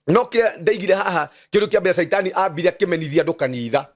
No kĩrĩa ndaigire haha kĩndũ kĩa mbere Caitani ambire akĩmenithia andũ kanitha,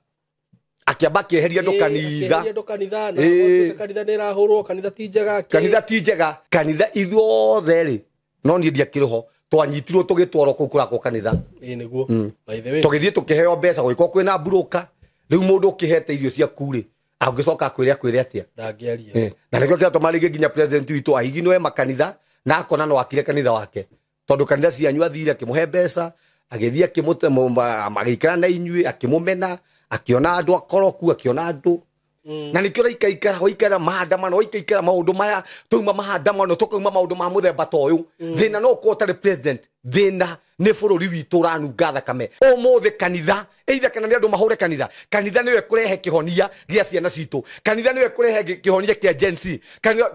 akĩamba akĩeheria andũ kanitha. Akĩeheria andũ kanitha na Ĩĩ. gwatuĩka kanitha nĩ ĩrahũrwo, kanitha ti njega Kanitha ti njega, kanitha ithuothe rĩ, no niĩ ndiakĩrĩ ho, twanyitirwo tũgĩtwarwo kũu kũrakwo kanitha. Ĩĩ nĩguo, by the way. Tũgĩthiĩ tũkĩheo mbeca gũgĩkorwo kwĩna mburũka. Rĩu mũndũ ũkĩhete irio ciaku rĩ, angĩcoka akwĩre atĩa? Ndangĩaria. Na nĩkĩo kĩratũma rĩngĩ nginya president witũ ahiginwe makanitha na akona no akire kanitha wake, tondũ kanitha cianyu athire akĩmũhe mbeca, agĩthiĩ magĩikara na inyuĩ, akĩmũmena, akĩona andũ akoroku, akĩona andũ. Na nĩkĩo ũraikaikara waikara maandamano, waikaikara maũndũ maya, twauma maandamano tũkauma maũndũ ma mũthemba ta ũyũ. Thĩna no ũkorwo ũtarĩ president, thĩna nĩ bũrũri witũ ũranunga thakame ũmũthĩ. Kanitha either kana nĩ andũ mahũre kanitha, kanitha nĩwe kũrehe kĩhonia gĩa ciana citũ, kanitha nĩwe kũrehe kĩhonia kĩa Gen Z,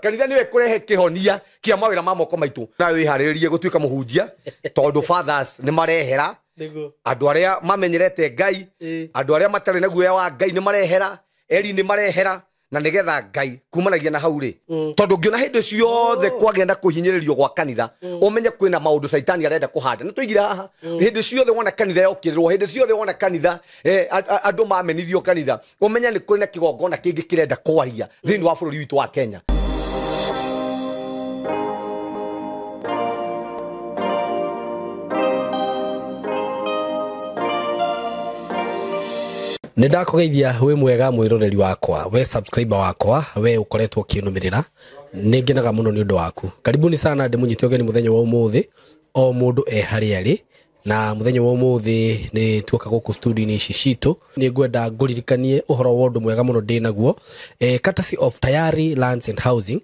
kanitha nĩwe kũrehe kĩhonia kĩa mawĩra ma moko maitũ. Na wĩharĩrĩrie gũtuĩka mũhunjia, tondũ fathers nĩ marehera. Nĩguo. Andũ arĩa mamenyerete Ngai, andũ arĩa matarĩ na guoya wa Ngai nĩ marehera, eri nĩ marehera, na nĩgetha Ngai kumanagia na hau rĩ, tondũ ngĩona hĩndĩ ciothe kwagĩa na kũhinyĩrĩrio gwa kanitha, ũmenye kwĩna maũndũ Caitani arenda kũhanda. Nĩ tũigire haha, hĩndĩ ciothe wona kanitha yokĩrĩrwo, hĩndĩ ciothe wona kanitha andũ mamenithio kanitha, ũmenye nĩ kũrĩ na kĩgongona kĩngĩ kĩrenda kwaria thĩinĩ wa bũrũri witũ wa Kenya. Nĩ ndakũgeithia, wĩ mwega mwĩroreri wakwa, we subscriber wakwa, we ũkoretwo ũkĩnũmĩrĩra, nĩ ngenaga mũno nĩ ũndũ waku. Karibuni sana, ndĩmũnyite ũgeni mũthenya wa ũmũthĩ, o mũndũ e harĩa arĩ. Na mũthenya wa ũmũthĩ nĩ tuoka gũkũ studio-inĩ ici citũ, nĩ ngwenda ngũririkanie ũhoro wa ũndũ mwega mũno ndĩ naguo, courtesy of Tayari Lands and Housing.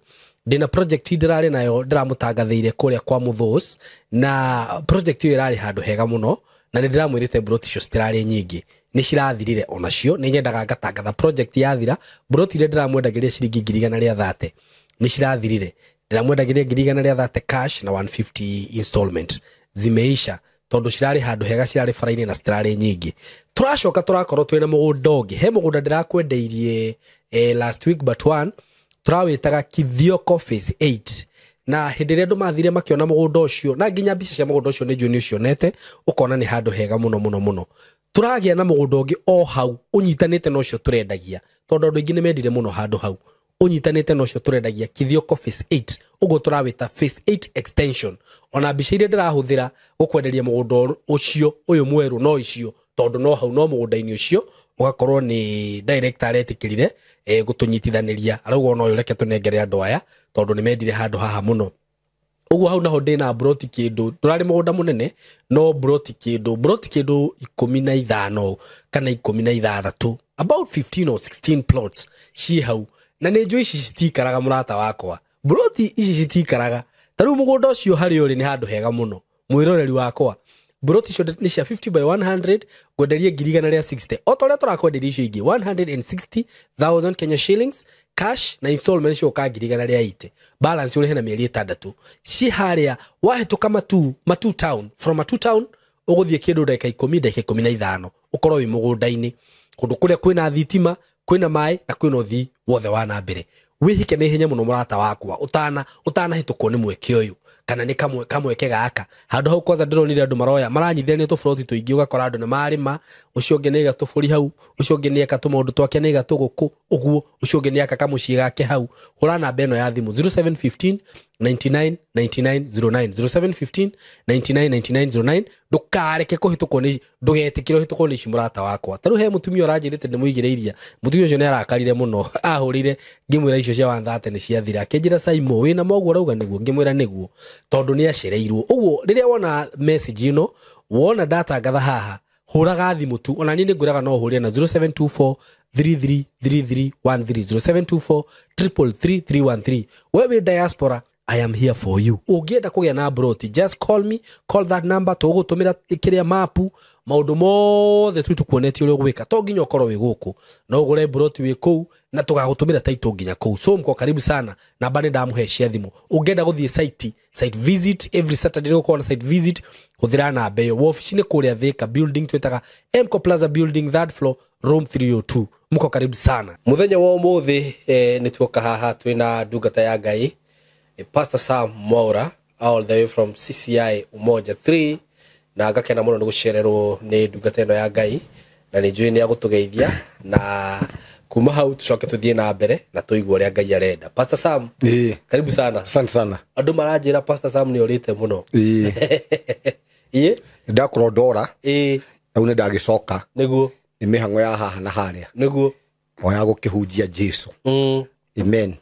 Ndĩna project ndĩrarĩ nayo ndĩramũtangathĩire kũrĩa kwa Mũthũs, na project ĩyo ĩrarĩ handũ hega mũno, na nĩ ndĩramwĩrĩte broti icio citirarĩ nyingĩ, nĩ cirathirire onacio. Nĩ nyendaga ngatangatha project yathira. Broti iria ndĩramwendagĩria ciringi 130,000 nĩ cirathirire. Ndĩramwendagĩria 130,000 cash na 150 installment, zimeisha, tondũ cirarĩ handũ hega, cirarĩ bara-inĩ na citirarĩ nyingĩ. Tũracoka tũrakorwo twĩna mũgũnda ũngĩ, he mũgũnda ndĩrakwendeirie last week but one, tũrawĩtaga Kithioko Phase 8. Na hĩndĩ ĩrĩa andũ mathire makĩona mũgũnda ũcio, na nginya mbica cia mũgũnda ũcio nĩ njũĩ nĩ ũcionete, ũkona nĩ handũ hega mũno mũno mũno. Tũragĩa na mũgũnda ũngĩ o hau ũnyitanĩte na ũcio tũrendagia, tondũ andũ aingĩ nĩ mendire mũno handũ hau ũnyitanĩte na ũcio tũrendagia Kithioko Phase 8. Ũguo tũrawĩta Phase 8 extension. Ona mbica iria ndĩrahũthĩra gũkwenderia mũgũnda ũcio ũyũ mwerũ no icio, tondũ no hau, no mũgũnda-inĩ ũcio, ũgakorwo nĩ director aretĩkĩrire gũtũnyitithanĩria, arauga ona ũyũ reke tũnengere andũ aya, tondũ nĩ mendire handũ haha mũno. Ũguo hau naho ndĩna broti kĩndũ, ndũrarĩ mũgũnda mũnene, no broti kĩndũ 15 kana 16, about 15 or 16 plots ciĩ hau. Na nĩ njũĩ ici citikaraga, mũrata wakwa, broti ici citikaraga. Ta rĩu mũgũnda ũcio harĩa ũrĩ nĩ handũ hega mũno, mwĩroreri wakwa. Broti icio nĩ cia 50 by 100, ngwenderie 160,000, o ta ũrĩa tũrakwenderia icio ingĩ, 160,000 Kenya shillings cash, na installment cioka 180,000, balance ũrĩhe na mĩeri 6. Ci harĩa wahĩtũka Matu, Matu town, from Matu town ũgũthiĩ kĩndũ ndagĩka 10, ndagĩka 15, ũkorwo wĩ mũgũnda-inĩ, kũndũ kũrĩa kwĩna thitima, kwĩna maĩ na kwĩna ũthii wothe wa na mbere. Wĩhike na ihenya mũno, mũrata wakwa, ũtanahĩtũkwo nĩ mweke ũyũ, kana nĩ kamweke gaka. Handũ hau kwanza ndĩronire andũ maroya maranyithania tũburoti tũingĩ, ũgakora andũ nĩ marĩma, ũcio ũngĩ nĩ aiga tũbũri hau, ũcio ũngĩ nĩ eka tũmaũndũ twake, nĩ aiga tũgũkũ ũguo, ũcio ũngĩ nĩ aka kamũciĩ gake hau. Hũra namba ĩno ya thimũ, 0715 99 99 09, 0715 99 99 09. Ndũkareke kũhĩtũkwo nĩ, ndũgetĩkĩre ũhĩtũkwo nĩ ici, mũrata wakwa. Ta rĩu he mũtumia ũranjĩrĩte ndĩmũigĩre iria, mũtumia ũcio nĩ arakarire mũno, ahũrire ngĩmwĩra icio cia 130 nĩ ciathira, akĩnjĩra, "Saimo, wĩna moguo ũrauga nĩguo?" Ngĩmwĩra nĩguo, tondũ nĩ acereirwo. Ũguo rĩrĩa wona message ĩno, wona ndatangatha haha, hũraga thimũ tu. Ona niĩ nĩ ngwĩraga no ũhũrĩre na 0724 333313, 0724 333 313. We wĩ diaspora, I am here for you. Ũngĩenda kũgĩa na broti, just call me, call that number, tũgũtũmĩra kĩrĩa mapu, maũndũ mothe tu tukuonetie ũrĩa ũgwĩka. To nginya ũkorwo wĩ gũkũ, no ũgũre broti wĩ kũu na tũgagũtũmĩra title nginya kũu. So mko karibu sana. Namba nĩ ndamũhe cia thimũ. Ũngĩenda gũthiĩ site visit, every Saturday nĩ gũkorwo na site visit, hũthĩra namba ĩyo. Wobici nĩ kũrĩa Thika building, twĩtaga Mco Plaza building, third floor, room 302. Mko karibu sana. Mũthenya wa ũmũthĩ nĩ tuoka haha twĩna ndungata ya Ngai, Pastor Sam Mwaura, all the way from CCI Umoja 3. Na ngakena mũno nĩ gũcererwo nĩ ndungata ĩno ya Ngai na nĩ njũĩ nĩ agũtũgeithia na kuma hau tucoke tuthiĩ na mbere na tũigue ũrĩa Ngai arenda. Pastor Sam, karibu sana. Asante sana. Andũ maranjĩra Pastor Sam nĩ orĩte mũno. Ĩĩ. Ndakorwo ndora. Ĩĩ. Rĩu nĩ ndagĩcoka. Nĩguo. Nĩ mĩhang'o ya haha na harĩa. Nĩguo. O ya gũkĩhunjia Jesu. Amen.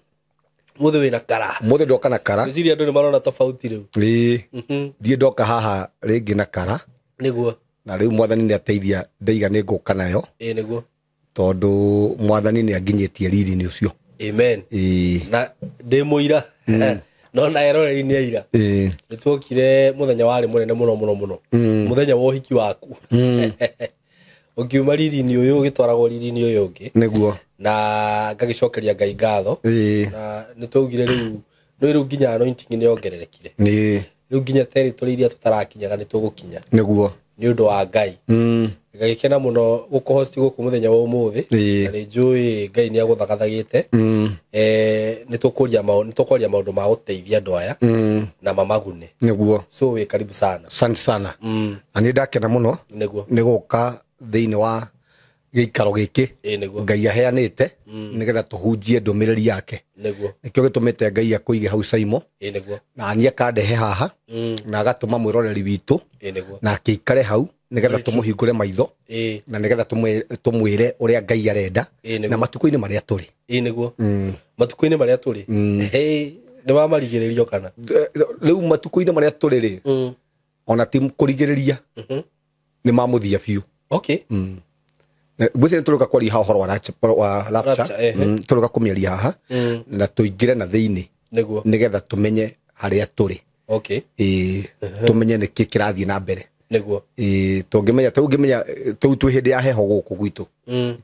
Mũthĩ wĩna kara. Mũthĩ ndoka na kara. Ngwĩciria andũ nĩ marona tofauti rĩu. Ĩĩ. Ndiĩ ndoka haha rĩngĩ na kara. Nĩguo. Na rĩu mwathani nĩ ateithia ndaiga nĩ ngũka nayo. Ĩĩ nĩguo. Tondũ mwathani nĩ anginyĩtie riri-inĩ ũcio. Amen. Ĩĩ. Na ndĩ mũira. No na eroreri nĩ aira. Ĩĩ. Nĩ tuokire mũthenya warĩ mũnene mũno mũno mũno. Mũthenya wa ũhiki waku. Ũkiuma riri-inĩ ũyũ ũgĩtwaragwo riri-inĩ ũyũ ũngĩ. Nĩguo. Na ngagĩcokeria Ngai ngatho. Ĩĩ. Na nĩ twaugire rĩu nĩ rĩu nginya anointing nĩ yongererekire. Nĩ. Rĩu nginya territory iria tũtarakinyaga nĩ tũgũkinya. Nĩguo. Nĩ ũndũ wa Ngai. Ngagĩkena mũno gũkũhost gũkũ mũthenya wa ũmũthĩ. Na nĩ njũĩ Ngai nĩ agũthagathagĩte. Nĩ tũkũria maũndũ ma gũteithia andũ aya na mamagune. Nĩguo. So wĩ karibu sana. Asante sana. Na nĩ ndakena mũno. Nĩguo. Nĩ gũka thĩinĩ wa gĩikaro gĩkĩ. Nĩguo. Ngai aheanĩte nĩgetha tũhunjie ndũmĩrĩri yake. Nĩguo. Nĩkĩo gĩtũmĩte Ngai akũige hau Saimo. Nĩguo. Na niĩ akandehe haha na agatũma mwĩroreri witũ. Nĩguo. Na akĩikare hau nĩgetha tũmũhingũre maitho na nĩgetha tũmwĩre ũrĩa Ngai arenda na matukũ-inĩ marĩa tũrĩ. Nĩguo. Matukũ-inĩ marĩa tũrĩ. Nĩ mamarigĩrĩrio kana? Rĩu matukũ-inĩ marĩa tũrĩ rĩ, ona ti kũrigĩrĩria, nĩ mamũthia biũ. Okay. Ngwĩciria nĩ tũrĩũka kwaria haha ũhoro wa rapture, tũrĩũka kũmĩaria haha na tũingĩre na thĩinĩ. Nĩguo. Nĩgetha tũmenye harĩa tũrĩ. Okay. Tũmenye nĩkĩ kĩrathiĩ na mbere. Nĩguo. Tũngĩmenya tũu twĩ hĩndĩ ya heho gũkũ gwitũ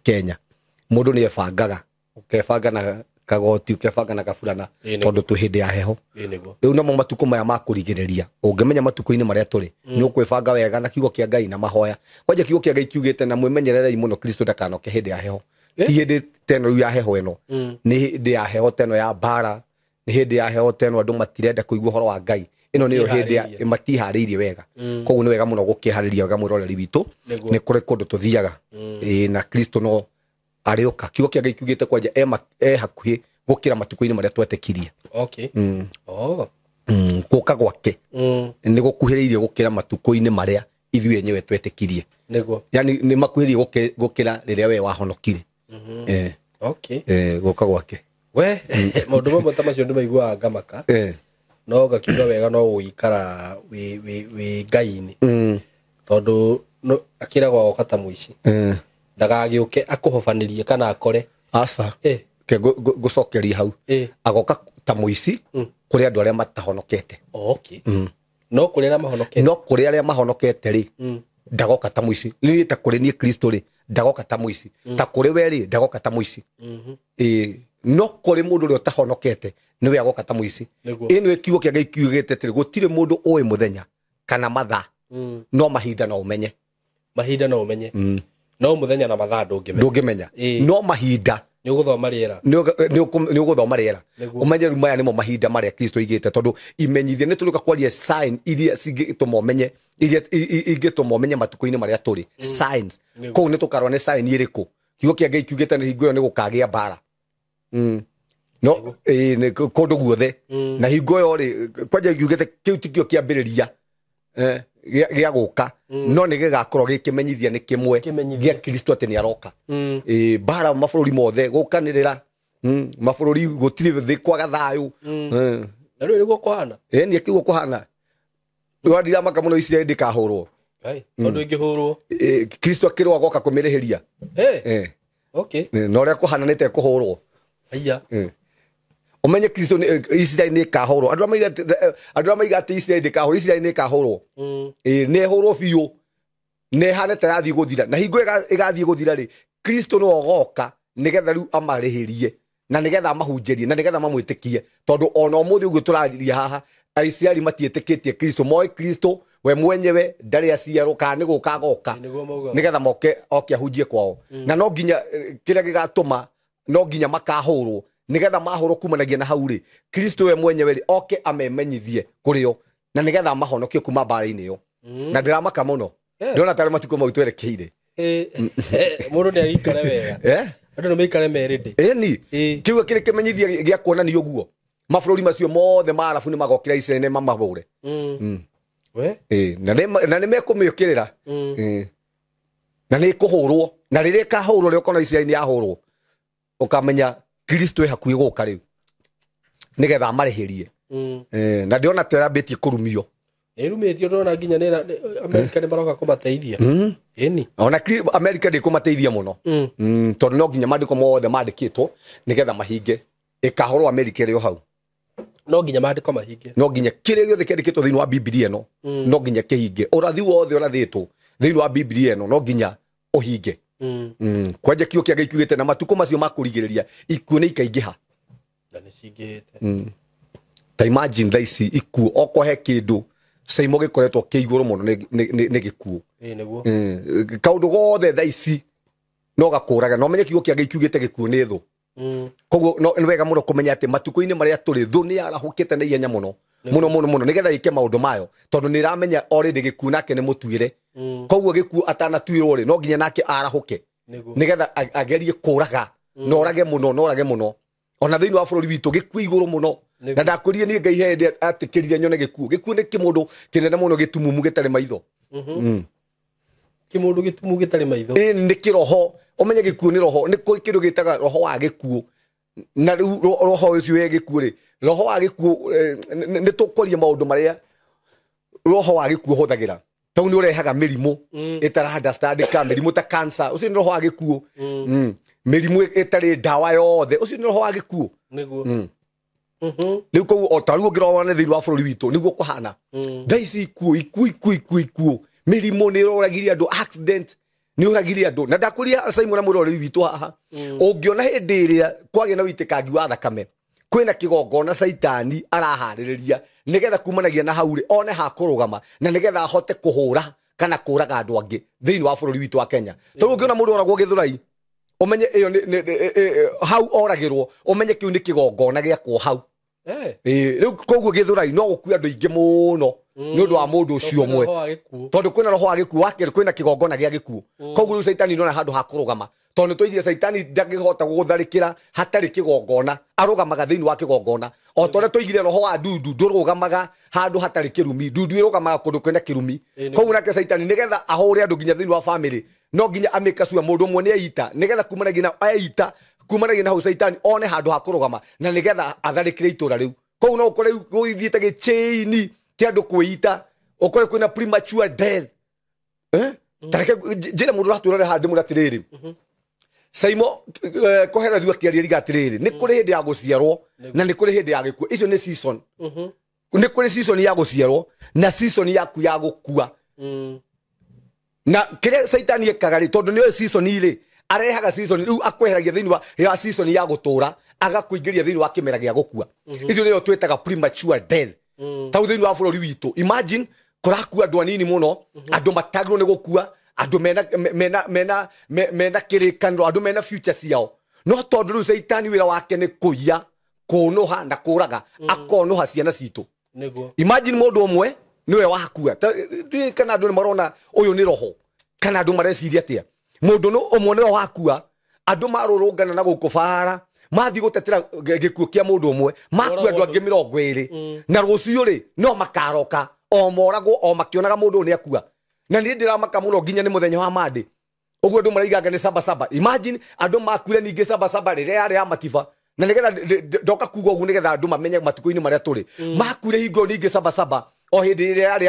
Kenya. Mũndũ nĩ ebangaga, ũkebanga na kagoti, ũkebanga na kaburana tondũ twĩ hĩndĩ ya heho. Nĩguo. Rĩu namo matukũ maya ma kũrigĩrĩria, ũngĩmenya matukũ-inĩ marĩa tũrĩ, nĩ ũkwĩbanga wega na kiugo kĩa Ngai na mahoya. Kwanja kiugo kĩa Ngai kiugĩte na mwĩmenyererei mũno Kristo ndakanoke hĩndĩ ya heho. Ti hĩndĩ teno rĩu ya heho ĩno. Nĩ hĩndĩ ya heho teno ya mbara, nĩ hĩndĩ ya heho teno andũ matirenda kũigua ũhoro wa Ngai. Ĩno nĩyo hĩndĩ ya matiharĩirie wega. Koguo nĩ wega mũno gũkĩharĩria wega mwĩroreri witũ. Nĩ kũrĩ kũndũ tũthiaga. Na Kristo no arĩũka. Kiugo kĩa Ngai kiugĩte kwanja e hakuhĩ gũkĩra matukũ-inĩ marĩa twetĩkirie. Okay. Oh. Gũka gwake nĩ gũkuhĩrĩirie gũkĩra matukũ-inĩ marĩa ithuĩ enyewe twetĩkirie. Nĩguo. Yani nĩ makuhĩrĩirie gũkĩra rĩrĩa we wahonokire. Okay. Gũka gwake. We, maũndũ mamwe ta macio nĩ maiguaga ngamaka. No ngakiuga wega no gũikara wĩ Ngai-inĩ. Tondũ akĩragwo agoka ta mũici. Ndagagĩũke akũhobanĩrie kana akore. Aca. Ke ngũcokeria hau. Agoka ta mũici kũrĩ andũ arĩa matahonokete. Okay. No kũrĩ arĩa mahonokete. No kũrĩ arĩa mahonokete rĩ, ndagoka ta mũici. Niĩ ta kũrĩ niĩ Kristo rĩ, ndagoka ta mũici. Ta kũrĩ we rĩ, ndagoka ta mũici. No kũrĩ mũndũ ũrĩa ũtahonokete nĩwe agoka ta mũici. Ĩno kiugo kĩa Ngai kiugĩte atĩrĩ, gũtirĩ mũndũ ũĩ mũthenya kana mathaa, no mahinda no ũmenye. Mahinda no ũmenye. No mũthenya na mathaa ndũngĩmenya. Ndũngĩmenya. No mahinda nĩ ũgũthoma rĩera. Nĩ ũgũthoma rĩera. Ũmenye rĩu maya nĩmo mahinda marĩa Kristo aigĩte tondũ imenyithia nĩ tũrĩũka kwaria sign iria cingĩtũma ũmenye, iria ingĩtũma ũmenye matukũ-inĩ marĩa tũrĩ. Signs. Kũu nĩ tũkarora nĩ sign ĩrĩkũ. Kiugo kĩa Ngai kiugĩte nĩ hingo ĩyo nĩ gũkagĩa mbara. No kũndũ guothe. Na hingo ĩyo rĩ, kwanja kiugĩte kĩu tikĩo kĩambĩrĩria gĩa gũka, no nĩ gĩgakorwo gĩkĩmenyithia nĩ kĩmwe gĩa Kristo atĩ nĩ aroka. Mbara mabũrũri mothe gũkanĩrĩra, mabũrũri gũtirĩ thĩ kwaga thayũ. Na rĩu nĩguo kũhana. Nĩ kĩguo kũhana. Rĩu ndiramaka mũno Isiraeli ndĩkahũrwo. Tondũ ĩngĩhũrwo. Kristo akĩrwo agoka kũmĩrĩhĩria. Okay. Na ũrĩa kũhana nĩ ta ĩkũhũrwo. Aya. Ũmenye Kristo Isiraeli nĩ ĩkahũrwo. Andũ arĩa maiga atĩ Isiraeli ndĩkahũrwo, Isiraeli nĩ ĩkahũrwo. Nĩ ĩhũrwo biũ. Nĩ ĩhane ta yathiĩ gũthira. Na hingo ĩgathiĩ gũthira rĩ, Kristo nĩwe ũgoka nĩgetha rĩu amarĩhĩrie na nĩgetha amahunjĩrie na nĩgetha mamwĩtĩkie. Tondũ ona ũmũthĩ ũguo tũrarĩria haha, Aisiraeli matiĩtĩkĩtie Kristo. Moĩ Kristo we mwenyewe ndarĩ aciarwo kana nĩ gũka agoka nĩgetha moke oke ahunjie kwao. Na no nginya kĩrĩa gĩgatũma no nginya makahũrwo nĩgetha mahũrwo kumanagia na hau rĩ, Kristo we mwenyewe rĩ oke amemenyithie kũrĩ o na nĩgetha mahonokie kuma mbara-inĩ ĩyo. Na ndĩramaka mũno. Ndĩrona tarĩ matukũ mau twerekeire. Mũndũ nĩ agĩikare wega. Andũ nĩ maikare merĩndĩ. Ĩni. Kĩu kĩrĩ kĩmenyithia gĩa kuonania ũguo. Mabũrũri macio mothe ma Arabu nĩ magokĩra Israel mamahũre. We? Na nĩ mekũmĩũkĩrĩra. Na nĩ ĩkũhũrwo. Na rĩrĩa ĩkahũrwo rĩrĩa ũkona Israel nĩ yahũrwo, ũkamenya Kristo ĩ hakuhĩ gũka rĩu. Nĩgetha amarĩhĩrie. Na ndĩrona ta ĩrambĩtie kũrumio. Ĩrumĩtio ndĩrona nginya nĩ Amerika nĩ maroka kũmateithia. Ĩni. Ona Amerika ndĩkũmateithia mũno. Tondũ no nginya maandĩko mothe mandĩkĩtwo nĩgetha mahinge. Ĩkahũrwo Amerika ĩrĩ o hau. No nginya maandĩko mahinge. No nginya kĩrĩa gĩothe kĩandĩkĩtwo thĩinĩ wa Bibilia ĩno no nginya kĩhinge. Ũrathi wothe ũrathĩtwo thĩinĩ wa Bibilia ĩno no nginya ũhinge. Kwanja kiugo kĩa Ngai kiugĩte na matukũ macio ma kũrigĩrĩria ikuũ nĩ ikaingĩha. Na nĩ cingĩhĩte. Ta imagine thaa ici ikuũ okorwo he kĩndũ Saimo gĩkoretwo kĩ igũrũ mũno nĩ gĩkuũ. Nĩguo. Kaũndũ gothe thaa ici no gakũraga. No menye kiugo kĩa Ngai kiugĩte gĩkuũ nĩ thũ. Koguo nĩ wega mũno kũmenya atĩ matukũ-inĩ marĩa tũrĩ thũ nĩ yarahũkĩte na ihenya mũno. Mũno mũno mũno nĩgetha ĩke maũndũ mayo tondũ nĩ ĩramenya already gĩkuũ nake nĩ mũtuĩre. Koguo gĩkuũ atanatuĩrwo rĩ no nginya nake arahũke nĩgetha agerie kũraga na orage mũno na orage mũno. Ona thĩinĩ wa bũrũri witũ gĩkuũ igũrũ mũno. Na ndakwĩrire niĩ Ngai he hĩndĩ atĩkĩrire nyone gĩkuũ. Gĩkuũ nĩ kĩmũndũ kĩnene mũno gĩtumumu gĩtarĩ maitho. Kĩmũndũ gĩtumumu gĩtarĩ maitho. Ĩ nĩ kĩroho. Ũmenye gĩkuũ nĩ roho. Nĩ kũrĩ kĩndũ gĩtaga roho wa gĩkuũ. Na rĩu roho ũcio wĩ gĩkuũ rĩ, roho wa gĩkuũ nĩ tũkwaria maũndũ marĩa roho wa gĩkuũ ũhũthagĩra. Tondũ nĩ ũrehaga mĩrimũ ĩtara understandĩka, mĩrimũ ta cancer, ũcio nĩ roho wa gĩkuũ. Mĩrimũ ĩtarĩ ndawa yothe, ũcio nĩ roho wa gĩkuũ. Nĩguo. Rĩu koguo o ta rĩu ũngĩrora thĩinĩ wa bũrũri witũ nĩguo kũhana. Thaa ici ikuũ ikuũ ikuũ ikuũ ikuũ. Mĩrimũ nĩ ĩroragirie andũ, accident nĩ ũragirie andũ. Na ndakwĩria Simon na mũrori witũ haha, ũngĩona hĩndĩ ĩrĩa kwagĩa na ũitĩkangi wa thakame, kwĩna kĩgongona Caitani araharĩrĩria nĩgetha kumanagia na hau rĩ one ha kũrũgama na nĩgetha ahote kũhũra kana kũraga andũ angĩ thĩinĩ wa bũrũri witũ wa Kenya. Tondũ ũngĩona mũndũ oragwo Gĩthũrai, ũmenye ĩyo nĩ hau oragĩrwo, ũmenye kĩu nĩ kĩgongona gĩakwo hau. Rĩu koguo Gĩthũrai no gũkue andũ aingĩ mũno nĩ ũndũ wa mũndũ ũcio ũmwe. Tondũ kwĩna roho wa gĩkuũ, wa kerĩ kwĩna kĩgongona gĩa gĩkuũ. Koguo rĩu Caitani ndona handũ ha kũrũgama. Tondũ tũigire Caitani ndangĩhota gũgũtharĩkĩra hatarĩ kĩgongona, arũgamaga thĩinĩ wa kĩgongona. O ta ũrĩa tũigire roho wa ndundu ndũrũgamaga handũ hatarĩ kĩrumi, ndundu ĩrũgamaga kũndũ kwĩna kĩrumi. Koguo nake Caitani nĩgetha ahũre andũ nginya thĩinĩ wa family, no nginya amĩkacua mũndũ ũmwe nĩ eita, nĩgetha kumanagia na eita, kumanagia na hau Caitani one handũ ha kũrũgama na nĩgetha atharĩkĩre itũra rĩu. Koguo no ũkore gũgĩthiĩte gĩchĩini kĩa andũ kwĩita, ũkore kwĩna premature death. Ta reke njĩre mũndũ ũratũra haha ndĩmwĩre atĩrĩrĩ, Saimo kũhera thua kĩaria riga atĩrĩrĩ, nĩ kũrĩ hĩndĩ ya gũciarwo na nĩ kũrĩ hĩndĩ ya gĩkuũ. Icio nĩ season. Nĩ kũrĩ season ya gũciarwo na season yaku ya gũkua. Na kĩrĩa Caitani ekaga rĩ, tondũ nĩoĩ season rĩ, arehaga season rĩu akweheragia thĩinĩ wa season ya gũtũra agakũingĩria thĩinĩ wa kĩmera gĩa gũkua. Icio nĩyo twĩtaga premature death. Tau thĩinĩ wa bũrũri witũ, imagine kũrakua andũ anini mũno, andũ matagĩrĩirwo nĩ gũkua, andũ mena kĩrĩkanĩro, andũ mena future ciao. No tondũ rĩu Caitani wĩra wake nĩ kũiya, kũnũha na kũraga, akonũha ciana citũ. Imagine mũndũ ũmwe nĩwe wakua. Kana andũ nĩ marona ũyũ nĩ roho, kana andũ mareciria atĩa? Mũndũ ũmwe nĩwe wakua, andũ marũrũngana na gũkũ bara, mathiĩ gũtetera gĩkuũ kĩa mũndũ ũmwe, makua andũ angĩ 20. Na rũciũ rĩ no makaroka o moragwo o makĩonaga mũndũ ũyũ nĩ akua. Na niĩ ndĩramaka mũno nginya nĩ mũthenya wa Monday. Ũguo andũ maraiganga nĩ saba saba. Imagine andũ makuire ningĩ saba saba rĩrĩa yarĩ ya matiba. Na nĩgetha ndoka kuga ũguo nĩgetha andũ mamenye matukũ-inĩ marĩa tũrĩ. Makuire hingo ningĩ saba saba o hĩndĩ ĩrĩa yarĩ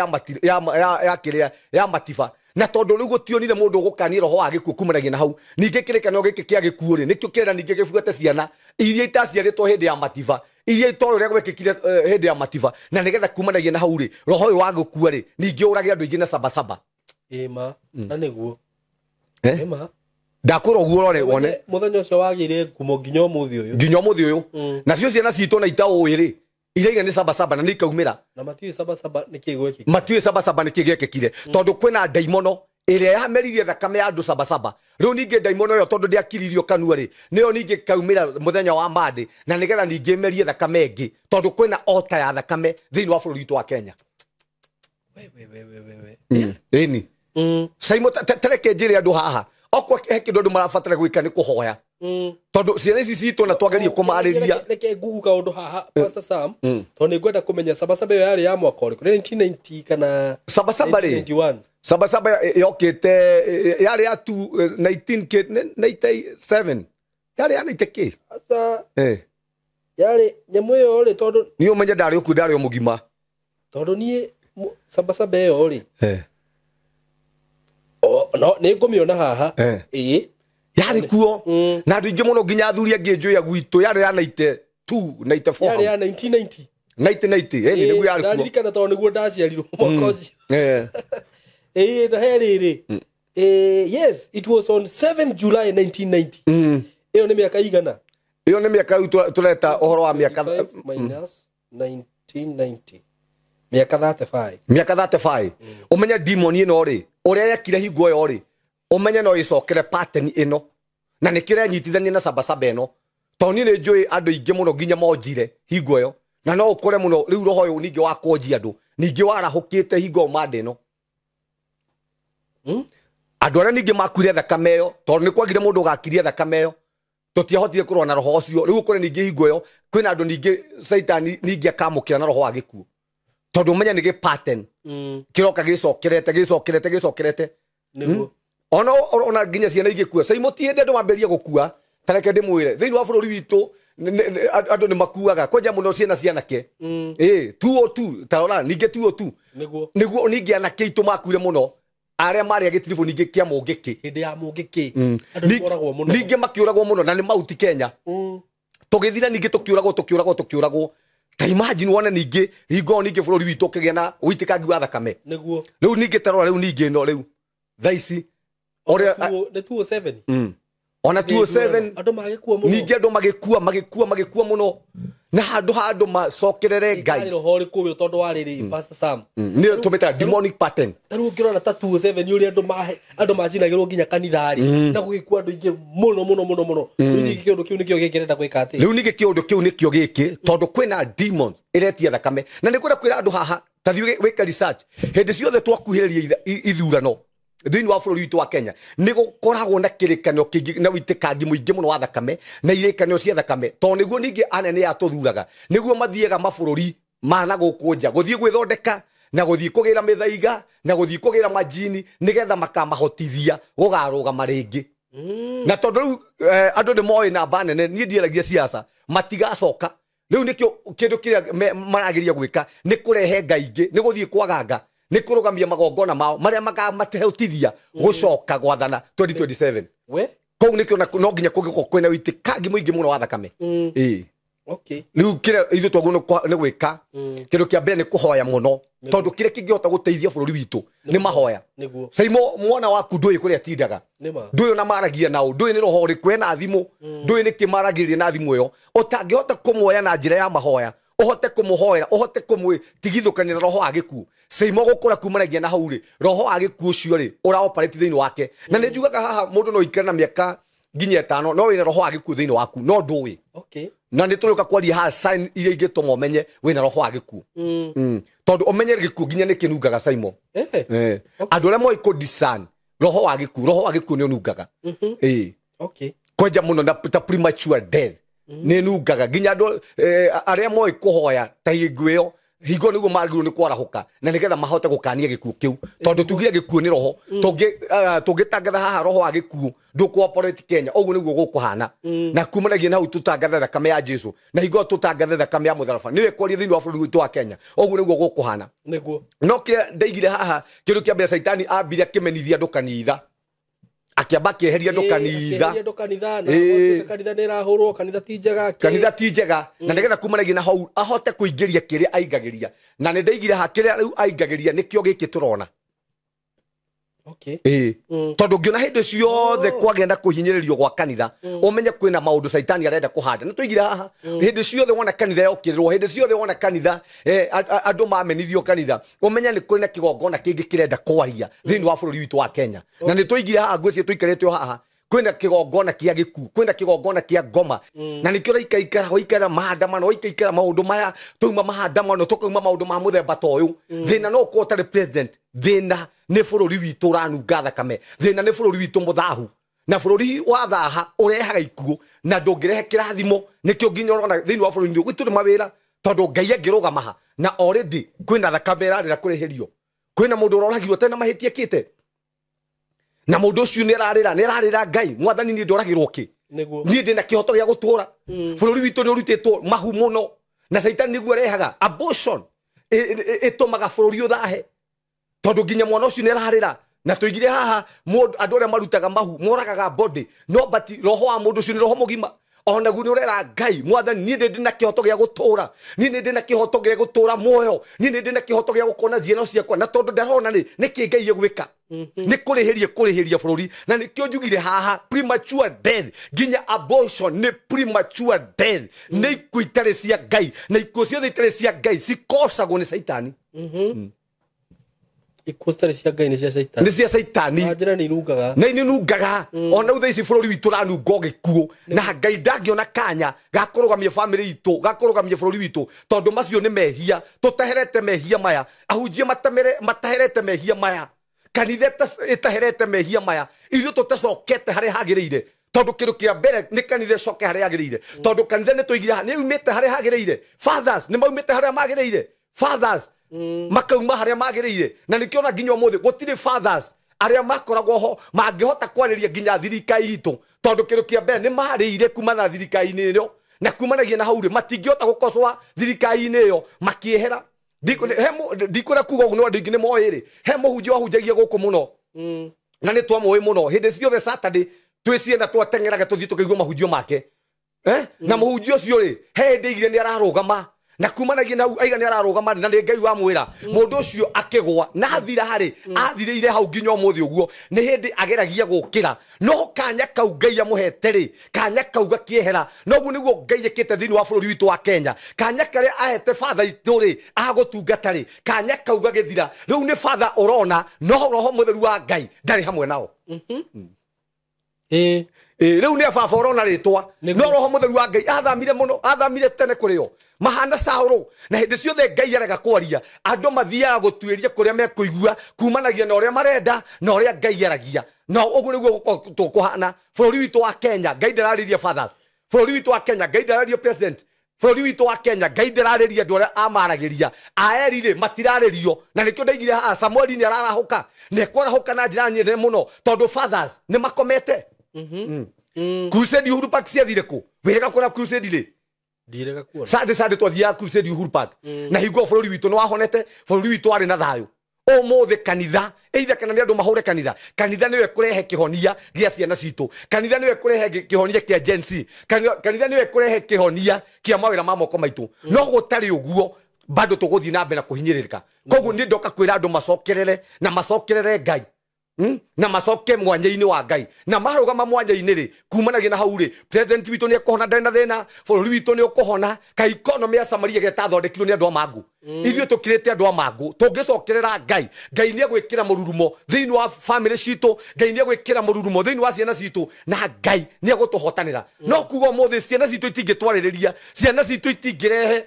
ya kĩrĩa ya matiba. Na tondũ rĩu gũtionire mũndũ ũgũkania roho wa gĩkuũ kumanagia na hau, ningĩ kĩrĩkanĩro gĩkĩ kĩa gĩkuũ rĩ nĩkĩo kĩrenda ningĩ gĩbuate ciana iria itaciarĩtwo hĩndĩ ya matiba, iria itoĩ ũrĩa gwekĩkire hĩndĩ ya matiba. Na nĩgetha kumanagia na hau rĩ, roho ũyũ wa gũkua rĩ ningĩ ũrage andũ aingĩ na saba saba. Ĩma, na nĩguo. Ĩma. Ndakwĩra ũguo ũrore wone. Mũthenya ũcio wagĩire ngumo nginya ũmũthĩ ũyũ. Nginya ũmũthĩ ũyũ. Nacio ciana citũ na itaũĩ rĩ, iraiga nĩ saba saba na nĩ ikaumĩra. Na matiũĩ saba saba nĩ kĩĩ gwekĩkire. Matiũĩ saba saba nĩ kĩĩ gĩekĩkire. Tondũ kwĩna ndaimono ĩrĩa yameririe thakame ya andũ saba saba. Rĩu ningĩ ndaimono ĩyo tondũ ndĩakiririo kanua rĩ, nĩyo ningĩ ĩkaumĩra mũthenya wa Monday na nĩgetha ningĩ ĩmerie thakame ĩngĩ, tondũ kwĩna ota ya thakame thĩinĩ wa bũrũri witũ wa Kenya. We. Ĩni Saimo, tareke njĩre andũ haha okwa he kĩndũ andũ marabatara gwĩka nĩ kũhoya, tondũ ciana ici citũ na twagerie kũmarĩria. Reke ngugu kaũndũ haha, Pastor Sam, tondũ nĩ ngwenda kũmenya sabasaba ĩyo yarĩ ya mwaka ũrĩkũ? Nĩ 1990 kana Sabasaba rĩ, 1991? Sabasaba yokĩte yarĩ ya 1997, yarĩ ya 90 kĩ. Asa yarĩ nyamũ ĩyo rĩ, tondũ Niĩ ũmenye ndarĩ ũkuo, ndarĩ o mũgima. Tondũ niĩ sabasaba ĩyo rĩ, no nĩ ngũmĩona haha. Ĩĩ. Yarĩ kuo na andũ aingĩ mũno, nginya athuri angĩ njũya gwitũ, yarĩ ya 92, 94. Yarĩ ya 1990. 1990, ĩni nĩguo yarĩ kuo. Ndaririkana tondũ nĩguo ndaciarirwo mwaka ũcio. Ĩĩ, na he rĩrĩ, yes, it was on 7 July 1990. Ĩyo nĩ mĩaka igana? Ĩyo nĩ mĩaka rĩu tũreta ũhoro wa mĩaka 25 minus 1990, mĩaka 35. Mĩaka 35. Ũmenye demon ĩno rĩ, ũrĩa yekire hingo ĩyo rĩ, ũmenye no ĩcokere pattern ĩno, na nĩkĩo ĩrenyitithania na sabasaba ĩno, tondũ niĩ nĩ njũĩ andũ aingĩ mũno nginya monjire hingo ĩyo, na no ũkore mũno rĩu roho ũyũ ningĩ wa kũnjia andũ ningĩ warahũkĩte hingo ĩyo manda ĩno. Andũ arĩa ningĩ makuire thakame ĩyo, tondũ nĩ kwagire mũndũ ũgakiria thakame ĩyo, tũtiahotire kũrũa na roho ũcio. Rĩu ũkore ningĩ hingo ĩyo kwĩna andũ ningĩ caitani ningĩ akamũkĩra na roho wa gĩkuũ, tondũ ũmenye nĩ gĩ pattern kĩroka gĩcokerete, gĩcokerete, gĩcokerete. Nĩguo. Ona nginya ciana igĩkua, Saimo, ti hĩndĩ andũ mambĩrĩria gũkua. Tareke ndĩmwĩre, thĩinĩ wa bũrũri witũ andũ nĩ makuaga kwanja mũno ciana cianake. Ĩ 202, tarora ningĩ 202. Nĩguo. Nĩguo ningĩ anake aitũ makuire mũno, arĩa marĩ a gĩtiribũ ningĩ kĩa mũngĩkĩ. Hĩndĩ ya mũngĩkĩ andũ nĩ moragwo mũno. Ningĩ makĩũragwo mũno na nĩ mauti Kenya. Tũgĩthira ningĩ tũkĩũragwo, tũkĩũragwo, tũkĩũragwo. Ta imagine wone ningĩ hingo ĩyo ningĩ bũrũri witũ ũkĩgĩa na ũitĩkangi wa thakame. Nĩguo. Rĩu ningĩ tarora rĩu ningĩ ĩno rĩu thaa ici ũrĩa Nĩ 207. Ona 207. Andũ magĩkua mũno. Ningĩ andũ magĩkua, magĩkua, magĩkua mũno, na handũ ha andũ macokerere Ngai. Ngai roho ũrĩkũ ũyũ? Tondũ wa rĩrĩ, Pastor Sam, Nĩ tũmĩtaga demonic pattern. Ta rĩu ũngĩrora ta 207 ũrĩa andũ macinagĩrwo nginya kanitha rĩ, na gũgĩkua andũ aingĩ mũno mũno mũno mũno, rĩu ningĩ kĩũndũ kĩu nĩkĩo gĩkĩrenda gwĩka atĩ? Rĩu ningĩ kĩũndũ kĩu nĩkĩo gĩkĩ, tondũ kwĩna demons ĩretia thakame, na nĩ kwenda kwĩra andũ haha, ta thiĩ wĩke research. Hĩndĩ ciothe twakuhĩrĩria ithurano thĩinĩ wa bũrũri witũ wa Kenya, nĩ gũkoragwo na kĩrĩkanĩro kĩingĩ na ũitĩkangi mũingĩ mũno wa thakame na irĩkanĩro cia thakame, tondũ nĩguo ningĩ anene aya tũthuraga nĩguo mathiaga mabũrũri ma na gũkũ nja gũthiĩ gwĩthondeka na gũthiĩ kũgĩra mĩthaiga na gũthiĩ kũgĩra majini nĩgetha makamahotithia gũkarũgama rĩngĩ. Na tondũ rĩu andũ nĩ moĩ namba nene, niĩ ndiaragia siasa, matigacoka. Rĩu nĩkĩo kĩndũ kĩrĩa marageria gwĩka nĩ kũrehe ngai ingĩ, nĩ gũthiĩ kwaganga, nĩ kũrũgamia magongona mao marĩa makamatehotithia gũcoka gwathana 2027. We. Koguo nĩkĩo no nginya kũngĩkorwo kwĩna ũitĩkangi mũingĩ mũno wa thakame. Ĩĩ. Rĩu kĩrĩa ithuĩ twagĩrĩirwo nĩ gwĩka, kĩndũ kĩa mbere nĩ kũhoya mũno, tondũ kĩrĩa kĩngĩhota gũteithia bũrũri witũ nĩ mahoya. Saimo, mwana waku ndũĩ kũrĩa atindaga. Nĩma. Ndũĩ ona maragia nao, ndũĩ nĩ roho ũrĩkũ ena thimũ, ndũĩ nĩkĩ maragĩrĩria na thimũ ĩyo. Ũtangĩhota kũmuoya na njĩra ya mahoya, ũhote kũmũhoera, ũhote kũmwĩtigithũkania na roho wa gĩkuũ, Saimo, gũkũra kumanagia na hau rĩ, roho wa gĩkuũ ũcio rĩ ũra operate thĩinĩ wake. Na nĩ njugaga haha, mũndũ no ikare na mĩaka nginya 5 no wĩna roho wa gĩkuũ thĩinĩ waku no ndũĩ. Na nĩ tũrĩũka kwaria haha sign iria ingĩtũma ũmenye wĩna roho wa gĩkuũ. Tondũ ũmenye gĩkuũ nginya nĩ kĩnungaga, Saimo. Andũ arĩa moĩ kũ discern roho wa gĩkuũ, roho wa gĩkuũ nĩ ũnungaga. Kwenja mũno na ta premature death nĩ nungaga nginya andũ arĩa moĩ kũhoya ta hingo ĩyo, hingo nĩguo magĩrĩirwo nĩ kwarahũka na nĩgetha mahote gũkania gĩkuũ kĩu, tondũ tugire gĩkuũ nĩ roho. Tũngĩtangatha haha roho wa gĩkuũ ndũkũ-operate Kenya, ũguo nĩguo gũkũhana. Na kumanagia na hau tũtangathe thakame ya Jesu, na hingo tũtangathe thakame ya mũtharaba nĩyo ĩkwaria thĩinĩ wa bũrũri witũ wa Kenya, ũguo nĩguo gũkũhana. No kĩrĩa ndaigire haha, kĩndũ kĩa mbere caitani ambire akĩmenithia andũ kanitha, akĩamba akĩeheria andũ kanitha. Akĩeheria andũ kanitha na gwatuĩka kanitha nĩ ĩrahũrwo, kanitha ti njega, Kanitha ti njega, na nĩgetha kumanagia na hau ahote kũingĩria kĩrĩa aingagĩria. Na nĩ ndaigire haha kĩrĩa rĩu aingagĩria nĩkĩo gĩkĩ tũrona. Tondũ ngĩona hĩndĩ ciothe kwagĩa na kũhinyĩrĩrio gwa kanitha, ũmenye kwĩna maũndũ caitani arenda kũhanda. Nĩ tũigire haha, hĩndĩ ciothe wona kanitha yokĩrĩrwo, hĩndĩ ciothe wona kanitha andũ mamenithio kanitha, ũmenye nĩ kũrĩ na kĩgongona kĩngĩ kĩrenda kwaria thĩinĩ wa bũrũri witũ wa Kenya. Na nĩ tũigire haha, ngwĩciria tũikarĩte o haha, Kwĩna kĩgongona kĩa gĩkuũ, kwĩna kĩgongona kĩa ngoma. Na nĩkĩo ũraikaikara waikara maandamano, waikaikara maũndũ maya, twauma maandamano tũkauma maũndũ ma mũthemba ta ũyũ. Thĩna no ũkorwo ũtarĩ president, thĩna nĩ bũrũri witũ ũranunga thakame, thĩna nĩ bũrũri witũ mũthahu, na bũrũri wa thaha ũrehaga ikuũ na ndũngĩrehe kĩrathimo. Nĩkĩo nginya ũrona thĩinĩ wa bũrũri gũtirĩ mawĩra, tondũ Ngai angĩrũgama ha na already kwĩna thakame ĩrarĩra kũrĩhĩrio, kwĩna mũndũ ũroragirwo tena mahĩtia ekĩte, na mũndũ ũcio nĩ ararĩra, nĩ ararĩra Ngai, mwathani niĩ ndoragĩrwo kĩ? Niĩ ndĩna kĩhoto gĩa gũtũra. Bũrũri witũ nĩ ũrutĩtwo mahu mũno, na caitani nĩguo arehaga abortion ĩtũmaga bũrũri ũthahe, tondũ nginya mwana ũcio nĩ ararĩra. Na tũigire haha andũ arĩa marutaga mahu moragaga body, no but roho wa mũndũ ũcio nĩ roho mũgima, onaguo nĩ ũrera Ngai, mwathani niĩ ndĩ na kĩhoto gĩa gũtũra, niĩ nĩ ndĩ na kĩhoto gĩa gũtũra muoyo, niĩ nĩ ndĩ na kĩhoto gĩa gũkona njiaro ciakwa, na tondũ ndarona rĩ, nĩkĩ Ngai egwĩka? Nĩ kũrĩhĩria, kũrĩhĩria bũrũri. Na nĩkĩo njugire haha premature death, nginya abortion nĩ premature death, nĩ ikuũ itarĩ cia Ngai, na ikuũ ciothe itarĩ cia Ngai cikocagwo nĩ caitani. Ikuũ citarĩ cia Ngai nĩ cia caitani, nĩ cia caitani. Na njĩra nĩ inungaga, na inungaga. Ona rĩu thaa ici bũrũri witũ ũranunga o gĩkuũ, na Ngai ndangĩona kanya ga kũrũgamia bamĩrĩ itũ, ga kũrũgamia bũrũri witũ, tondũ macio nĩ mehia tũtaherete. Mehia maya ahunjia mataherete, mehia maya kanitha ĩtaherete, mehia maya ithuĩ tũtacokete harĩa hagĩrĩire, tondũ kĩndũ kĩa mbere nĩ kanitha ĩcoke harĩa yagĩrĩire, tondũ kanitha nĩ tũigire haha, nĩ yumĩte harĩa hagĩrĩire. Fathers nĩ maumĩte harĩa magĩrĩire, fathers makauma harĩa magĩrĩire, na nĩkĩo ona nginya ũmũthĩ gũtirĩ fathers arĩa makoragwo ho mangĩhota kwarĩria nginya thirikari itũ, tondũ kĩndũ kĩa mbere nĩ marĩire kumana na thirikari-inĩ ĩyo, na kumanagia na hau rĩ, matingĩhota gũkocoa thirikari-inĩ ĩyo makĩehera. Ndikwenda kuga ũguo, no andũ aingĩ nĩ moĩ rĩ, he mũhunjia wahunjagia gũkũ mũno, na nĩ twamũĩ mũno. Hĩndĩ ciothe Saturday twĩ ciana twateng'eraga tũthiĩ tũkaigua mahunjio make, eh? Na mũhunjia ũcio rĩ, he hĩndĩ aigire nĩ ararũgama, na kumanagia na hau aiga nĩ ararũgama, na nĩ Ngai wamwĩra, mũndũ ũcio akĩgũa na athira harĩ athirĩire hau nginya ũmũthĩ ũguo. Nĩ hĩndĩ ageragia gũkĩra, no kanya kau Ngai amũhete rĩ, kanya kau gakĩehera. Noguo nĩguo Ngai ĩkĩte thĩinĩ wa bũrũri witũ wa Kenya. Kanya karĩa ahete father itũ rĩ, agũtungata rĩ, kanya kau gagĩthira. Rĩu nĩ father ũrona, no roho mũtheru wa Ngai ndarĩ hamwe nao. Ĩ, rĩu nĩ baba ũrona rĩtwa, no roho mũtheru wa Ngai athamire mũno, athamire tene kũrĩ o mahana Saũlũ. Na hĩndĩ ciothe Ngai arega kwaria, andũ mathiaga gũtuĩria kũrĩa mekũigua kumanagia na ũrĩa marenda na ũrĩa Ngai aragia. Na ũguo nĩguo gũkoretwo kũhana bũrũri witũ wa Kenya. Ngai ndararĩria fathers bũrũri witũ wa Kenya, Ngai ndararĩria president bũrũri witũ wa Kenya, Ngai ndararĩria andũ arĩa amaragĩria. Aeri rĩ, matirarĩrio, na nĩkĩo ndaigire haha Samueli nĩ ararahũka, na ekwarahũka na njĩra nene mũno, tondũ fathers nĩ makomete. Crusade Uhuru Park ciathire kũ? Wĩrega kuona crusade rĩ? Ndirega kuona. Sunday, Sunday twathiaga crusade Uhuru Park, na hingo bũrũri witũ nĩ wahonete, bũrũri witũ warĩ na thayũ. Ũmũthĩ kanitha either kana nĩ andũ mahũre kanitha, kanitha nĩwe kũrehe kĩhonia gĩa ciana citũ, kanitha nĩwe kũrehe kĩhonia kĩa Gen Z, kanitha nĩwe kũrehe kĩhonia kĩa mawĩra ma moko maitũ. No gũtarĩ ũguo bado tũgũthiĩ na mbere na kũhinyĩrĩrĩka. Koguo niĩ ndoka kwĩra andũ macokerere na macokerere Ngai, Na macoke mwanya-inĩ wa Ngai, na marũgama mwanya-inĩ rĩ, kumanagia na hau rĩ, president witũ nĩ ekũhona, ndarĩ na thĩna, bũrũri witũ nĩ ũkũhona. Ka economy ya Samaria getathondekirwo nĩ andũ a mangũ? Ithuĩ tũkĩrĩte andũ a mangũ. Tũngĩcokerera Ngai, Ngai nĩ egwĩkĩra mũrurumo thĩinĩ wa family citũ, Ngai nĩ egwĩkĩra mũrurumo thĩinĩ wa ciana citũ, na Ngai nĩ egũtũhotanĩra. No kuga ũmũthĩ ciana citũ itingĩtwarĩrĩria, ciana citũ itingĩrehe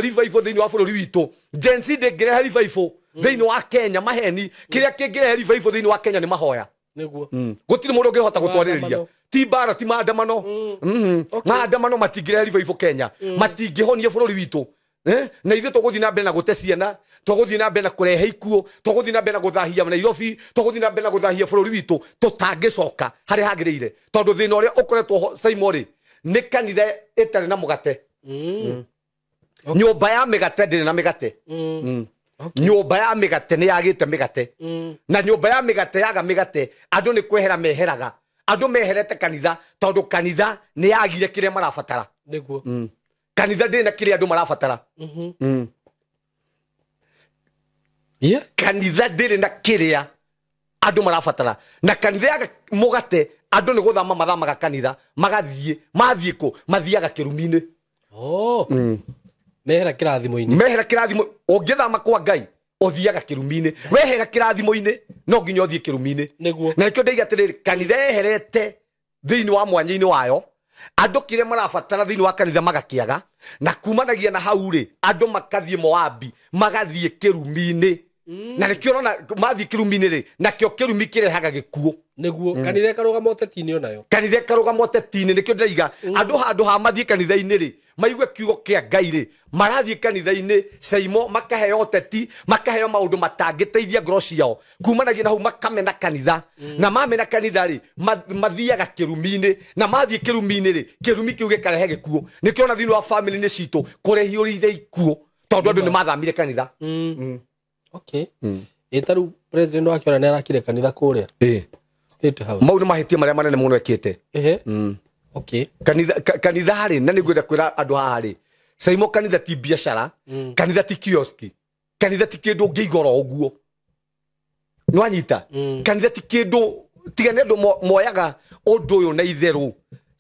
revival thĩinĩ wa bũrũri witũ, Gen Z ndĩngĩrehe revival thĩinĩ wa Kenya, maheni. Kĩrĩa kĩngĩrehe revival thĩinĩ wa Kenya nĩ mahoya. Gũtirĩ mũndũ ũngĩhota gũtwarĩrĩria. Maandamano. Ti mbara, ti maandamano. Maandamano matingĩrehe revival Kenya, matingĩhonia bũrũri witũ. Eh? Na ithuĩ tũgũthiĩ na mbere na gũte ciana, tũgũthiĩ na mbere na kũrehe ikuũ, tũgũthiĩ na mbere na gũthahia Nairobi, tũgũthiĩ na mbere na gũthahia bũrũri witũ, tũtangĩcoka harĩa hagĩrĩire, tondũ thĩna ũrĩa ũkoretwo ho Saimo rĩ, nĩ kanitha ĩtarĩ na mũgate. Nyũmba ya mĩgate ndĩrĩ na mĩgate. Nyũmba ya mĩgate nĩ yagĩte mĩgate, na nyũmba ya mĩgate yaga mĩgate, andũ nĩ kwehera meheraga. Andũ meherete kanitha tondũ kanitha nĩ yagire kĩrĩa marabatara. Kanitha ndĩrĩ na kĩrĩa andũ marabatara. Kanitha ndĩrĩ na kĩrĩa andũ marabatara, na kanitha yaga mũgate, andũ nĩ gũthama mathamaga kanitha, magathiĩ. Mathiĩ kũ? Mathiaga kĩrumi-inĩ. Oh. Mehera kĩrathimo-inĩ. Mehera kĩrathimo. Ũngĩthama kwa Ngai ũthiaga kĩrumi-inĩ, wehera kĩrathimo-inĩ no nginya ũthiĩ kĩrumi-inĩ. Na nĩkĩo ndaiga atĩrĩrĩ, kanitha yeherete Thĩinĩ wa mwanya-inĩ wayo andũ kĩrĩa marabatara thĩinĩ wa kanitha magakiaga na kumanagia na hau rĩ andũ makathiĩ Moabi magathiĩ kĩrumi-inĩ na nĩkĩo ũrona mathiĩ kĩrumi-inĩ rĩ nakĩo kĩrumi kĩrehaga gĩkuũ niguo kanitha ĩkarũgama ũteti-inĩ onayo kanitha ĩkarũgama ũteti-inĩ nĩkĩo ndĩraiga andũ handũ ha mathiĩ kanitha-inĩ rĩ maigue kiugo kĩa Ngai rĩ marathiĩ kanitha-inĩ caimo makaheo ũteti makaheo maũndũ matangĩteithia ngoro ciao kumanagia na hau makamena kanitha na mamena kanitha rĩ mathiaga kĩrumi-inĩ na mathiĩ kĩrumi-inĩ rĩ kĩrumi kĩu gĩkarehe gĩkuũ nĩkĩo ona thĩinĩ wa family-inĩ citũ kũrehiũrĩire ikuũ tondũ andũ nĩ mathamire kanitha. Okay. Ĩ rĩu president wake ona nĩ arakire kanitha kũrĩa State House. Mau nĩ mahĩtia marĩa manene mũno ekĩte. Okay. Kanitha kanitha rĩ na nĩngwenda kwĩra andũ haha rĩ caimo kanitha ti biacara kanitha ti kioski kanitha ti kĩndũ ũngĩigora ũguo nĩwanyita kanitha ti kĩndũ tiga nĩ andũ moyaga ũndũ ũyũ na itherũ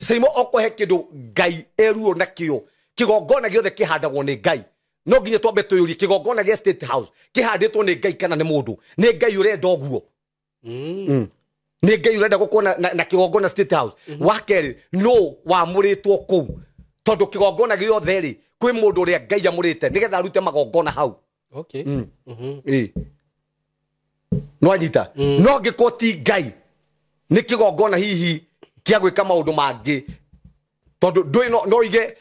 caimo okũhe kĩndũ Ngai eruo nakĩo kĩgongona gĩothe kĩhandagwo nĩ Ngai no nginya twambe twĩyũrie kĩgongona gĩa State House kĩhandĩtwo nĩ Ngai kana nĩ mũndũ nĩ Ngai ũrenda ũguo nĩ Ngai ũrenda gũkorwo na kĩgongona State House wa kerĩ no wamũrĩtwo kũu tondũ kĩgongona gĩothe rĩ kwĩ mũndũ ũrĩa Ngai amũrĩte nĩgetha arute magongona hau. Okay. Nĩwanyita no angĩkorwo ti Ngai nĩ kĩgongona hihi kĩa gwĩka maũndũ mangĩ tondũ ndũĩ no ige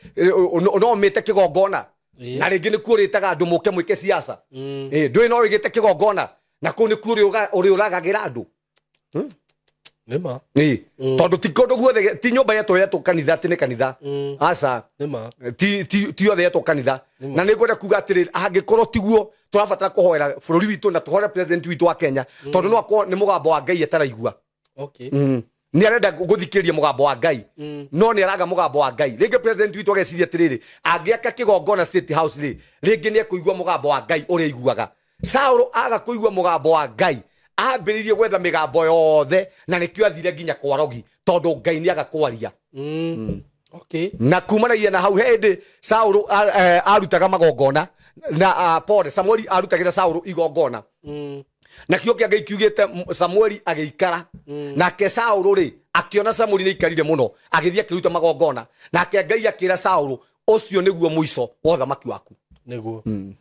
no ũmĩte kĩgongona na rĩngĩ nĩkuo ũrĩtaga andũ mũke mwĩke siasa ndũĩ no ũigĩte kĩgongona na kũu nĩkuo ũrĩũragagĩra andũ Nĩma. Tondũ ti kũndũ guothe ti nyũmba yetwo yetwo kanitha atĩ nĩ kanitha aca Nĩma. ti yothe yetwo kanitha na nĩ ngwenda kuga atĩrĩrĩ angĩkorwo tiguo tũrabatara kũhoera bũrũri witũ na tũhoere president witũ wa Kenya tondũ no akorwo nĩ mũgambo wa Ngai ataraigua. Okay. Nĩ arenda gũthikĩrĩria mũgambo wa Ngai no nĩ araga mũgambo wa Ngai rĩngĩ president witũ ageciria atĩrĩrĩ angĩaka kĩgongona State House rĩ rĩngĩ nĩ ekũigua mũgambo wa Ngai ũrĩa aiguaga. Saũlũ aga kũigua mũgambo wa Ngai ambĩrĩirie gwetha mĩgambo yothe na nĩkĩo athire nginya kwa rogi tondũ Ngai nĩ aga kwaria. Okay. Na kumanagia na hau hĩndĩ Saũlũ arutaga magongona na pole Samueli arutagĩra Saũlũ igongona na kiugo kĩa Ngai kiugĩte Samueli agĩikara nake Saũlũ rĩ akĩona Samueli nĩ aikarire mũno agĩthiĩ akĩruta magongona nake Ngai akĩra Saũlũ ũcio nĩguo mũico wa ũthamaki waku. Nĩguo.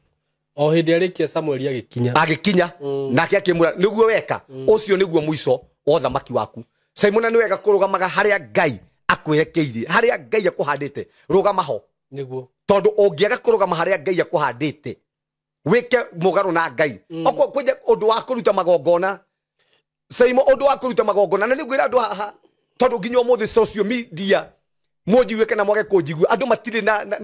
O hĩndĩ arĩkia Samueli agĩkinya nake akĩmwĩra nĩguo weka ũcio nĩguo mũico wa ũthamaki waku. Simona nĩ wega kũrũgamaga harĩa Ngai akwĩrekeirie harĩa Ngai akũhandĩte rũgama ho. Nĩguo. Tondũ ũngĩaga kũrũgama harĩa Ngai akũhandĩte wĩke mũgarũ na Ngai okorwo kwĩnja ũndũ wa kũruta magongona Saimo ũndũ wa kũruta magongona na nĩngwĩra andũ haha tondũ nginya ũmũthĩ social media mũnjigue kana mwage kũnjigua andũ matirĩ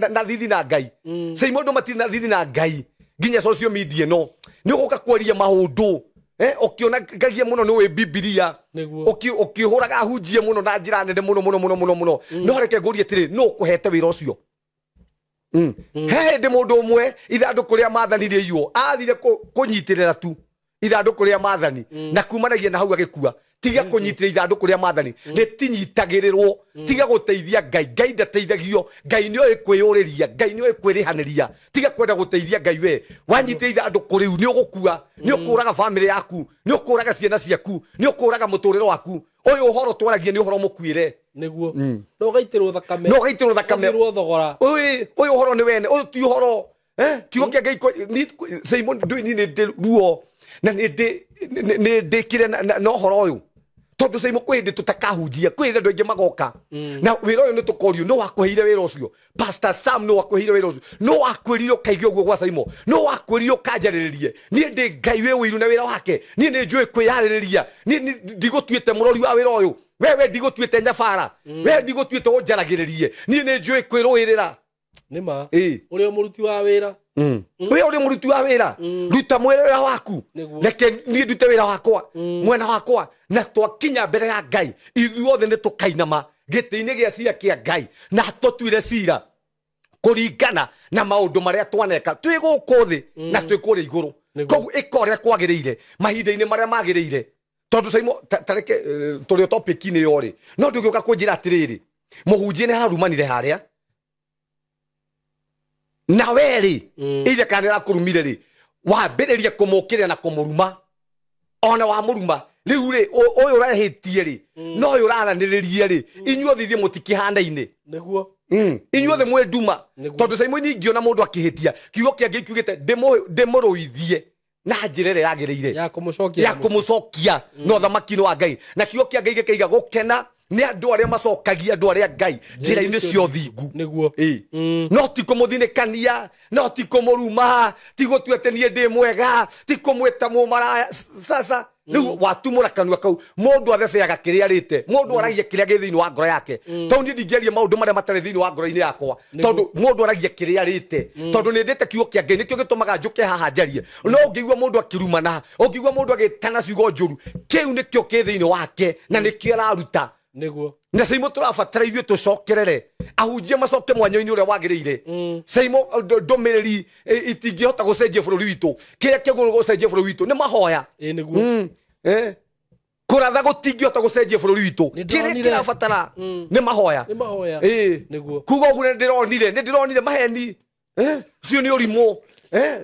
na thithi na Ngai. Saimo andũ matirĩ na thithi na Ngai nginya social media ĩno nĩ ũgũka kwaria maũndũ ũkĩona ngagia mũno nĩ ũĩ Bibilia ũkĩhũraga hunjie mũno na njĩra nene mũno mũno mũno mũno mũno no reke ngũrie atĩrĩ nũ ũkũhete wĩra ũcio. He hĩndĩ mũndũ ũmwe ithandũkũ rĩa maathani rĩaiywo athire kũnyitĩrĩra tu ithandũkũ rĩa maathani na kumanagia na hau agĩkua. Tiga kũnyitĩrĩra ithandũkũ rĩa maathani rĩtinyitagĩrĩrwo tiga gũteithia Ngai. Ngai ndateithagio Ngai nĩoĩ kwĩyũrĩria Ngai nĩoĩ kwĩrĩhanĩria tiga kwenda gũteithia Ngai we wanyitĩrĩra ithandũkũ rĩu nĩ ũgũkua nĩ ũkũraga famĩlĩ yaku nĩ ũkũraga ciana ciaku nĩ ũkũraga mũtũrĩre waku ũyũ ũhoro twaragia nĩ ũhoro mũkuĩre. Nĩguo. No ũgaitĩrwo thakame. No ũgaitĩrwo thakame. Ũthirwo thogora. Ũyũ ũhoro nĩ wene ũyũ ti ũhoro kiugo kĩa Ngai Simon ndũĩ niĩ nĩ ndĩ ruo na nĩ ndĩkire na ũhoro ũyũ tondũ Simon kwĩ hĩndĩ tũtakahunjia kwĩ hĩndĩ andũ aingĩ magoka na wĩra ũyũ nĩ tũkorio nũ wakũheire wĩra ũcio Pastor Sam nũ wakũheire wĩra ũcio nũ wakwĩrire ũkaigue ũguo gwa Simon nũ wakwĩrire ũkanjarĩrĩrie niĩ ndĩ Ngai wĩ ũiru na wĩra wake niĩ nĩ njũĩ kwĩyarĩrĩria niĩ ndigũtuĩte mũrori wa wĩra ũyũ wewe ndigũtuĩte nyabara wewe ndigũtuĩte ũnjaragĩrĩrie niĩ nĩ njũĩ kwĩrũĩrĩra. Nĩma. Ũrĩa mũruti wa wĩra we ũrĩ mũruti wa wĩra ruta wĩra waku reke niĩ ndute wĩra wakwa mwena wakwa na twakinya mbere ya Ngai ithuothe nĩ tũkainama gĩtĩ-inĩ gĩa cira kĩa Ngai na tũtuire cira kũringana na maũndũ marĩa twaneka twĩ gũkũ thĩ na twĩ kũrĩa igũrũ koguo ĩka ũrĩa kwagĩrĩire mahinda-inĩ marĩa magĩrĩire tondũ Saimo tareke tũrĩ o topic-inĩ ĩyo rĩ no ndũgĩũka kũnjĩra atĩrĩrĩ mũhunjia nĩ ararumanire harĩa na werĩ ithe kana nĩ arakũrumire rĩ wambĩrĩria kũmũkĩrĩra na kũmũruma ona wamũruma Rĩu rĩ ũyũ ũrahĩtie rĩ no ũyũ ũraranĩrĩria rĩ inyuothe ithuĩ mũtikĩhanaine. Nĩguo. Inyuothe mwĩ nduma. Tondũ Saimo ningĩona mũndũ akĩhĩtia kiugo kĩa Ngai kiugĩte ndĩmũrũithie na njĩra ĩrĩa yagĩrĩire ya kũmũcokia na ũthamaki-inĩ wa Ngai. Na kiugo kĩa Ngai gĩkaiga gũkena nĩ andũ arĩa macokagia andũ arĩa Ngai njĩra-inĩ cia ũthingu. Nĩguo. No ti kũmũthinĩkania, no ti kũmũruma, ti gũtua atĩ niĩ ndĩ mwega, ti kũmwĩta mũmaraya. Sasa rĩu watumũra kanua kau mũndũ athebeaga kĩrĩa arĩte, mũndũ aragia kĩrĩa gĩ thĩinĩ wa ngoro yake. Tondũ niĩ ndingĩaria maũndũ marĩa matarĩ thĩinĩ wa ngoro-inĩ yakwa, tondũ mũndũ aragia kĩrĩa arĩte. Tondũ nĩ ndĩte kiugo kĩa Ngai nĩkĩo gĩtũmaga njũke haha njarie. No ũngĩigua mũndũ akĩrumana, ũngĩigua mũndũ agĩtana ciugo njũru, kĩu nĩkĩo kĩ thĩinĩ wake na nĩkĩo araruta. Nĩguo. Na Saimo tũrabatara ithuĩ tũcokerere ahunjia macoke mwanya-inĩ ũrĩa wagĩrĩire. Saimo ndũmĩrĩri itingĩhota gũcenjia bũrũri witũ. Kĩrĩa kĩagĩrĩirwo gũcenjia bũrũri witũ nĩ mahoya. Nĩguo. Kũratha gũtingĩhota gũcenjia bũrũri witũ. Kĩrĩa kĩrabatara nĩ mahoya. Nĩ mahoya. Nĩguo. Kuga ũguo nĩ ndĩronire maheni. Ũcio nĩ ũrimũ.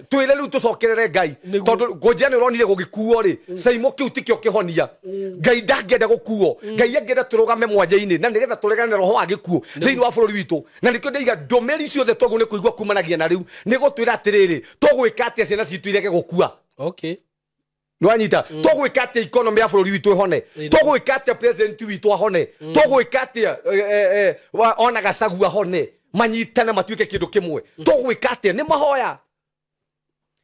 Twĩre rĩu tũcokerere Ngai. Tondũ ngũnjia nĩ ũronire gũgĩkuo rĩ, Saimo kĩu tikĩo kĩhonia. Ngai ndangĩenda gũkuo. Ngai angĩenda tũrũgame mwanya-inĩ na nĩgetha tũregane na roho wa gĩkuũ thĩinĩ wa bũrũri witũ. Na nĩkĩo ndaiga ndũmĩrĩri ciothe twagwo nĩ kũigua kumanagia na rĩu nĩ gũtwĩra atĩrĩrĩ, tũgwĩka atĩa ciana citũ irege gũkua. Okay. Nĩwanyita? Tũgwĩka atĩa economy ya bũrũri witũ ĩhone? Tũgwĩka atĩa president witũ ahone? Tũgwĩka atĩa ona Gachagua ahone? Manyitane matuĩke kĩndũ kĩmwe. Tũgwĩka atĩa? Nĩ mahoya.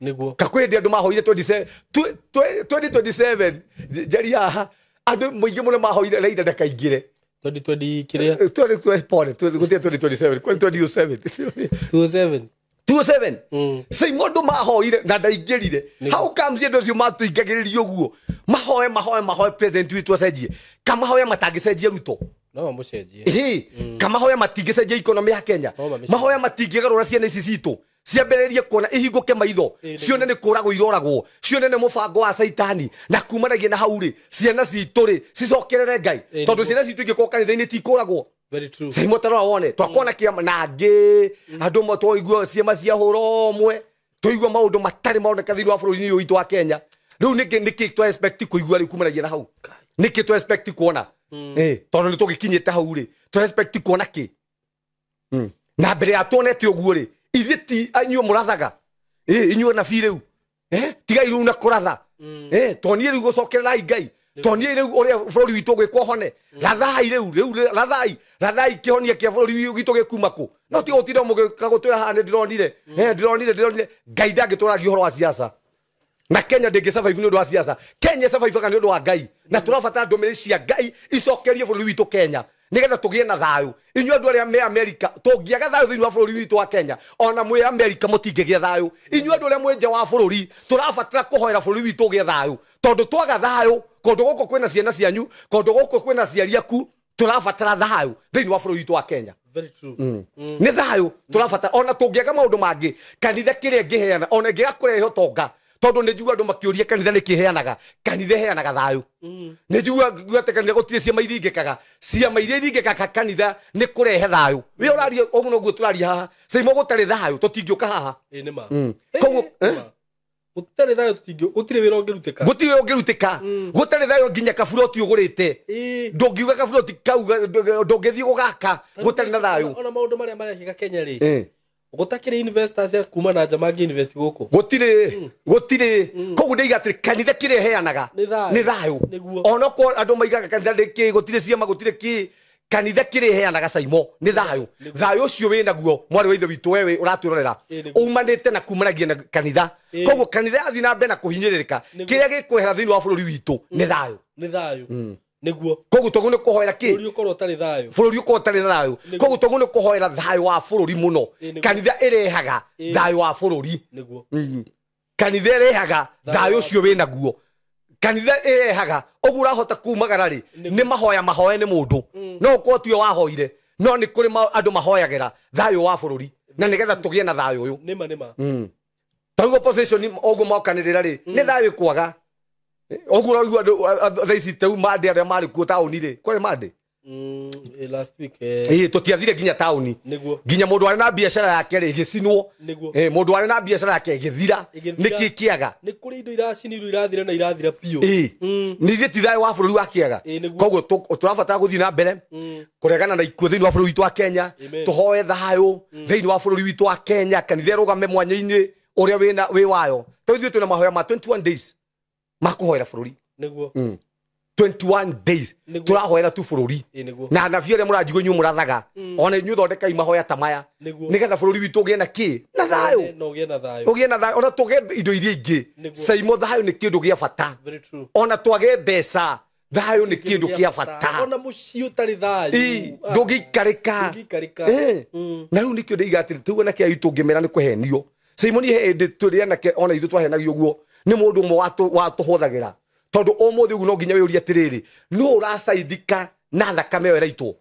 Nĩguo. Kakwĩ hĩndĩ andũ mahoire 2027 njaria haha andũ mũingĩ mũno mahoire Raila ndakaingĩre. 2020 kĩrĩa? 2024, gũtirĩ 2027, kwĩ 2007. 2007. 2007. Saimo andũ mahoire na ndaingĩrire. How comes andũ acio matũingagĩrĩria ũguo? Mahoe mahoe mahoe president witũ acenjie. Kamahoya matangĩcenjia Ruto. No mamũcenjie. Kamahoya matingĩcenjia economy ya Kenya. Mahoya matingĩgarũra ciana ici citũ. Ciambĩrĩrie kuona ihingũke maitho, cione nĩ kũragwo iroragwo, cione nĩ mũbango wa Caitani, na kumanagia na hau rĩ ciana citũ rĩ cicokerere Ngai. Tondũ ciana citũ ingĩkorwo kanitha-inĩ tikũragwo. Very true. Saimo tarora wone twakona kĩama na angĩ andũ twaigua ciama cia hũra ũmwe, twaigua maũndũ matarĩ maroneka thĩinĩ wa bũrũri-inĩ ũyũ witũ wa Kenya. Rĩu nĩkĩ twa expect kũigua rĩu kumanagia na hau? Nĩkĩ twa expect kuona? Tondũ nĩ tũgĩkinyĩte hau rĩ, twa expect kuona kĩ? Na mbere ya tuonete ũguo rĩ, ithuĩ ti inyuĩ mũrathaga. Inyuĩ anabii rĩu. Tigai rĩu na kũratha. Tonie rĩu gũcokererai Ngai. Tonie rĩu ũrĩa bũrũri witũ ũgwĩkwo hone. Rathai rĩu rathai. Rathai kĩhonia kĩa bũrũri witũ gĩkuma kũ. No tiga gũtinda mũgĩũka gũtwĩra haha nĩ ndĩronire. Ndĩronire. Ngai ndangĩtũragia ũhoro wa siasa. Na Kenya ndĩngĩ survive nĩ ũndũ wa siasa. Kenya survive nĩ ũndũ wa Ngai. Na tũrabatara ndũmĩrĩri cia Ngai icokerie bũrũri witũ Kenya. Nĩgetha tũgĩe na thayũ. Inyuĩ andũ arĩa me America, tũngĩaga thayũ thĩinĩ wa bũrũri witũ wa Kenya, ona mwĩ America mũtingĩgĩa thayũ. Inyuĩ andũ arĩa mwĩ nja wa bũrũri, tũrabatara kũhoera bũrũri witũ ũgĩe thayũ. Tondũ twaga thayũ, kũndũ gũkũ kwĩna ciana cianyu, kũndũ gũkũ kwĩna aciari aku, tũrabatara thayũ thĩinĩ wa bũrũri witũ wa Kenya. Very true. Nĩ thayũ tũrabatara. Ona tũngĩaga maũndũ mangĩ, kanitha kĩrĩa ĩngĩheana, ona ĩngĩaga kũrehe ũtonga, tondũ nĩ njiguaga andũ makĩũria kanitha nĩ kĩheanaga. Kanitha ĩheanaga thayũ. Nĩ njiguaga atĩ kanitha gũtirĩ ciama iringĩkaga. Ciama iria iringĩkaga kanitha nĩ kũrehe thayũ. We ũraria ũguo noguo tũraria haha. Saimo gũtarĩ thayũ tũtingĩũka haha. Nĩ ma. Koguo gũtarĩ thayũ tũtingĩ, gũtirĩ wĩra ũngĩrutĩka. Gũtirĩ wĩra ũngĩrutĩka. Gũtarĩ thayũ nginya kaburoti ũgũrĩte. Ndũngiuga kaburoti kau ndũngĩthiĩ gũgaka gũtarĩ na thayũ. Ona maũndũ marĩa marekĩka Kenya rĩ. Gũtakĩrĩ investors ya kuma na nja mangĩ invest gũkũ. Gũtirĩ. Koguo ndaiga atĩrĩ kanitha kĩrĩa ĩheanaga nĩ thayũ. Onokorwo andũ maigaga kanitha nĩ kĩ, gũtirĩ ciama, gũtirĩ kĩ, kanitha kĩrĩa ĩheanaga Saimo nĩ thayũ. Thayũ ũcio wĩ naguo mwarĩ wa ithe witũ wewe ũratwĩrorera umanĩte na kumanagia na kanitha. Koguo kanitha yathiĩ na mbere na kũhinyĩrĩrĩka, kĩrĩa gĩkwehera thĩinĩ wa bũrũri witũ nĩ thayũ. Nĩ thayũ. Nĩguo. Koguo tũguo nĩ kũhoera kĩ? Bũrũri ũkorwo ũtarĩ thayũ. Bũrũri ũkorwo ũtarĩ na thayũ. Koguo tũguo nĩ kũhoera thayũ wa bũrũri mũno. Kanitha ĩrehaga thayũ wa bũrũri. Nĩguo. Kanitha ĩrehaga thayũ ũcio wĩ naguo. Kanitha ĩrehaga ũguo ũrahota kumagara rĩ, nĩ mahoya mahoe nĩ mũndũ. No ũkorwo tiwe wahoire, no nĩ kũrĩ andũ mahoyagĩra thayũ wa bũrũri na nĩgetha tũgĩe na thayũ ũyũ. Nĩma nĩma. Ta rĩu opposition ũguo mokanĩrĩra rĩ, nĩ thayũ ĩkwaga. Ũguo ũraigua andũ thaa ici tau mande arĩa marĩ kuo taũni rĩ, kwarĩ mande? Last week tutiathire nginya tauni nginya mundu ari na biashara yake ri gicinwo mundu ari na biashara yake githira niki kiaga ni kuri indo iracinirwo irathira na irathira piu ni thie thayo wa bururi wa kiaga koguo turabatara guthii na mbere kuregana na ikuo thiini wa bururi witu wa Kenya tuhoe thayo thiini wa bururi witu wa Kenya kanitha rugame mwanya-ini uria wina wi wayo to ithuĩ twina mahoya ma 21 days ma kuhoera bururi niguo 21 days turahoera tu bururi na anabii aria muranjigua inyuĩ murathaga ona inyuĩ thondekai mahoya ta maya nigetha bururi witũ ũgĩe na kĩ na thayũ ũgĩe na thayũ ona tũgĩe indo iria ingĩ Saimo thayũ nĩ kĩndũ gĩa bata ona twage mbeca thayũ nĩ kĩndũ kĩa bata ona mũciĩ ũtarĩ thayũ ndũngĩikarĩka na rĩu nĩkĩo ndĩiga atĩrĩ tũu anake aitũ ũngĩmera nĩ kũhenio Saimo niĩ hĩndĩ tũrĩ anake ona ithuĩ twahenagio ũguo nĩ mũndũ ũmwe watũhũthagĩra tondu umuthi ugu no nginya wiurie atiriri no uracaidika na thakame ĩyo ĩraitwo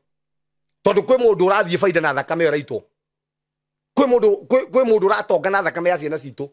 tondu kwi mundu urathie faida na thakame ĩyo ĩraitwo kwi mundu uratonga na thakame ya ciana citũ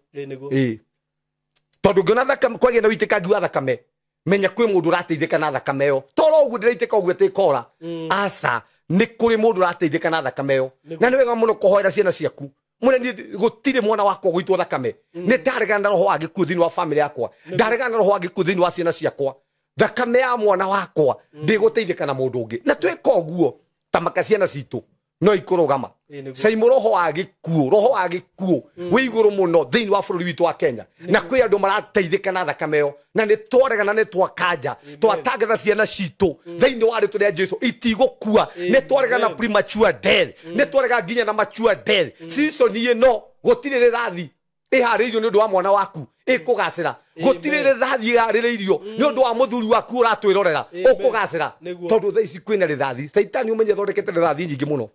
tondu ngiona thakame kwagĩa na ũitĩkangi wa thakame menya kwi mundu urateithĩka na thakame ĩyo toro ũguo ndĩraitĩka ũguo atĩ ĩkora aca nĩ kũrĩ mũndũ ũrateithĩka na thakame ĩyo na nĩ wega mũno kũhoera ciana ciaku mune ni gutire mwana wakwa gwitwo thakame ni ndaregana na roho wa gikuo thiini wa family yakwa ndaregana na roho wa gikuo thiini wa ciana ciakwa thakame ya mwana wakwa ndigũteithĩka na mũndũ ũngĩ na twĩka ũguo ta maka ciana citũ no ikũrũgama Saimo roho wa gikuo wĩ igũrũ mũno thĩinĩ wa bũrũri witũ wa Kenya na kwĩ andũ marateithĩka na thakame ĩyo na nĩ twaregana nĩ twakanja twatangatha ciana citũ thĩinĩ wa rĩtwa rĩa Jesu itigũkua nĩ twaregana na premature death nĩ twaregana nginya na mature death season ĩno gũtirĩ rĩrathi ĩharĩirio nĩ ũndũ wa mwana waku ĩkũgacĩra gũtirĩ rĩthathi ĩharĩrĩirio nĩ ũndũ wa mũthuri waku ũratwĩrorera ũkũgacĩra tondũ thaa ici kwĩna rĩthathi Caitani ũmenye athondekete rĩthathi nyingĩ mũno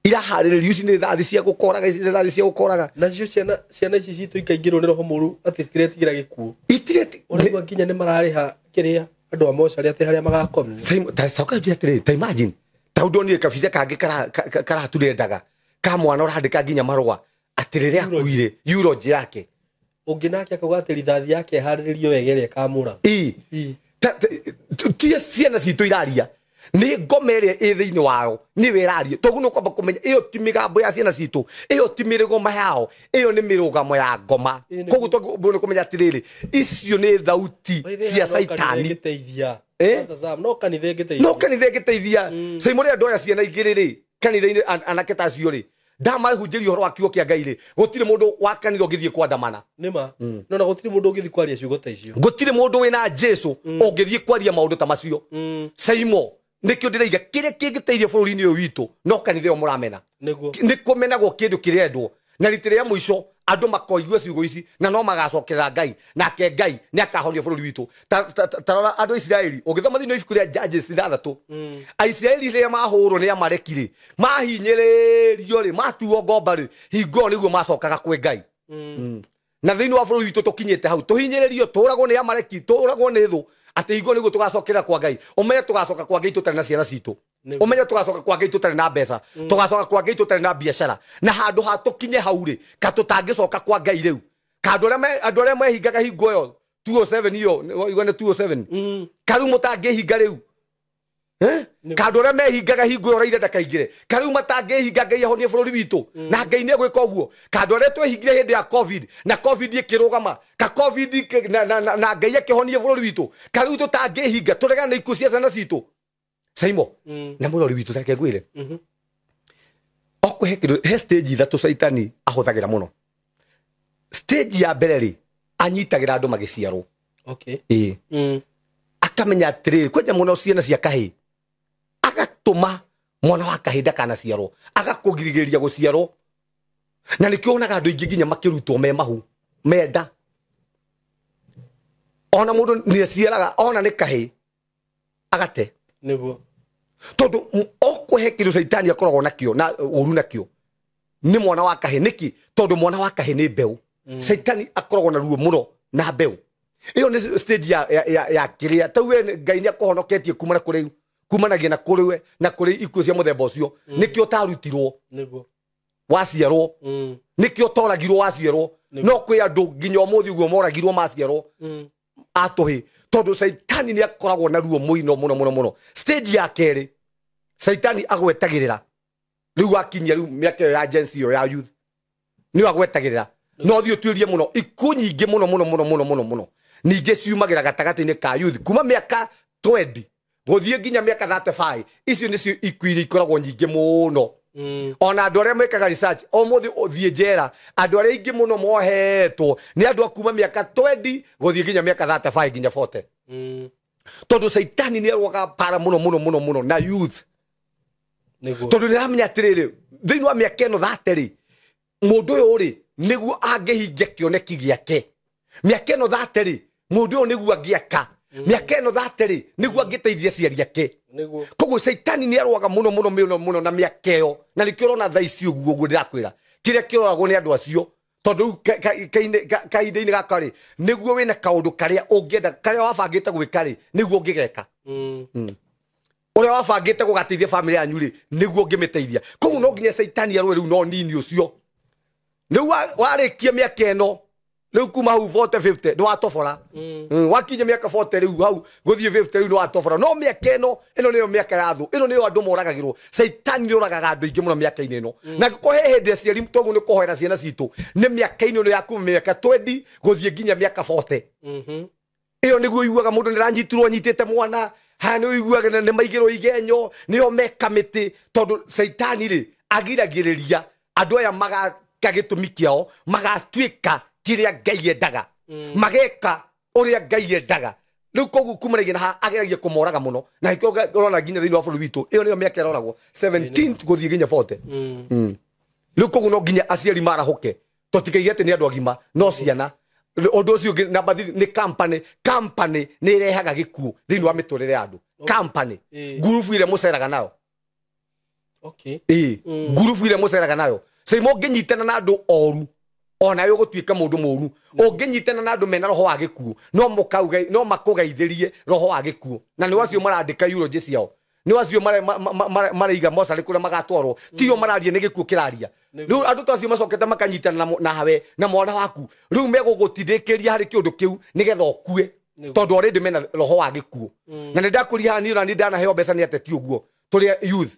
iraharĩrĩrio ici nĩ rĩthathi cia gũkoraga ici nĩ rĩthathi cia gũkoraga nacio ciana ici citũ ikaingĩrwo nĩ roho mũru atĩ citiretigĩra gĩkuũ ũraigua nginya nĩ mararĩha kĩrĩa andũ a mocarĩ atĩ harĩa magakomio coka njĩra atĩrĩrĩ ta imagine ta ũndũ onire kabica kangĩ karaturendaga ka mwana ũrandĩka nginya marũa atĩ rĩrĩa akuire eulogy yake ũngĩ nake akauga atĩ rithathi yake ĩharĩrĩrio wega ĩrĩa ĩkamũra ti ciana citũ iraria nĩ ngoma ĩrĩa ĩ thĩinĩ wao nĩwe ĩraria toguo nĩ ũkwamba kũmenya ĩyo ti mĩgambo ya ciana citũ ĩyo ti mĩrũgamo yao ĩyo nĩ mĩrũgamo ya ngoma koguo twagĩrĩirwo nĩ kũmenya atĩrĩrĩ icio nĩ thauti cia Caitani no kanitha ĩngĩteithia Saimo rĩrĩa ndoya ciana igĩrĩ rĩ kanitha-inĩ anake ta acio rĩ ndamahunjĩria ũhoro wa kiugo kĩa Ngai rĩ gũtirĩ mũndũ wa kanitha ũngĩthiĩ kwandamana nĩma no na gũtirĩ mũndũ ũngĩthiĩ kwaria ciugo ta icio gũtirĩ mũndũ wĩna Jesu ũngĩthiĩ kwaria maũndũ ta macio Saimo nĩkĩo ndĩraiga kĩrĩa kĩngĩteithia bũrũri-inĩ ũyũ witũ no kanitha ĩyo mũramena nĩ kũmenagwo kĩndũ kĩrendwo na rita rĩa mũico andũ makoigua ciugo ici na no magacokerera Ngai nake Ngai nĩ akahonia bũrũri witũ ta rora andũ a Isiraeli ũngĩthoma thĩinĩ wa ibuku rĩa Judges 6 Aisiraeli rĩrĩa mahũrwo nĩ Amaleki rĩ mahinyĩrĩrio rĩ matuo ngomba rĩ hingo ĩyo nĩguo macokaga kwĩ Ngai na thĩinĩ wa bũrũri witũ tũkinyĩte hau tũhinyĩrĩrio tũragwo nĩ Amaleki tũragwo nĩ thũ atĩ hingo nĩguo tũgacokerera kwa Ngai ũmenye tũgacoka kwa Ngai tũtarĩ na ciana citũ ũmenye tũgacoka kwa Ngai tũtarĩ na mbeca tũgacoka kwa Ngai tũtarĩ na biacara na handũ ha tũkinye hau rĩ ka tũtangĩcoka kwa Ngai rĩu ka andũ arĩa mehingaga hingo ĩyo 207 ĩyo igua nĩ 207 ka rĩu mũtangĩhinga rĩu ka andũ arĩa mehingaga hingo ĩyo ũraire ndakaingĩre ka rĩu matangĩhinga Ngai ahonie bũrũri witũ na Ngai nĩ egwĩka ũguo ka andũ arĩa twehingire hĩndĩ ya COVID na COVID ĩkĩrũgama ka COVID na Ngai akĩhonie bũrũri witũ ka rĩu tũtangĩhinga tũregane na ikuũ cia ciana citũ Saimo na mũrori witũ tareke ngwĩre okũhe kĩndũ he stage ithatũ Caitani ahũthagĩra mũno stage ya mbere rĩ anyitagĩra andũ magĩciarwo akamenya atĩrĩrĩ kwanja mũno ciana cia kahĩĩ agatũma mwana wa kahĩĩ ndakanaciarwo agakũgirĩrĩria gũciarwo na nĩkĩo wonaga andũ aingĩ nginya makĩrutwo me mahu menda ona mũndũ nĩaciaraga ona nĩ kahĩĩ agate nĩguo tondũ okũhe kĩndũ Caitani akoragwo nakĩo na ũru nakĩo nĩ mwana wa kahĩĩ nĩkĩ tondũ mwana wa kahĩĩ nĩ mbeũ Caitani akoragwo na ruo mũno na mbeũ ĩyo nĩ stage ya kĩrĩa tau we Ngai nĩ akũhonoketie kumana kũrĩ kumanagia na kũrĩ na kũrĩ ikuũ cia mũthemba ũcio nĩkĩo ũtarutirwo waciarwo nĩkĩo ũtoragirwo waciarwo no kwĩ andũ nginya ũmũthĩ ũguo moragirwo maciarwo atũhĩ Tondu Saitani ni akoragwo na ruo muino muno muno muno. Stage ya keri Saitani agwetagirira riu akinyia riu miaka ya Gen Z ya youth ni agwetagirira no thiĩ ũtuĩrie mũno ikuũ nyingĩ mũno mũno mũno mũno mũno mũno ningĩ ciumagĩra gatagatĩ-inĩ ka youth kuma mĩaka 20 gũthiĩ nginya mĩaka 35. Icio nĩcio ikuũ iria ikoragwo nyingĩ mũno. Ona andũ arĩa mekaga research ũmũthĩ ũthiĩ njera andũ arĩa aingĩ mũno mohetwo nĩ andũ a kuma mĩaka 20 gũthiĩ nginya mĩaka 35 nginya 40. Tondũ Saitani nĩ arũaga para mũno mũno mũno mũno na youth. Tondũ nĩaramenya atĩrĩrĩ thĩinĩ wa mĩaka ĩno 30 rĩ mũndũ ũyũ rĩ nĩguo angĩhingia kĩoneki gĩake. Mĩaka ĩno 30 rĩ mũndũ ũyũ nĩguo angĩaka. Mĩaka ĩno 30 rĩ nĩguo angĩteithia aciari ake. Koguo Saitani nĩ arũaga mũno mũno mũno mũno na mĩaka ĩyo na nĩkĩo ũrona thaa ici ũguo ũguo ndĩrakwĩra kĩrĩa kĩroragwo nĩ andũ acio tondũ rĩu kahinda-inĩ gaka rĩ nĩguo wĩna kaũndũ karĩa ũngĩenda karĩa wabangĩte gwĩka rĩ nĩguo ũngĩgeka. Ũrĩa wabangĩte gũgateithia bamĩrĩ yanyu rĩ nĩguo ũngĩmĩteithia. Koguo no nginya Saitani arũe rĩu no nini ũcio. Rĩu warĩkia mĩaka ĩno rĩu kuma hau 40 50 nĩ watobora. Wakinya mĩaka 40 rĩu hau gũthiĩ 50 rĩu nĩ watobora. No mĩaka ĩno ĩno nĩyo mĩaka ya thũ, ĩno nĩyo andũ moragagĩrwo. Saitani nĩ ũragaga andũ aingĩ mũno mĩaka-inĩ ĩno. Na angĩkorwo he hĩndĩ aciari toguo nĩ kũhoera ciana citũ nĩ mĩaka-inĩ ĩno ya kuma mĩaka 20 gũthiĩ nginya mĩaka 40. Ĩyo nĩguo ũiguaga mũndũ nĩ aranyitirwo anyitĩte mwana haha nĩ ũiguaga nĩ maigĩrwo igenyo nĩo meka mĩtĩ tondũ Saitani rĩ agiragĩrĩria andũ aya magaka gĩtũmi kĩao magatuĩka kĩrĩa Ngai endaga mageka ũrĩa Ngai endaga. Rĩu koguo kumanagia na haha ageragia kũmoraga mũno na nĩkĩo ũrona nginya thĩinĩ wa bũrũri witũ ĩyo nĩyo mĩaka ĩroragwo 17 gũthiĩ nginya 40. Rĩu koguo no nginya aciari marahũke tũtikaige atĩ nĩ andũ agima no ciana. Ũndũ ũcio ũngĩ namba 3 nĩ company. Company nĩ ĩrehaga gĩkuũ thĩinĩ wa mĩtũrĩre ya andũ. Company ngurubu ĩrĩa mũceraga nayo. Ngurubu ĩrĩa mũceraga nayo Saimo ũngĩnyitana na andũ oru ona we ũgũtuĩka mũndũ mũru. Ũngĩnyitana na andũ mena roho wa gĩkuũ no makũgeithĩrie roho wa gĩkuũ. Na nĩ acio marandĩka eulogy ciao, nĩ acio maraiga mocarĩ kũrĩa magatwarwo, tio mararia nĩ gĩkuũ kĩraria. Rĩu andũ ta acio macokete makanyitana nawe na mwana waku rĩu megũgũtindĩkĩria harĩ kĩũndũ kĩu nĩgetha ũkue tondũ already mena roho wa gĩkuũ. Na nĩ ndakũria haha niĩ ona niĩ ndanaheo mbeca nĩ ateti ũguo tũrĩ youth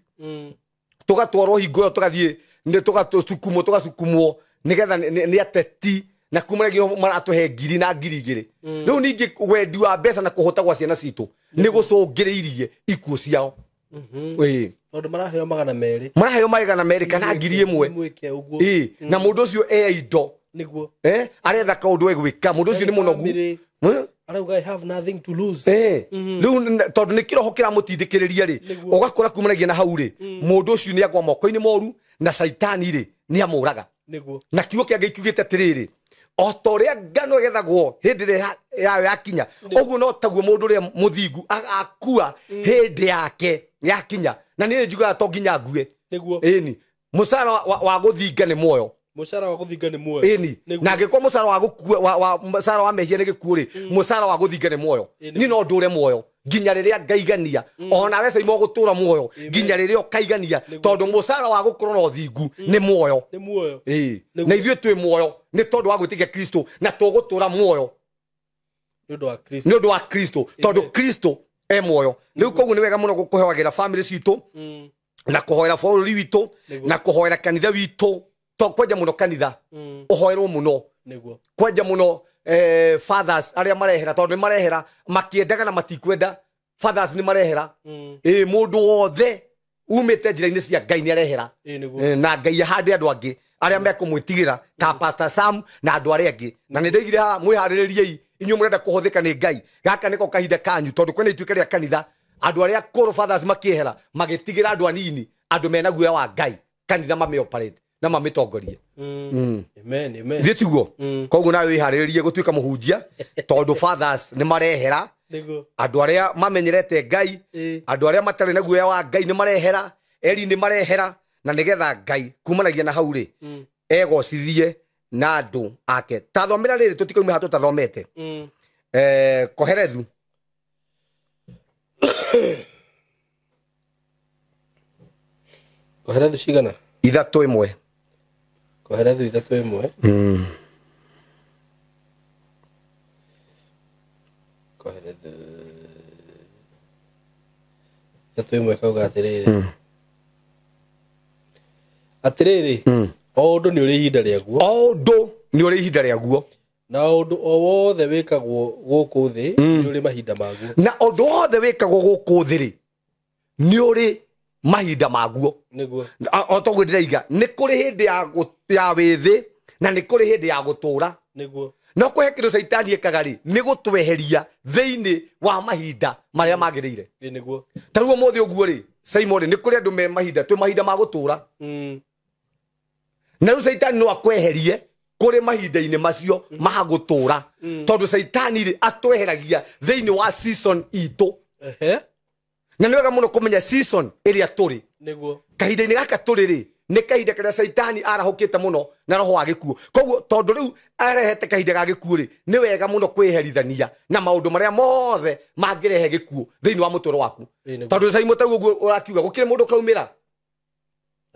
tũgatwarwo hingo ĩyo tũgathiĩ nĩ tũgasukumwo tũgasukumwo nĩgetha nĩ ateti na kumanagia maratũhe ngiri na ngiri igĩrĩ. Rĩu ningĩ wendi wa mbeca na kũhota gwa ciana citũ nĩ gũcũngĩrĩirie ikuũ ciao. Tondũ maraheo 200 maraheo 200 kana ngiri ĩmwe. Na mũndũ ũcio e indo nĩguo aretha kaũndũ egwĩka mũndũ ũcio nĩ mũnogu arauga I have nothing to lose. Rĩu tondũ nĩ kĩroho kĩramũtindĩkĩrĩria rĩ ũgakora kumanagia na hau rĩ mũndũ ũcio nĩ agwa moko-inĩ moru na Saitani rĩ nĩ amũraga. Na kiugo kĩa Ngai kiugĩte atĩrĩrĩ o ta ũrĩa ngano ĩgethagwo hĩndĩ ĩrĩa yayo yakinya ũguo no taguo mũndũ ũrĩa mũthingu agakua hĩndĩ yake yakinya. Na niĩ njugaga to nginya ngue. Ĩni mũcara wa gũthinga nĩ muoyo. Mũcara wa gũthinga nĩ muoyo. Ĩni na angĩkorwo mũcara wa gũkua wa mũcara wa mehia nĩ gĩkuũ rĩ mũcara wa gũthinga nĩ muoyo. Niĩ no ndũre muoyo nginya rĩrĩa ngaigania ona we Saimo ũgũtũra muoyo nginya rĩrĩa ũkaigania tondũ mũcara wa gũkorwo na ũthingu nĩ muoyo. Na ithuĩ twĩ muoyo nĩ tondũ wa gwĩtĩkia Kristo na tũgũtũra muoyo nĩ ũndũ wa Kristo tondũ Kristo e muoyo. Rĩu koguo nĩ wega mũno kũhoyagĩra bamĩrĩ citũ na kũhoera bũrũri witũ na kũhoera kanitha witũ. To kwanja mũno kanitha ũhoerwo mũno kwanja mũno fathers arĩa marehera tondũ nĩ marehera makĩendaga na matikwenda. Fathers nĩ marehera. Mũndũ wothe umĩte njĩra-inĩ cia Ngai nĩ arehera na Ngai ahande andũ angĩ arĩa mekũmwĩtigĩra ta Pastor Sam na andũ arĩa angĩ. Na nĩ ndaigire haha mwĩharĩrĩriei inyuĩ mũrenda kũhũthĩka nĩ Ngai gaka nĩko kahinda kanyu tondũ kwĩna ituĩka rĩa kanitha andũ arĩa akũrũ fathers makĩehera magĩtigĩra andũ anini andũ mena guoya wa Ngai kanitha mamĩoperate na mamĩtongorie. Amen, amen. Ithuĩ tiguo koguo nawe wĩharĩrĩrie gũtuĩka mũhunjia tondũ fathers nĩ marehera andũ arĩa mamenyerete Ngai andũ arĩa matarĩ na guoya wa Ngai nĩ marehera eri nĩ marehera na nĩgetha Ngai kumanagia na hau rĩ egocithie na andũ ake. Tathomera rĩrĩ tũtikauma haha tũtathomete. Koherethu Koherethu cigana? 3:1. Koherethu 3:1. Koherethu Itatu ĩmwe kauga atĩrĩrĩ, atĩrĩrĩ, o ũndũ nĩ ũrĩ ihinda rĩaguo. O ũndũ nĩ ũrĩ ihinda rĩaguo. Na ũndũ o wothe wĩkagwo gũkũ thĩ nĩ ũrĩ mahinda maguo. Na ũndũ wothe wĩkagwo gũkũ thĩ rĩ, nĩ ũrĩ mahinda maguo. Nĩguo. O toguo ndĩraiga, nĩ kũrĩ hĩndĩ ya wĩthĩ na nĩ kũrĩ hĩndĩ ya gũtũra. Nĩguo. No kũhe kĩndũ caitani ĩkaga rĩ, nĩ gũtweheria thĩinĩ wa mahinda marĩa magĩrĩire. Nĩguo. Ta rĩu ũmũthĩ ũguo rĩ, Simon, nĩ kũrĩ andũ me mahinda, twĩ mahinda ma gũtũra. Na rĩu caitani no akweherie kũrĩ mahinda-inĩ macio ma gũtũra, tondũ caitani rĩ atweheragia thĩinĩ wa season itũ. Na nĩ wega mũno kũmenya season ĩrĩa tũrĩ. Nĩguo. Kahinda-inĩ gaka tũrĩ rĩ, nĩ kahinda karĩa caitani arahũkĩte mũno na roho wa gĩkuũ. Koguo tondũ rĩu arehete kahinda ga gĩkuũ rĩ, nĩ wega mũno kwĩherithania na maũndũ marĩa mothe mangĩrehe gĩkuũ thĩinĩ wa mũtũũro waku. Tondũ Simon ta ũguo ũrakiuga gũkĩrĩ mũndũ kaumĩra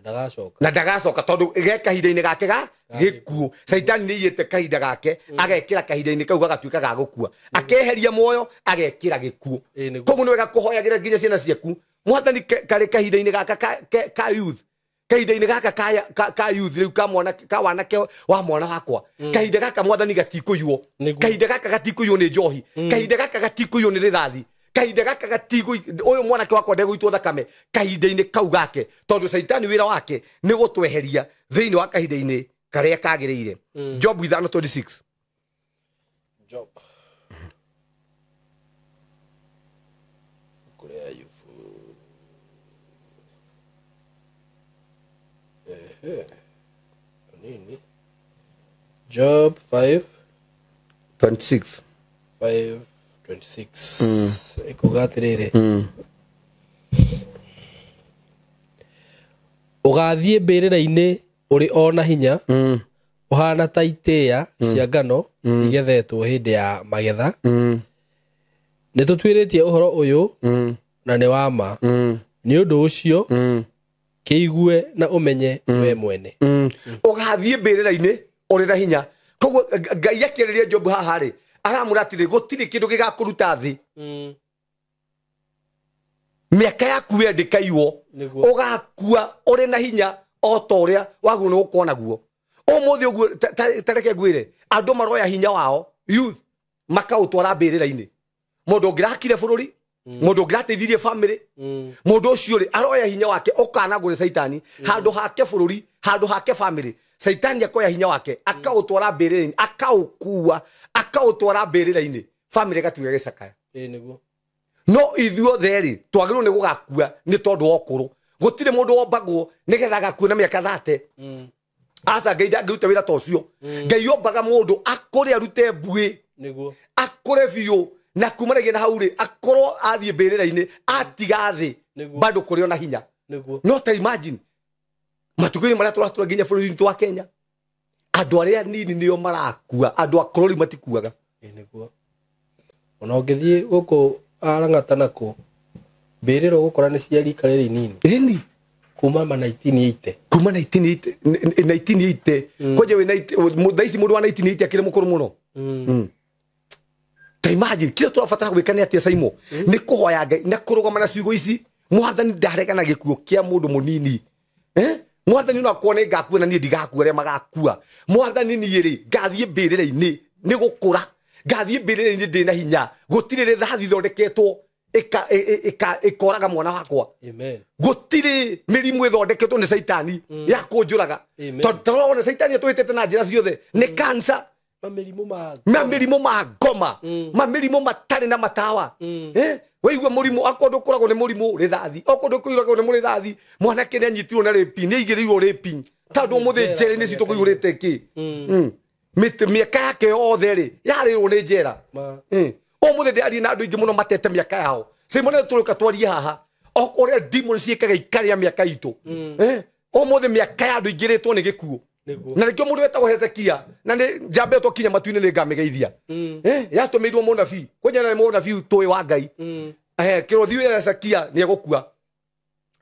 ndagacoka, na ndagacoka, tondũ ge kahinda-inĩ gake ga gĩkuũ. Caitani nĩ aiyĩte kahinda gake, agekĩra kahinda-inĩ kau gagatuĩka ga gũkua, akeheria muoyo, agekĩra gĩkuũ. Koguo nĩ wega kũhoyagĩra nginya ciana ciaku, mwathani karĩ kahinda-inĩ gaka ka youth, kahinda-inĩ gaka ka youth rĩu ka mwana, ka wanake wa mwana wakwa, kahinda gaka mwathani gatikũiywo, kahinda gaka gatikũiywo nĩ njohi, kahinda gaka gatikũiywo nĩ rĩthathi, kahinda gaka gatigũ ũyũ mwanake wakwa ndegũitwo thakame kahinda-inĩ kau gake, tondũ caitani wĩra wake nĩ gũtweheria thĩinĩ wa kahinda-inĩ karĩa kagĩrĩire. Job 5:26. Job. Kũrĩa Ayubu. Nini? Job 5:26. 5:26. Ikuga atĩrĩrĩ, ũgathiĩ mbĩrĩra-inĩ ũrĩ o na hinya, ũhana ta itĩĩa cia ngano igethetwo hĩndĩ ya magetha. Nĩ tũtuĩrĩtie ũhoro ũyũ na nĩ wa ma. Nĩ ũndũ ũcio kĩigue na ũmenye we mwene. Ũgathiĩ mbĩrĩra-inĩ ũrĩ na hinya. Koguo Ngai akĩarĩria Job haha rĩ, aramwĩra atĩrĩ, gũtirĩ kĩndũ gĩgakũruta thĩ. Mĩaka yaku we ndĩkaiywo, ũgakua ũrĩ na hinya o ta ũrĩa wagĩrĩirwo nĩ gũkorwo naguo. Ũmũthĩ ũguo ta reke ngwĩre, andũ maroya hinya wao youth makaũtwara mbĩrĩra-inĩ. Mũndũ ũngĩrakire bũrũri, mũndũ ũngĩrateithirie family, mũndũ ũcio rĩ aroya hinya wake ũkanagwo nĩ caitani, handũ hake bũrũri, handũ hake family, caitani akoya hinya wake akaũtwara mbĩrĩra-inĩ, akaũkua, akaũtwara mbĩrĩra-inĩ, family ĩgatuĩka gĩcakaya. Nĩguo. No ithuothe rĩ twagĩrĩirwo nĩ gũgakua nĩ tondũ wa ũkũrũ. Gũtirĩ mũndũ wombagwo nĩgetha agakua na mĩaka 30. Aca, Ngai ndangĩruta wĩra ta ũcio. Ngai ombaga mũndũ akũre arute mbuĩ, Nĩguo. akũre biũ, na kumanagia na hau rĩ akorwo athiĩ mbĩrĩra-inĩ atiga thĩ bado kũrĩ ona hinya. Nĩguo. No ta imagine matukũ-inĩ marĩa tũratũra nginya bũrũri-inĩ wa Kenya, andũ arĩa nini nĩo marakua, andũ akũrũ rĩu matikuaga. Nĩguo. Ona ũngĩthiĩ gũkũ Arang'ata nakũ, mbĩrĩra ũgũkora nĩ cia rika rĩrĩ inini. Ĩni. Kuma ma 1980. Kuma 1980. Kwanja wĩ thaa ici mũndũ wa 1980 akĩrĩ mũkũrũ mũno. Ta imagine kĩrĩa tũrabatara gwĩka nĩ atĩa Simon? Nĩ kũhoya Ngai na kũrũgama na ciugo ici, mwathani ndaregana gĩkuũ kĩa mũndũ mũnini. Mwathani no akorwo nĩ ngakua na niĩ ndigakua arĩa magakua. Mwathani niĩ rĩ ngathiĩ mbĩrĩra-inĩ nĩ gũkũra, ngathiĩ mbĩrĩra-inĩ ndĩ na hinya, gũtirĩ rĩthathi ithondeketwo ĩkoraga mwana wakwa. Amen. Gũtirĩ mĩrimũ ĩthondeketwo nĩ caitani ya kũnjũraga. Tondũ tũrona caitani atũhĩtĩte na njĩra ciothe, nĩ cancer, mamĩrimũ ma ngoma, mamĩrimũ matarĩ na matawa. Waigua mũrimũ, akorwo ndũkũragwo nĩ mũrimũ rĩthathi, okorwo ndũkũragwo nĩ mũrĩthathi, mwanake nĩ anyitirwo na rape, nĩ aigĩrĩirwo rape. Tondũ ũmũthĩ njera-inĩ citũ kũihũrĩte kĩ? Mĩaka yake yothe rĩ yarĩrwo nĩ njera. Ũmũthĩ ndĩraria na andũ aingĩ mũno matete mĩaka yao. Simon tũrũka twarie haha, o ũrĩa demon ciĩkaga ikarĩa mĩaka itũ. Ũmũthĩ mĩaka ya andũ aingĩrĩtwo nĩ gĩkuũ. Na nĩkĩo mũndũ wetagwo Hezekia, na nĩ njamba ĩyo twakinya matu-inĩ nĩ ngamĩgeithia. Yatũmĩirwo mũnabii, kwanja nĩ mũnabii tũĩ wa Ngai. Kĩrothi ũyũ Hezekia nĩ egũkua.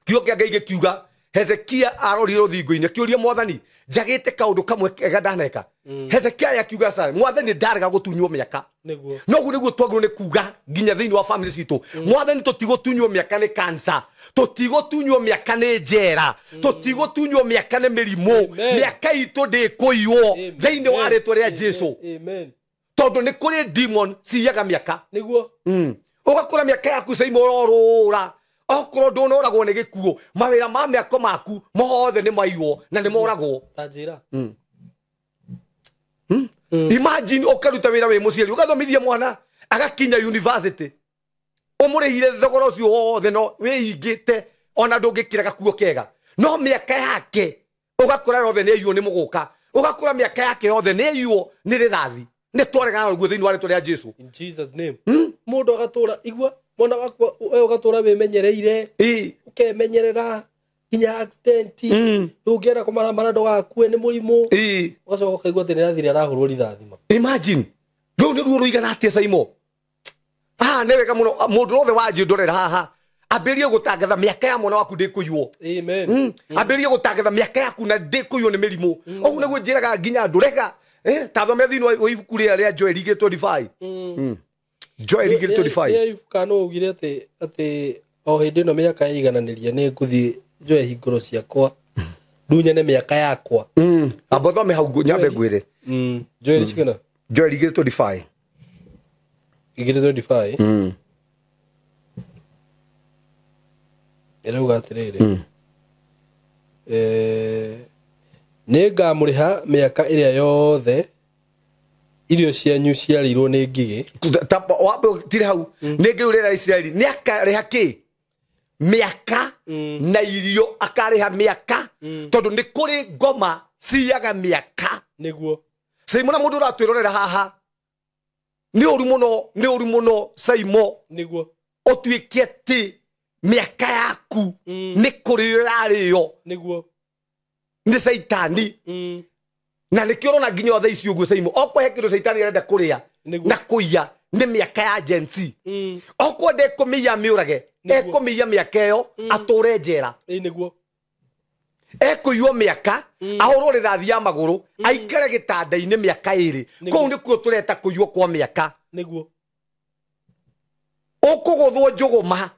Kiugo kĩa Ngai gĩkiuga Hezekia arorire rũthingo-inĩ akĩũria mwathani njagĩte kaũndũ kamwe kega ndaneka. Hezekia akiuga sara mwathani ndarega gũtunywo mĩaka. No guo nĩguo twagĩrĩirwo nĩ kuga nginya thĩinĩ wa family citũ, mwathani tũtigũtunywo mĩaka nĩ cancer, tũtigũtunywo mĩaka nĩ njera, tũtigũtunywo mĩaka nĩ mĩrimũ, mĩaka itũ ndĩkũiywo thĩinĩ wa rĩtwa rĩa Jesu. Tondũ nĩ kũrĩ demon ciiyaga mĩaka. Nĩguo. Ũgakora mĩaka yaku Saimo ũrorũra, okorwo ndũnoragwo nĩ gĩkuũ, mawĩra ma mĩako maku mothe nĩ maiywo na nĩ moragwo. Ta njĩra. Imagine ũkaruta wĩra wĩ mũciari, ũgathomithia mwana agakinya university, ũmũrĩhire thogora ũcio wothe no wĩhingĩte ona ndũngĩkĩra gakuo kega, no mĩaka yake ũgakora yothe nĩ ĩiywo nĩ mũgũka, ũgakora mĩaka yake yothe nĩ ĩiywo nĩ rĩthathi. Nĩ twaregana naguo thĩinĩ wa rĩtwa rĩa Jesu. In Jesus name. Mũndũ agatũra igua mwana wakwa we ũgatũra wĩmenyereire, ũkemenyerera nginya accident, ndũngĩenda kũmaramara ndũgakue nĩ mũrimũ, ũgacoka ũkaigua atĩ nĩarathire arahũrwo rithathi. Imagine rĩu nĩ ruo rũigana atĩa Saimo. Haha nĩ wega mũno mũndũ wothe wanjĩ ndorera haha ambĩrĩrie gũtangatha mĩaka ya mwana waku ndĩkũiywo. Amen. Ambĩrĩrie gũtangatha mĩaka yaku na ndĩkũiywo nĩ mĩrimũ. Ũguo nĩguo njĩraga nginya andũ rega. Ta thome thĩinĩ wa ibuku rĩa Joel 25. Joel 25. Ibuku kana ugire atĩ o hĩndĩ ĩno mĩaka ĩigananĩria nĩ ngũthiĩ njoe hingũro ciakwa ndunyane mĩaka yakwa. Amba thome hau nyambe ngwĩre. Joel cigana? Joel 25. 25. Ĩrauga atĩrĩrĩ, nĩ ngamũrĩha mĩaka ĩrĩa yothe irio cianyu ciarĩirwo nĩ ngigĩ. Tire hau nĩ ngigĩ ũrĩa Isiraeli nĩ akarĩha kĩ? Mĩaka na irio akarĩha mĩaka, tondũ nĩ kũrĩ ngoma ciiyaga mĩaka. Nĩguo. Saimo na mũndũ ũratwĩrorera haha nĩ ũru mũno, nĩ ũru mũno Saimo. Nĩguo. Ũtuĩke atĩ mĩaka yaku nĩ kũrĩo ĩrarĩo. Nĩguo. Nĩ caitani. Na nĩkĩo ũrona nginya thaa ici ũguo Saimo, okorwo he kĩndũ caitani arenda kũrĩa na kũiya nĩ mĩaka ya Gen Z. Okorwo ndekũmĩiya amĩũrage, ekũmĩiya mĩaka ĩyo atũre njera. Nĩguo. Ekũiywo mĩaka, ahũrwo rĩthathi ya magũrũ, aikare gĩtanda-inĩ mĩaka ĩrĩ. Kũu nĩkuo tũreta kũiywo kwa mĩaka. Nĩguo. Ũkũgũthwo njũgũma,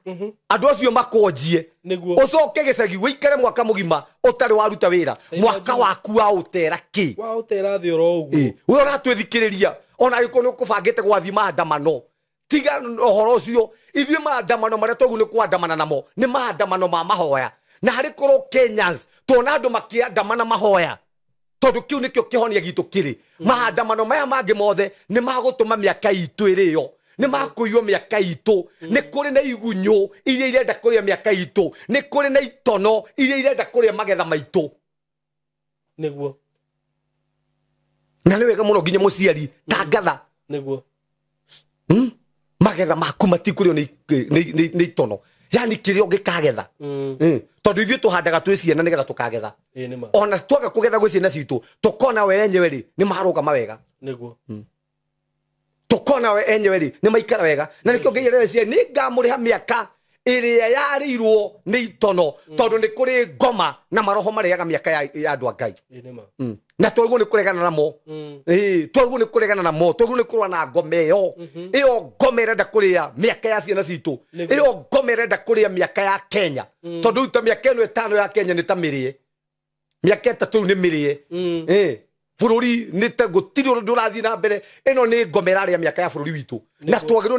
andũ acio makonjie, ũcoke gĩcagi ũikare mwaka mũgima ũtarĩ waruta wĩra, mwaka waku wa ũtera kĩ? Wa ũtera thĩ oro ũguo. We ũratwĩthikĩrĩria ona angĩkorwo nĩ ũkũbangĩte gwathiĩ maandamano, tiga ũhoro ũcio. Ithuĩ maandamano marĩa twaigua nĩ kwandamana namo nĩ maandamano ma mahoya, na harĩ korwo Kenyans tuona andũ makĩandamana mahoya, tondũ kĩu nĩkĩo kĩhonia gitũ kĩrĩ. Maandamano maya mangĩ mothe nĩ magũtũma mĩaka itũ ĩrĩo, nĩ makũiywo mĩaka itũ. Nĩ kũrĩ na igunyũ iria irenda kũrĩa mĩaka itũ, nĩ kũrĩ na itono iria irenda kũrĩa magetha maitũ. Nĩguo. Na nĩ wega mũno nginya mũciari tangatha. Nĩguo. Magetha maku matikũrĩo nĩ itono, yani kĩrĩa ũngĩkagetha. Tondũ ithuĩ tũhandaga twĩ ciana nĩgetha tũkagetha. Ona twaga kũgetha gwĩ ciana citũ tũkona we enyewe rĩ nĩ marũgama wega. Nĩguo. Tũkona we enyewe rĩ nĩ maikara wega. Na nĩkĩo Ngai arera ciana, nĩ ngamũrĩha mĩaka ĩrĩa yarĩirwo nĩ itono, tondũ nĩ kũrĩ ngoma na maroho marĩaga mĩaka ya andũ a Ngai. Na twagĩrĩirwo nĩ kũregana namo. Twagĩrĩirwo nĩ kũregana namo, twagĩrĩirwo nĩ kũrũa na ngoma ĩyo. Ĩyo ngoma ĩrenda kũrĩa mĩaka ya ciana citũ, ĩyo ngoma ĩrenda kũrĩa mĩaka ya Kenya. Tondũ rĩu ta mĩaka ĩno ĩtano ya Kenya nĩ ta mĩrĩe, mĩaka ĩtatũ rĩu nĩ mĩrĩe. Bũrũri nĩ ta gũtirĩ ũndũ ũrathiĩ na mbere. Ĩno nĩ ngoma ĩrarĩa mĩaka ya bũrũri witũ, na twagĩrĩirwo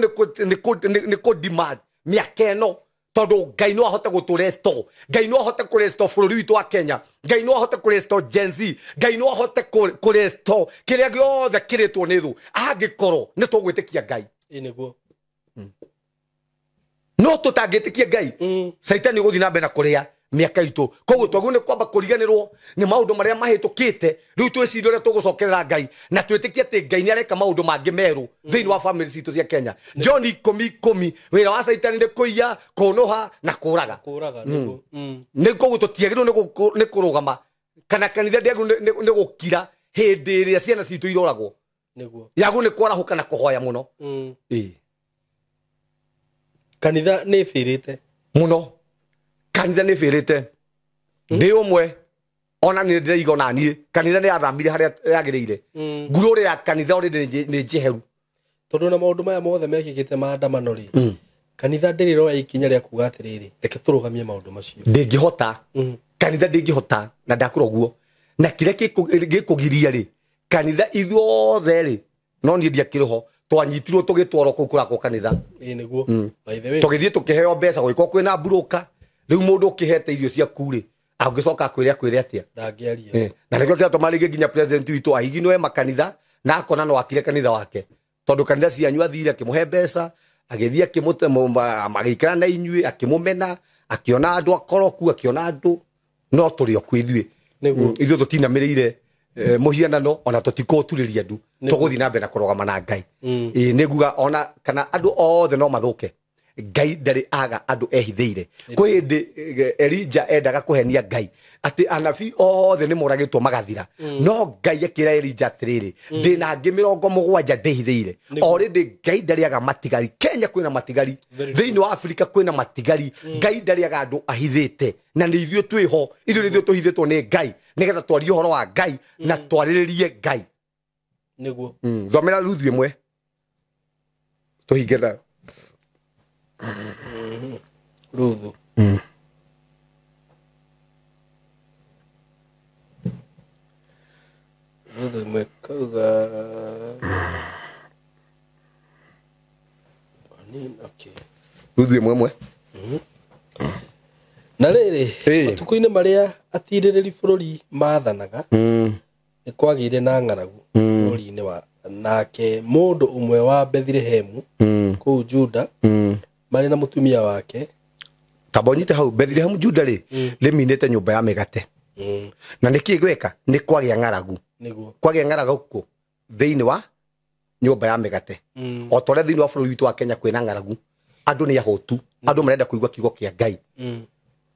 nĩ kũ demand mĩaka ĩno, tondũ Ngai no ahote gũtũ restore. Ngai no ahote kũ restore bũrũri witũ wa Kenya. Ngai no ahote kũ restore Gen Z. Ngai no ahote kũ restore kĩrĩa gĩothe kĩrĩtwo nĩ thũ, angĩkorwo nĩ tũgwĩtĩkia Ngai. Nĩguo. No tũtangĩtĩkia Ngai, caitani ũgũthiĩ na mbere na kũrĩa mĩaka itũ. Koguo twagĩrĩirwo nĩ kwamba kũriganĩrwo nĩ maũndũ marĩa mahĩtũkĩte, rĩu twĩcirie ũrĩa tũgũcokerera Ngai, na twĩtĩkie atĩ Ngai nĩ areka maũndũ mangĩ merũ thĩinĩ wa family citũ cia Kenya. John 10:10, wĩra wa caitani nĩ kũiya, kũnũha na kũraga. Nĩ koguo tũtiagĩrĩirwo nĩ kũrũgama, kana kanitha ndĩagĩrĩirwo nĩ gũkira hĩndĩ ĩrĩa ciana citũ iroragwo. Nĩguo. Yagĩrĩirwo nĩ kwarahũka na kũhoya mũno. Kanitha nĩ ĩbĩrĩte mũno. Kanitha nĩ ĩbĩrĩte. Ndĩ ũmwe ona nĩ ndĩraiga ona niĩ kanitha nĩ yathamire harĩa yagĩrĩire. Ngurũrĩ ya kanitha ũrĩ nĩ njeheru. Tondũ na maũndũ maya mothe mekĩkĩte maandamano rĩ, kanitha ndĩrĩ roya ikinya rĩa kuga atĩrĩrĩ, reke tũrũgamie maũndũ macio. Ndĩngĩhota. Kanitha ndĩngĩhota na ndakũra ũguo. Na kĩrĩa gĩkũgiria rĩ, kanitha ithuothe rĩ, no niĩ ndiakĩrĩ ho, twanyitirwo tũgĩtwarwo kũu kũrakwo kanitha. Ĩĩ nĩguo. By the way. Tũgĩthiĩ tũkĩheo mbeca gũgĩkorwo kwĩna mburũka. Rĩu mũndũ ũkĩhete irio ciaku rĩ, angĩcoka akwĩre atĩa? Ndangĩaria. Na nĩkĩo kĩratũma rĩngĩ nginya president witũ ahiginwe makanitha na akona no akire kanitha wake. Tondũ kanitha cianyu athire akĩmũhe mbeca, agĩthiĩ agĩikara na inyuĩ, akĩmũmena, akĩona andũ akoroku, akĩona andũ no tũrĩ o kuo ithuĩ. Ithuĩ tũtinamĩrĩire mũhianano ona tũtikũturĩria andũ. Tũgũthiĩ na mbere na kũrũgama na Ngai. Nĩ nguga ona kana andũ othe no mathũke. Ngai ndarĩ aga andũ ehithĩire. Kwĩ hĩndĩ Elijah endaga kũhenia Ngai atĩ anabii othe nĩ moragĩtwo magathira. No Ngai akĩra Elijah atĩrĩrĩ, ndĩna angĩ 70 ndĩhithĩire. Already Ngai ndarĩ aga matigari. Kenya kwĩna matigari, thĩinĩ wa Afrika kwĩna matigari. Ngai ndarĩ aga andũ ahithĩte. Na nĩ ithuĩ twĩho, ithuĩ nĩ ithuĩ tũhithĩtwo nĩ Ngai nĩgetha twarie ũhoro wa Ngai na twarĩrĩrie Ngai. Nĩguo. Thomera Ruthu ĩmwe tũhinge nayo. Ruthu. Ruthu ĩmwe kauga. Okay. Ruthu ĩmwe. Na rĩrĩ, matukũ-inĩ marĩa atirĩrĩri bũrũri maathanaga, nĩ kwagĩire na ng'aragu bũrũri-inĩ wa nake mũndũ ũmwe wa Bethilehemu kũu Juda marĩ na mũtumia wake. Tamba ũnyite hau. Bethilehemu Juda rĩ, rĩminĩte nyũmba ya mĩgate. Na nĩkĩ gwĩka? Nĩ kwagĩa ng'aragu. Nĩguo. Kwagĩa ng'aragu kũ thĩinĩ wa nyũmba ya mĩgate. O ta ũrĩa thĩinĩ wa bũrũri witũ wa Kenya kwĩna ng'aragu, andũ nĩ ahũtu, andũ marenda kũigua kiugo kĩa Ngai.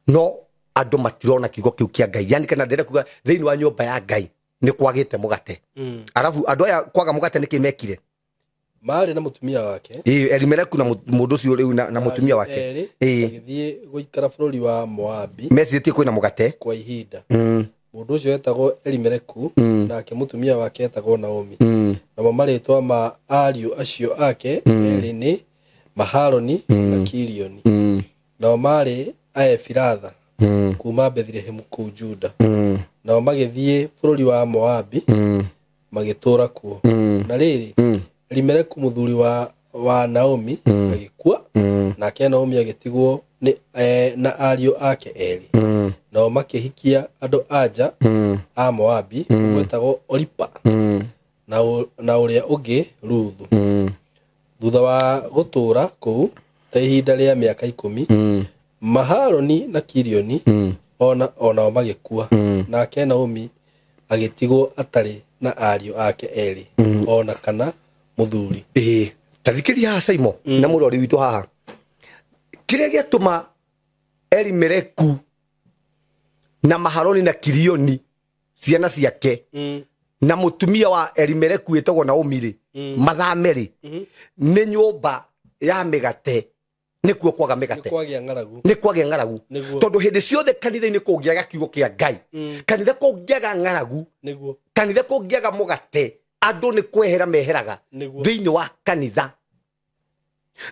No andũ matirona kiugo kĩu kĩa Ngai. Yani kana ndĩrenda kuga thĩinĩ wa nyũmba ya Ngai nĩ kwagĩte mũgate. Arabu andũ aya kwaga mũgate nĩkĩ mekire? Marĩ na mũtumia wake. Elimeleku na mũndũ ũcio rĩu na mũtumia wake. Agĩthiĩ gũikara bũrũri wa Moabi. Mecirĩtie kwĩna mũgate kwa ihinda. Mũndũ ũcio etagwo Elimeleku, nake mũtumia wake etagwo Naomi. Namo marĩtwa ma ariũ acio ake erĩ nĩ Mahaloni na Kilioni. Nao marĩ Aefiratha kuma Bethilehemu kũu Juda. Nao magĩthiĩ bũrũri wa Moabi magĩtũũra kuo. Na rĩrĩ, Elimeleku mũthuri wa Naomi agĩkua, nake Naomi agĩtigwo nĩ na ariũ ake erĩ. Nao makĩhikia andũ anja a Moabi, ũmwe wetagwo Oripa na ũrĩa ũngĩ Ruthu. Thutha wa gũtũũra kũu ta ihinda rĩa mĩaka 10, Mahaloni na Kilioni onao magĩkua, nake Naomi agĩtigwo atarĩ na ariũ ake erĩ ona kana mũthuri. Ta thikĩrĩria haha Saimo na mũrori witũ haha. Kĩrĩa gĩatũma Elimeleku na Mahaloni na Kilioni ciana ciake na mũtumia wa Elimeleku wĩtagwo Naomi rĩ, mathame rĩ, nĩ nyũmba ya mĩgate. Nĩkuo kwaga mĩgate. Nĩ kwagĩa ng'aragu. Tondũ hĩndĩ ciothe kanitha-inĩ kũngĩaga kiugo kĩa Ngai, kanitha kũngĩaga ng'aragu, kanitha kũngĩaga mũgate, andũ nĩ kwehera meheraga thĩinĩ wa kanitha.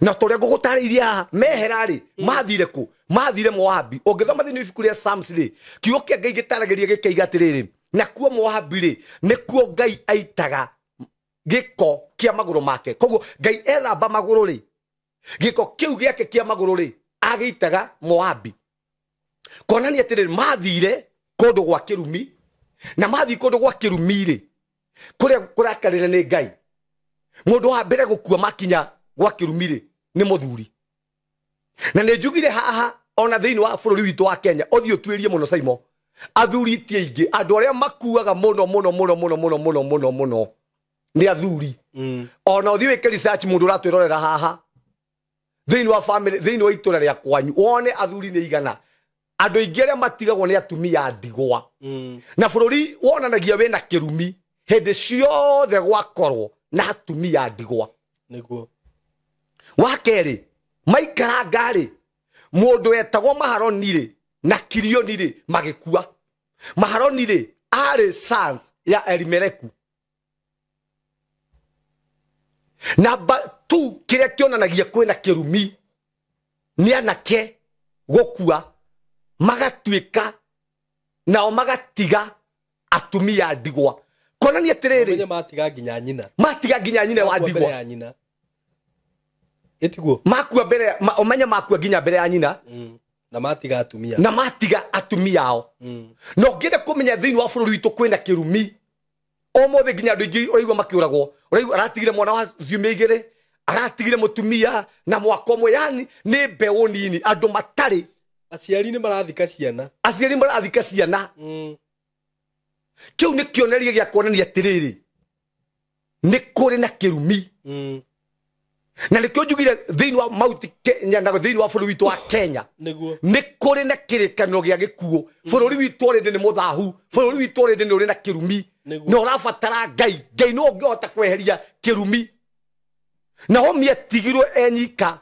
Na tũrĩa ngũgũtarĩirie haha, mehera rĩ, mathire kũ? Mathire Moabi. Ũngĩthoma thĩinĩ wa ibuku rĩa Psalms rĩ, kiugo kĩa Ngai gĩtaragĩria gĩkaiga atĩrĩrĩ, nakuo Moabi rĩ, nĩkuo Ngai aitaga gĩko kĩa magũrũ make. Koguo Ngai ethamba magũrũ rĩ, gĩko kĩu gĩake kĩa magũrũ rĩ, agĩitaga Moabi. Kuonania atĩrĩrĩ, mathire kũndũ gwa kĩrumi, na mathiĩ kũndũ gwa kĩrumi rĩ, kũrĩa kũrakarĩre nĩ Ngai. Mũndũ wa mbere gũkua makinya gwa kĩrumi rĩ, nĩ mũthuri. Na nĩ njugire haha ona thĩinĩ wa bũrũri witũ wa Kenya, ũthiĩ ũtuĩrie mũno Saimo, athuri ti aingĩ, andũ arĩa makuaga mũno mũno mũno mũno mũno mũno mũno mũno nĩ athuri. Ona ũthiĩ wĩke research mũndũ ũratwĩrorera haha thĩinĩ wa family, thĩinĩ wa itũra rĩa kwanyu, wone athuri nĩ igana. Andũ aingĩ arĩa matigagwo nĩ atumia a ndigwa. Na bũrũri wonanagia wĩna kĩrumi hĩndĩ ciothe gwakorwo na atumia a ndigwa. Nĩguo. Wa kerĩ, maikaranga rĩ, mũndũ wetagwo Maharoni rĩ, na Kilioni rĩ magĩkua. Maharoni rĩ arĩ sons ya Elimeleku. Namba 2 kĩrĩa kĩonanagia kwĩna kĩrumi nĩ anake gũkua magatuĩka nao magatiga atumia ndigwa. Kuonania atĩrĩrĩ, matiga nginya nyina, matiga nginya nyina wa ndigwa. Ĩtiguo makua mbere, ũmenye makua nginya mbere ya nyina. Na matiga atumia, na matiga atumia ao. Na ũngĩenda kũmenya thĩinĩ wa bũrũri witũ kwĩna kĩrumi ũmũthĩ nginya andũ aingĩ ũraigua makĩũragwo, ũraigua aratigire mwana wa ciumia igĩrĩ, aratigire mũtumia na mwaka ũmwe, yani nĩ mbeũ nini, andũ matarĩ. Aciari nĩ marathika ciana, aciari marathika ciana. Kĩu nĩ kĩonereria gĩa kuonania atĩrĩrĩ, nĩ kũrĩ na kĩrumi. Na nĩkĩo njugire thĩinĩ wa Mount Kenya na thĩinĩ wa bũrũri witũ wa Kenya nĩ kũrĩ na kĩrĩkanĩro gĩa gĩkuũ. Bũrũri witũ already nĩ mũthahu, bũrũri witũ already nĩ ũrĩ na kĩrumi, na ũrabatara Ngai. Ngai no ũngĩhota kweheria kĩrumi. Naomi atigirwo enyika.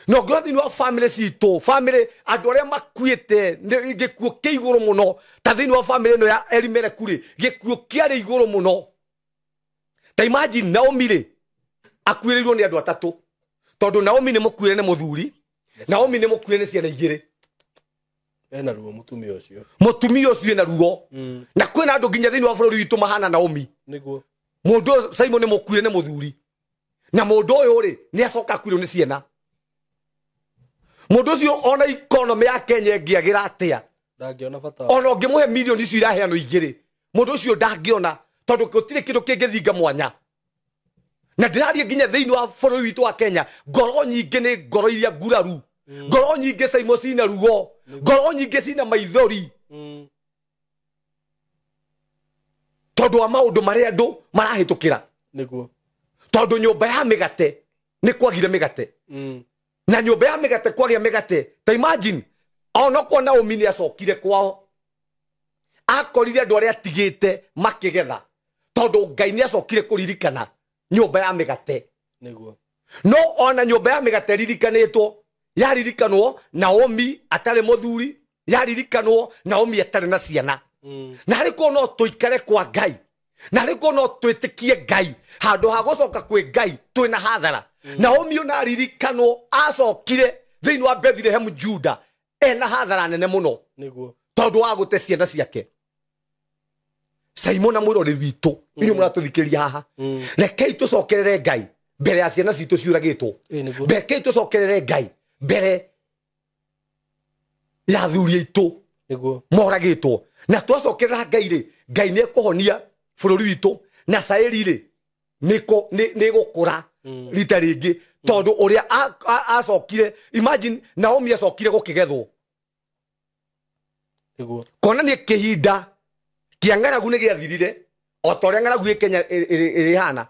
Na ũngĩrora thĩinĩ wa family citũ, family andũ arĩa makuĩte nĩ gĩkuũ kĩa igũrũ mũno, ta thĩinĩ wa family ĩno ya Elimeleku rĩ, gĩkuũ kĩarĩ igũrũ mũno. Ta imagine Naomi rĩ akuĩrĩirwo nĩ andũ atatũ, tondũ Naomi nĩ mũkuĩre nĩ mũthuri, Naomi nĩ mũkuĩre nĩ ciana igĩrĩ. Ena ruo mũtumia ũcio, mũtumia ũcio ena ruo. Na kwĩna andũ nginya thĩinĩ wa bũrũri witũ mahana Naomi. Nĩguo mũndũ Simon nĩ mũkuĩre nĩ mũthuri, na mũndũ ũyũ rĩ nĩ acoka akuĩrwo nĩ ciana. Mũndũ ũcio ona economy ya Kenya ĩngĩagĩra atĩa, ndangĩona bata. Ona ũngĩmũhe mirioni icio iraheanwo igĩrĩ, mũndũ ũcio ndangĩona, tondũ gũtirĩ kĩndũ kĩngĩthinga mwanya. Na ndĩraria nginya thĩinĩ wa bũrũri witũ wa Kenya, ngoro nyingĩ nĩ ngoro iria nguraru, ngoro nyingĩ Simon cina ruo, ngoro nyingĩ cina maithori, tondũ wa maũndũ marĩa andũ marahĩtũkĩra. Nĩguo tondũ nyũmba ya mĩgate nĩ kwagire mĩgate, na nyũmba ya mĩgate kwagĩa mĩgate. Ta imagine onokorwo Naomi nĩ acokire kwao, akorire andũ arĩa atigĩte makĩgetha, tondũ Ngai nĩ acokire kũririkana nyũmba ya mĩgate. Nĩguo no ona nyũmba ya mĩgate ririkanĩtwo, yaririkanwo Naomi atarĩ mũthuri, yaririkanwo Naomi atarĩ na ciana. Na harĩ korwo no tũikare kwa Ngai, na harĩ korwo no twĩtĩkie Ngai, handũ ha gũcoka kwĩ Ngai twĩna hathara. Naomi ona aririkanwo acokire thĩinĩ wa Bethlehem Juda ena hathara nene mũno, nĩguo tondũ wa gũte ciana ciake. Simon na mwĩrori witũ, inyuĩ mũratũthikĩrĩria haha, rekei tũcokerere Ngai mbere ya ciana citũ ciũragĩtwo. Rekei tũcokerere Ngai mbere ya athuri aitũ moragĩtwo. Na twacokerera Ngai rĩ, Ngai nĩ ekũhonia bũrũri witũ, na caĩri rĩ nĩ gũkũra rita rĩngĩ, tondũ ũrĩa acokire, imagine Naomi acokire gũkĩgethwo. Nĩguo kuonania kĩhinda kĩa ng'aragu nĩ gĩathirire, o ta ũrĩa ng'aragu ĩ Kenya ĩrĩhana.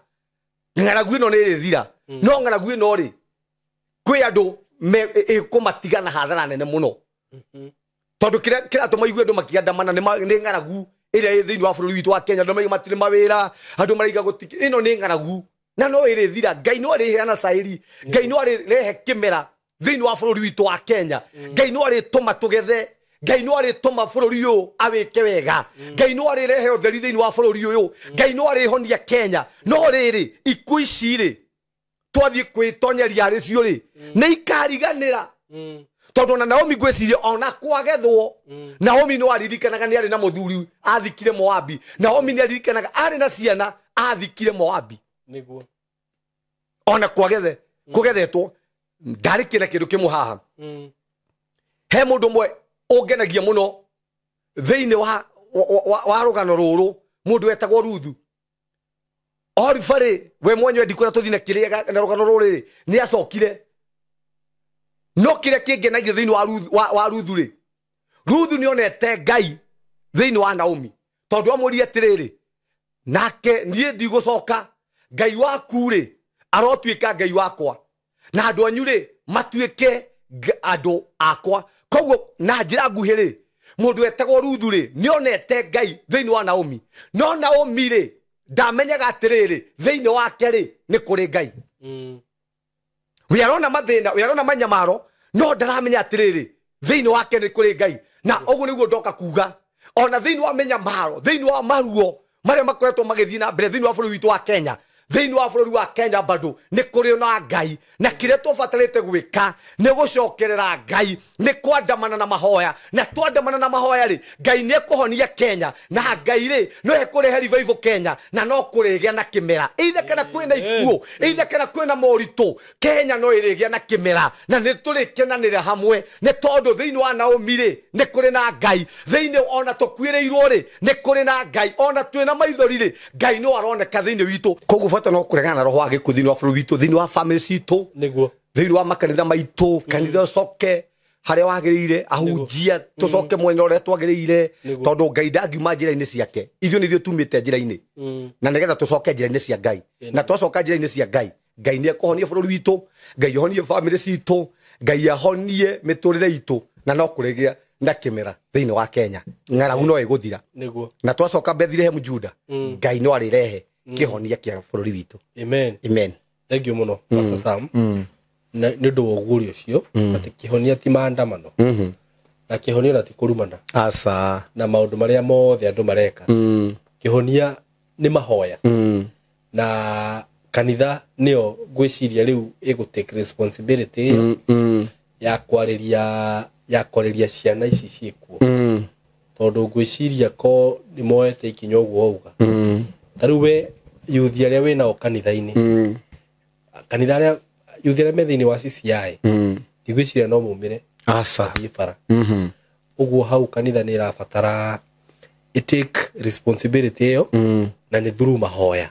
Ng'aragu ĩno nĩ ĩrĩthira, no ng'aragu ĩno rĩ kwĩ andũ ĩkũmatiga na hathara nene mũno, tondũ kĩrĩa kĩratũma igue andũ makĩandamana nĩ ng'aragu ĩrĩa ĩ thĩinĩ wa bũrũri witũ wa Kenya. Andũ maraiga matirĩ mawĩra, andũ maraiga gũtikĩ, ĩno nĩ ng'aragu na no ĩrĩthira. Ngai no arĩheana caĩri, Ngai no arĩrehe kĩmera thĩinĩ wa bũrũri witũ wa Kenya, Ngai no arĩtũma tũgethe, Ngai no arĩtũma bũrũri ũyũ awĩke wega, Ngai no arĩrehe ũtheri thĩinĩ wa bũrũri ũyũ, Ngai no arĩhonia Kenya. No rĩrĩ ikuũ ici rĩ twathiĩ kwĩtonyeria harĩ cio rĩ nĩ ikariganĩra, tondũ ona Naomi ngwĩciria ona kwagethwo, Naomi no aririkanaga nĩ arĩ na mũthuri athikire Moabi, Naomi nĩ aririkanaga arĩ na ciana athikire Moabi. Nĩguo ona kwagethe kũgethetwo ndarĩ na kĩndũ kĩmwe haha. He mũndũ ũmwe ũngenagia mũno thĩinĩ wa rũgano rũrũ, mũndũ wetagwo Ruthu. Oriba rĩ, we mwenyewe ndikwĩra tũthiĩ na kĩrĩa na rũgano rũrũ rĩ, nĩ acokire. No kĩrĩa kĩngenagia thĩinĩ wa Ruthu rĩ, Ruthu nĩ onete Ngai thĩinĩ wa Naomi, tondũ amwĩrire atĩrĩrĩ, nake niĩ ndigũcoka, Ngai waku rĩ arotuĩka Ngai wakwa, na andũ anyu rĩ matuĩke andũ akwa. Koguo na njĩra nguhĩ rĩ, mũndũ wetagwo Ruthu rĩ nĩ onete Ngai thĩinĩ wa Naomi, no Naomi rĩ ndamenyaga atĩrĩrĩ thĩinĩ wake rĩ nĩ kũrĩ Ngai. We arona mathĩna, we arona manyamaro, no ndaramenya atĩrĩrĩ Thĩinĩ wake nĩ kũrĩ Ngai. Na ũguo nĩguo ndoka kuga ona thĩinĩ wa mĩnyamaro, thĩinĩ wa maruo marĩa makoretwo magĩthiĩ na mbere thĩinĩ wa bũrũri witũ wa Kenya, thĩinĩ wa bũrũri wa Kenya bado nĩ kũrĩ na Ngai. Na kĩrĩa tũbatarĩte gwĩka nĩ gũcokerera Ngai, nĩ kwandamana na mahoya. Na twandamana na mahoya rĩ, Ngai nĩ ekũhonia Kenya, na Ngai rĩ no ekũrehe revival Kenya, na no kũrĩgĩa na kĩmera. Either kana kwĩna ikuũ, either kana kwĩna moritũ, Kenya no ĩrĩgĩa na kĩmera, na nĩ tũrĩkenanĩra hamwe, nĩ tondũ thĩinĩ wa Naomi rĩ nĩ kũrĩ na Ngai. Thĩinĩ ona tũkuĩrĩirwo rĩ nĩ kũrĩ na Ngai, ona twĩna maithori rĩ Ngai no aroneka thĩinĩ witũ. Koguo bata no kũregana na roho wa gĩkuũ thĩinĩ wa bũrũri witũ, thĩinĩ wa family citũ, nĩguo thĩinĩ wa makanitha maitũ. Kanitha ũcoke harĩa wagĩrĩire, ahunjia tũcoke mwena ũrĩa twagĩrĩire, tondũ Ngai ndangiuma njĩra-inĩ ciake. Ithuĩ nĩ ithuĩ tumĩte njĩra-inĩ, na nĩgetha tũcoke njĩra-inĩ cia Ngai. Na twacoka njĩra-inĩ cia Ngai, Ngai nĩ ekũhonia bũrũri witũ, Ngai ahonie family citũ, Ngai ahonie mĩtũrĩre itũ, na no kũrĩgĩa na kĩmera thĩinĩ wa Kenya. Ng'aragu no ĩgũthira. Nĩguo. Na twacoka Bethlehem Juda, Ngai no arĩrehe kĩhonia kĩa bũrũri witũ. Amen. Amen. Thank you mũno Pastor Sam na nĩ ũndũ wa ũguũrio ũcio, atĩ kĩhonia ti maandamano, na kĩhonia ona ti kũrumana Aca. na maũndũ marĩa mothe andũ mareka. Kĩhonia nĩ mahoya, na kanitha nĩyo ngwĩciria rĩu ĩgũ take responsibility ĩyo ya kwarĩria ciana ici ciĩkuo, tondũ ngwĩciria ko nĩ moete ikinya ũguo wauga. Ta rĩu we yuthi arĩa wĩnao kanitha-inĩ, kanitha arĩa yuthi arĩa me thĩinĩ wa CCI, ndigwĩciria no maumĩre Aca. thiĩ bara. Ũguo hau kanitha nĩ ĩrabatara ĩ take responsibility ĩyo, na nĩ through mahoya.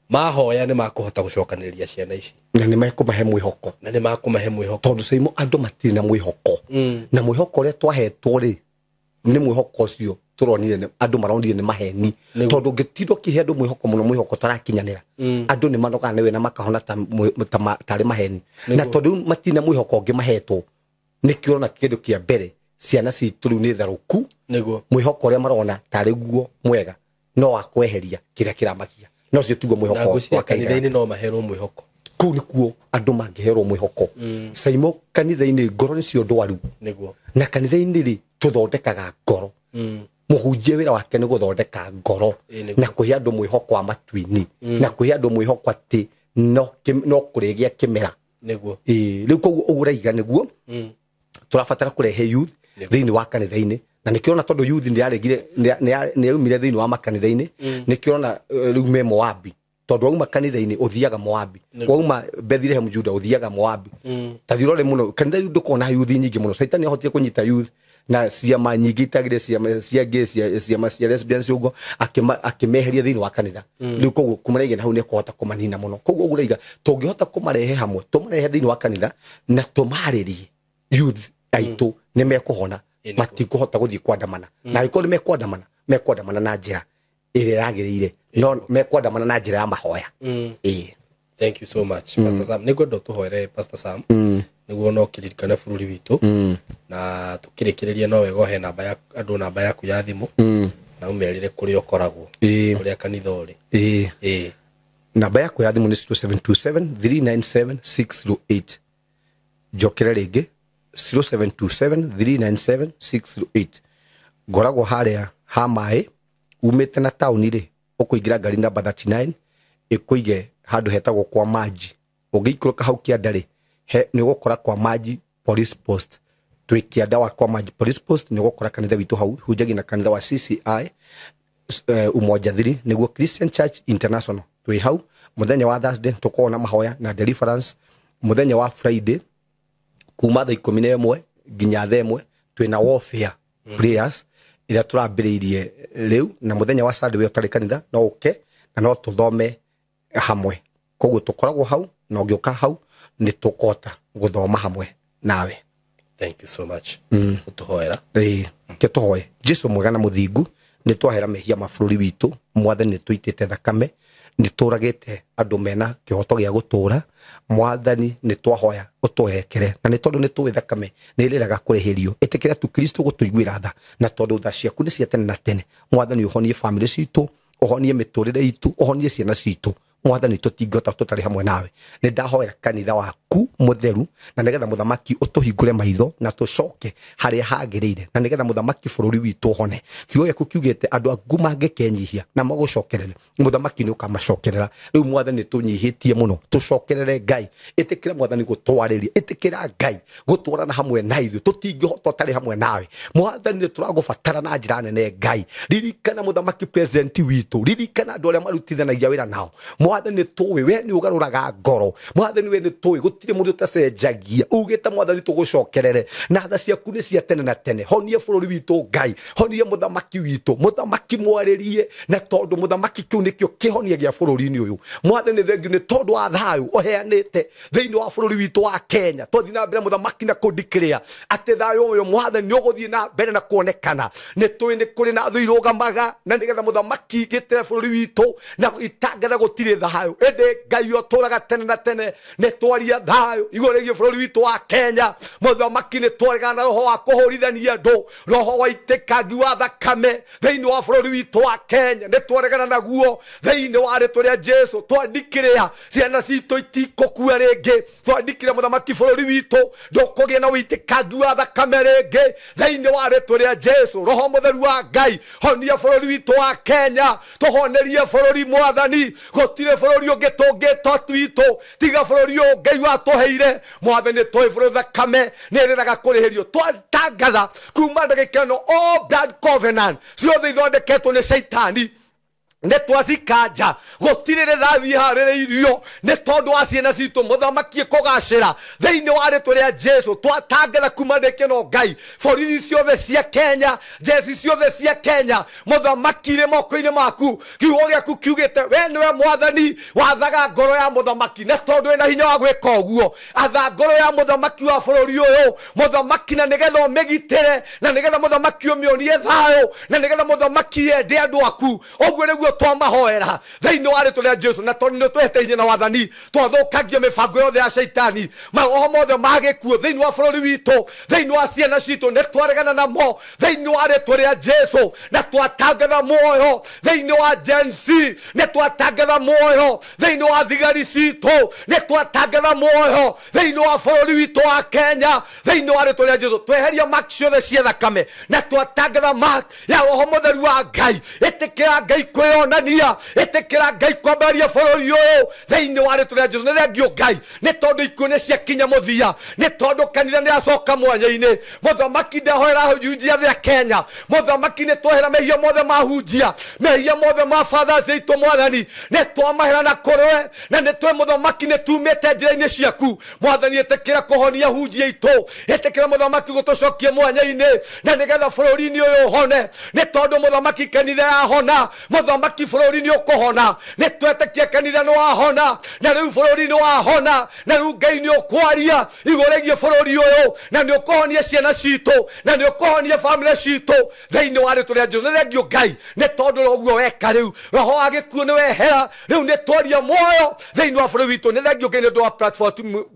Mahoya nĩ makũhota gũcokanĩrĩria ciana ici, na nĩ mekũmahe mwĩhoko, na nĩ makũmahe mwĩhoko, tondũ Saimo andũ matirĩ na mwĩhoko. Na mwĩhoko ũrĩa twahetwo rĩ, nĩ mwĩhoko ũcio tũronire andũ maronire nĩ maheni, tondũ ũngĩtinda ũkĩhe andũ mwĩhoko mũno, mwĩhoko ũtarakinyanĩra, andũ nĩ manogaga nĩwe na makahona tarĩ maheni. Na tondũ matirĩ na mwĩhoko ũngĩ mahetwo, nĩkĩo ũrona kĩndũ kĩa mbere ciana citũ rĩu nĩ tharũku. Nĩguo. Mwĩhoko ũrĩa marona tarĩ guo mwega no wa kweheria kĩrĩa kĩramakia, no cio tiguo mwĩhoko wa kanitha-inĩ. No maherwo mwĩhoko. Kũu nĩkuo andũ mangĩherwo mwĩhoko. Saimo kanitha-inĩ ngoro nĩcio ndwaru. Nĩguo. Na kanitha-inĩ rĩ tũthondekaga ngoro. Mũhunjia wĩra wake nĩ gũthondeka ngoro, na kũhe andũ mwĩhoko wa matu-inĩ, na kũhe andũ mwĩhoko atĩ no kũrĩgĩa kĩmera. Nĩguo. Rĩu koguo ũguo ũraiga nĩguo tũrabatara kũrehe youth thĩinĩ wa kanitha-inĩ. Na nĩkĩo ũrona tondũ youth nĩyaregire, nĩyaumire thĩinĩ wa makanitha-inĩ, nĩkĩo ũrona rĩu me Moabi, tondũ wauma kanitha-inĩ ũthiaga Moabi, wauma Bethlehem Juda ũthiaga Moabi. Ta thiĩ ũrore mũno kanitha rĩu ndũkona youth nyingĩ mũno. Caitani ahotire kũnyita youth na ciama nyingĩ itagĩrĩire, ciama cia gay, ciama cia lesbians ũguo, akĩmeheria thĩinĩ wa kanitha. Rĩu koguo kumaragia na hau nĩekũhota kũmanina mũno. Koguo ũguo ũraiga tũngĩhota kũmarehe hamwe, tũmarehe thĩinĩ wa kanitha na tũmarĩrie youth aitũ, nĩ mekũhona, matikũhota gũthiĩ kwandamana. Na angĩkorwo nĩ mekwandamana, mekwandamana na njĩra ĩrĩa yagĩrĩire, no mekwandamana na njĩra ya mahoya. Thank you so much Pastor Sam. Nĩngwenda ũtũhoere Pastor Sam, nĩguo no kĩririkane bũrũri witũ, na tũkĩrĩkĩrĩria no wega ũhe namba ya andũ, namba yaku ya thimũ, na ũmerĩre kũrĩa ũkoragwo, kũrĩa kanitha ũrĩ. Namba yakwa ya thimũ nĩ 0727 397 608. Njokere rĩngĩ, 0727 397 608. Ngoragwo harĩa ha maĩ umĩte na taũni rĩ, ũkũingĩra ngari namba 39 ĩkũige handũ hetagwo kwa Maji. Ũngĩikũrũka hau kĩanda rĩ, nĩ ũgũkora kwa Maji Police Post. Twĩ kĩanda wa kwa Maji Police Post, nĩ ũgũkora kanitha witũ hau, hunjagia na kanitha wa CCI Umoja 3, nĩguo Christian Church International. Twĩ hau mũthenya wa Thursday tũkoragwo na mahoya na deliverance. Mũthenya wa Friday kuma thaa 11 nginya thaa 1 twĩna warfare prayers ĩrĩa tũrambĩrĩirie rĩu. Na mũthenya wa Sunday we ũtarĩ kanitha no ũke na no tũthome hamwe. Koguo tũkoragwo hau, na ũngĩũka hau nĩ tũkũhota gũthoma hamwe nawe. Thank you so much. Ũtũhoera. Ke tũhoe. Jesu mwega na mũthingu, nĩ twahera mehia ma bũrũri witũ. Mwathani, nĩ tũitĩte thakame, nĩ tũragĩte andũ mena kĩhoto gĩa gũtũra. Mwathani, nĩ twahoya ũtũhekere, na nĩ tondũ nĩ tũĩ thakame nĩ ĩrĩraga kũrĩhĩrio. Ĩtĩkĩra tu Kristo gũtũiguĩra tha, na tondũ tha ciaku nĩ cia tene na tene. Mwathani, ũhonie family citũ, ũhonie mĩtũrĩre itũ, ũhonie ciana citũ. Mwathani tũtingĩhota tũtarĩ hamwe nawe. Nĩ ndahoera kanitha waku mũtheru, na nĩgetha mũthamaki ũtũhingũre maitho na tũcoke harĩa hagĩrĩire, na nĩgetha mũthamaki bũrũri witũ ũhone. Kiugo gĩaku kiugĩte andũ aku mangĩkenyihia na magũcokerere, mũthamaki nĩ ũkamacokerera. Rĩu mwathani tũnyihĩtie mũno, tũcokerere Ngai. Ĩtĩkĩra mwathani gũtwarĩria, ĩtĩkĩra Ngai gũtwarana hamwe na ithuĩ, tũtingĩhota ũtarĩ hamwe nawe. Mwathani nĩ tũragũbatara na njĩra nene Ngai. Ririkana mũthamaki president witũ, ririkana andũ arĩa marutithanagia wĩra nao. Mwathani tũĩ we nĩ ũgarũraga ngoro, mwathani we nĩ tũĩ gũtirĩ mũndũ ũtacenjagia. Ugĩte mwathani tũgũcokerere, na tha ciaku nĩ cia tene na tene. Honia bũrũri witũ Ngai, honia mũthamaki witũ, mũthamaki mwarĩrie, na tondũ mũthamaki kĩu nĩkĩo kĩhonia gĩa bũrũri-inĩ ũyũ. Mwathani thengiũ nĩ tondũ wa thayũ ũheanĩte thĩinĩ wa bũrũri witũ wa Kenya. Twathiĩ na mbere mũthamaki na kũndikĩrĩa atĩ thayũ ũyũ mwathani nĩ ũgũthiĩ na mbere na kuonekana. Nĩ tũĩ nĩ kũrĩ na thũ irũgamaga, na nĩgetha mũthamaki gĩtĩre bũrũri witũ na itangatha gũtirĩ thayũ, ĩndĩ Ngai ũtũraga tene na tene. Nĩ twaria thayũ igũrũ rĩgiĩ bũrũri witũ wa Kenya. Mũthamaki nĩ twaregana na roho wa kũhũrithania andũ, roho wa itĩkangi wa thakame thĩinĩ wa bũrũri witũ wa Kenya. Nĩ twaregana naguo thĩinĩ wa rĩtwa rĩa Jesu. Twandikĩrĩa ciana citũ itikũkua rĩngĩ, twandikĩrĩa mũthamaki bũrũri witũ ndũkũgĩa na wĩitĩkangi wa thakame rĩngĩ thĩinĩ wa rĩtwa rĩa Jesu. Roho mũtheru wa Ngai, honia bũrũri witũ wa Kenya, tũhonerie bũrũri mwathani. Gũtirĩ bũrũri ũngĩ tũngĩtwa twitũ tiga bũrũri ũyũ Ngai watũheire. Mwathani tũĩ bũrũri thakame nĩ ĩrĩraga kũrĩhĩrio. Twatangatha kuma ndagĩka ĩno all blood covenant ciothe ithondeketwo nĩ Shaitani nĩ twacikanja, gũtirĩ rĩrathiĩ harĩrĩirio nĩ tondũ wa ciana citũ mũthamaki kũgacĩra thĩinĩ wa rĩtwa rĩa Jesu. Twatangatha kuma ndagĩka ĩno Ngai, borithi ciothe cia Kenya, jeci ciothe cia Kenya, mũthamaki rĩ moko-inĩ maku. Kiugo gĩaku kiugĩte we nĩwe mwathani wathaga ngoro ya mũthamaki, na tondũ wĩna hinya wa gwĩka ũguo, atha ngoro ya mũthamaki wa bũrũri ũyũ mũthamaki, na nĩgetha ũmĩgitĩre, na nĩgetha mũthamaki ũmĩonie thayũ, na nĩgetha mũthamaki ende andũ aku. Ũguo nĩguo twamahoera thĩinĩ wa rĩtwa rĩa Jesu. Na tondũ nĩ twehete hinya na wathani, twathũkangia mĩbango yothe ya Shaitani, maroho mothe ma gĩkuũ thĩinĩ wa bũrũri witũ, thĩinĩ wa ciana citũ, nĩ twaregana namo thĩinĩ wa rĩtwa rĩa Jesu. Na twatangatha muoyo thĩinĩ wa Gen Z, nĩ twatangatha muoyo thĩinĩ wa thigari citũ, nĩ twatangatha muoyo thĩinĩ wa bũrũri witũ wa Kenya thĩinĩ wa rĩtwa rĩa Jesu. Tweheria mark ciothe cia thakame na twatangatha mark ya roho mũtheru wa Ngai. Ĩtĩkĩra Ngai kwĩyonania, ĩtĩkĩra Ngai kwambĩrĩria bũrũri ũyũ thĩinĩ wa rĩtwa rĩa Jesu. Nĩ thengio Ngai nĩ tondũ ikuũ nĩ ciakinya mũthia, nĩ tondũ kanitha nĩ yacoka mwanya-inĩ. Mũthamaki ndahoera hunjia thĩa Kenya, mũthamaki nĩ twehera mehia mothe ma hunjia, mehia mothe ma fathers aitũ mwathani nĩ twamahera na kũrĩwe, na nĩ twĩ mũthamaki nĩ tumĩte njĩra-inĩ ciaku. Mwathani ĩtĩkĩra kũhonia hunjia itũ, ĩtĩkĩra mũthamaki gũtũcokia mwanya-inĩ, na nĩgetha bũrũri-inĩ ũyũ ũhone. Nĩ tondũ mũthamaki kanitha yahona, mũthamaki bũrũri nĩ ũkũhona. Nĩ twetĩkia kanitha nĩ wahona, na rĩu bũrũri nĩ wahona, na rĩu Ngai nĩ ũkwaria igũrũ rĩgiĩ bũrũri ũyũ, na nĩ ũkũhonia ciana citũ, na nĩ ũkũhonia bamĩrĩ citũ thĩinĩ wa rĩtwa rĩa Jesu. Nĩ thengio Ngai nĩ tondũ ũguo weka rĩu roho wa gĩkuũ nĩ wehera, rĩu nĩ twaria muoyo thĩinĩ wa bũrũri witũ. Nĩ thengio Ngai nĩ ũndũ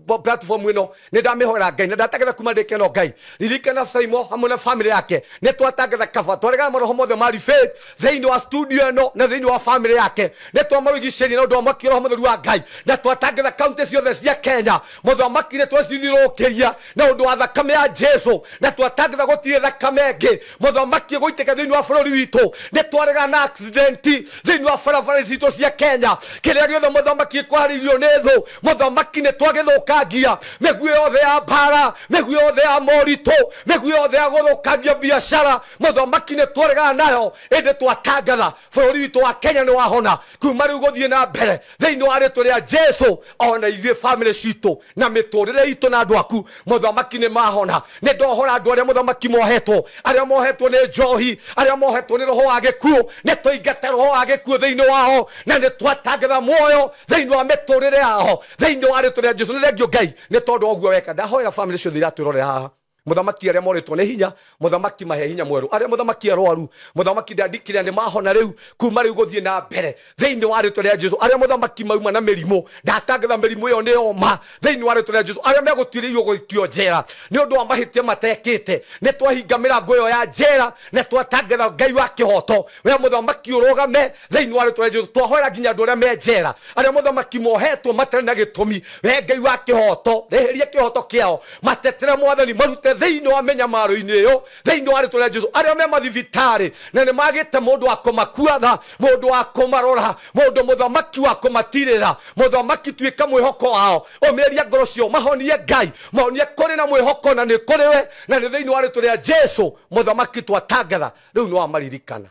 wa platform ĩno, nĩ ndamĩhoera Ngai na ndatangatha kuma ndĩke ĩno Ngai. Ririkana Saimo hamwe na bamĩrĩ yake, nĩ twatangatha kaba, twaregana maroho mothe ma faith thĩinĩ wa studio ĩno na thĩinĩ wa bamĩrĩ yake. Nĩ twamarũgicĩria na ũndũ wa mwaki roho mũtheru wa Ngai, na twatangatha kaunti ciothe cia Kenya mũthamaki nĩ twacithiũrũrũkĩria na ũndũ wa thakame ya Jesu, na twatangatha gũtirĩ thakame ĩngĩ mũthamaki ĩgũitĩka thĩinĩ wa bũrũri witũ. Nĩ twaregana na accident thĩinĩ wa barabara citũ cia Kenya, kĩrĩa gĩothe mũthamaki ĩkwarĩirio nĩ thũ mũthamaki nĩ twagĩthũkangia, mĩguĩ yothe ya mbara, mĩguĩ yothe ya moritũ, mĩguĩ yothe ya gũthũkangia biacara mũthamaki nĩ twaregana nayo, ĩndĩ twatangatha bũrũri witũ wa Kenya nĩ wahona kuma rĩu gũthiĩ na mbere thĩinĩ wa rĩtwa rĩa Jesu. Ona ithuĩ bamĩrĩ citũ na mĩtũrĩre itũ na andũ aku mũthamaki nĩ mahona. Nĩ ndohora andũ arĩa mũthamaki mohetwo, arĩa mohetwo nĩ njohi, arĩa mohetwo nĩ roho wa gĩkuũ, nĩ tũingate roho wa gĩkuũ thĩinĩ wao, na nĩ twatangatha muoyo thĩinĩ wa mĩtũrĩre yao thĩinĩ wa rĩtwa rĩa Jesu. Nĩ thengio Ngai nĩ tondũ wa ũguo weka. Ndahoera bamĩrĩ ciothe iratwĩrorera haha Mũthamaki arĩa morĩtwo nĩ hinya, mũthamaki mahe hinya mwerũ. Arĩa mũthamaki arwaru, mũthamaki ndandikire nĩ mahona rĩu, kuma rĩu gũthiĩ na mbere thĩinĩ wa rĩtwa rĩa Jesu. Arĩa mũthamaki mauma na mĩrimũ, ndatangatha mĩrimũ ĩyo nĩ yoma thĩinĩ wa rĩtwa rĩa Jesu. Arĩa megũtuĩrĩirwo gũikio njera nĩ ũndũ wa mahĩtia matekĩte, nĩ twahinga mĩrango ĩyo ya njera na twatangatha Ngai wa kĩhoto, we mũthamaki ũrũgame thĩinĩ wa rĩtwa rĩa Jesu. Twahoera nginya andũ arĩa me njera, arĩa mũthamaki mohetwo matarĩ na gĩtũmi, we Ngai wa kĩhoto rĩhĩria kĩhoto kĩao, matetere mwathani, marute thĩinĩ wa mĩnyamaro-inĩ ĩyo thĩinĩ wa rĩtwa rĩa Jesu. Arĩa me mathibitarĩ na nĩ magĩte mũndũ wa kũmakua tha, mũndũ wa kũmarora, mũndũ mũthamaki wa kũmatirĩra, mũthamaki tuĩka mwĩhoko wao, ũmĩrĩria ngoro ciao, mahonie Ngai, mahonie kũrĩ na mwĩhoko na nĩ kũrĩ we, na nĩ thĩinĩ wa rĩtwa rĩa Jesu mũthamaki twatangatha rĩu nĩ wamaririkana.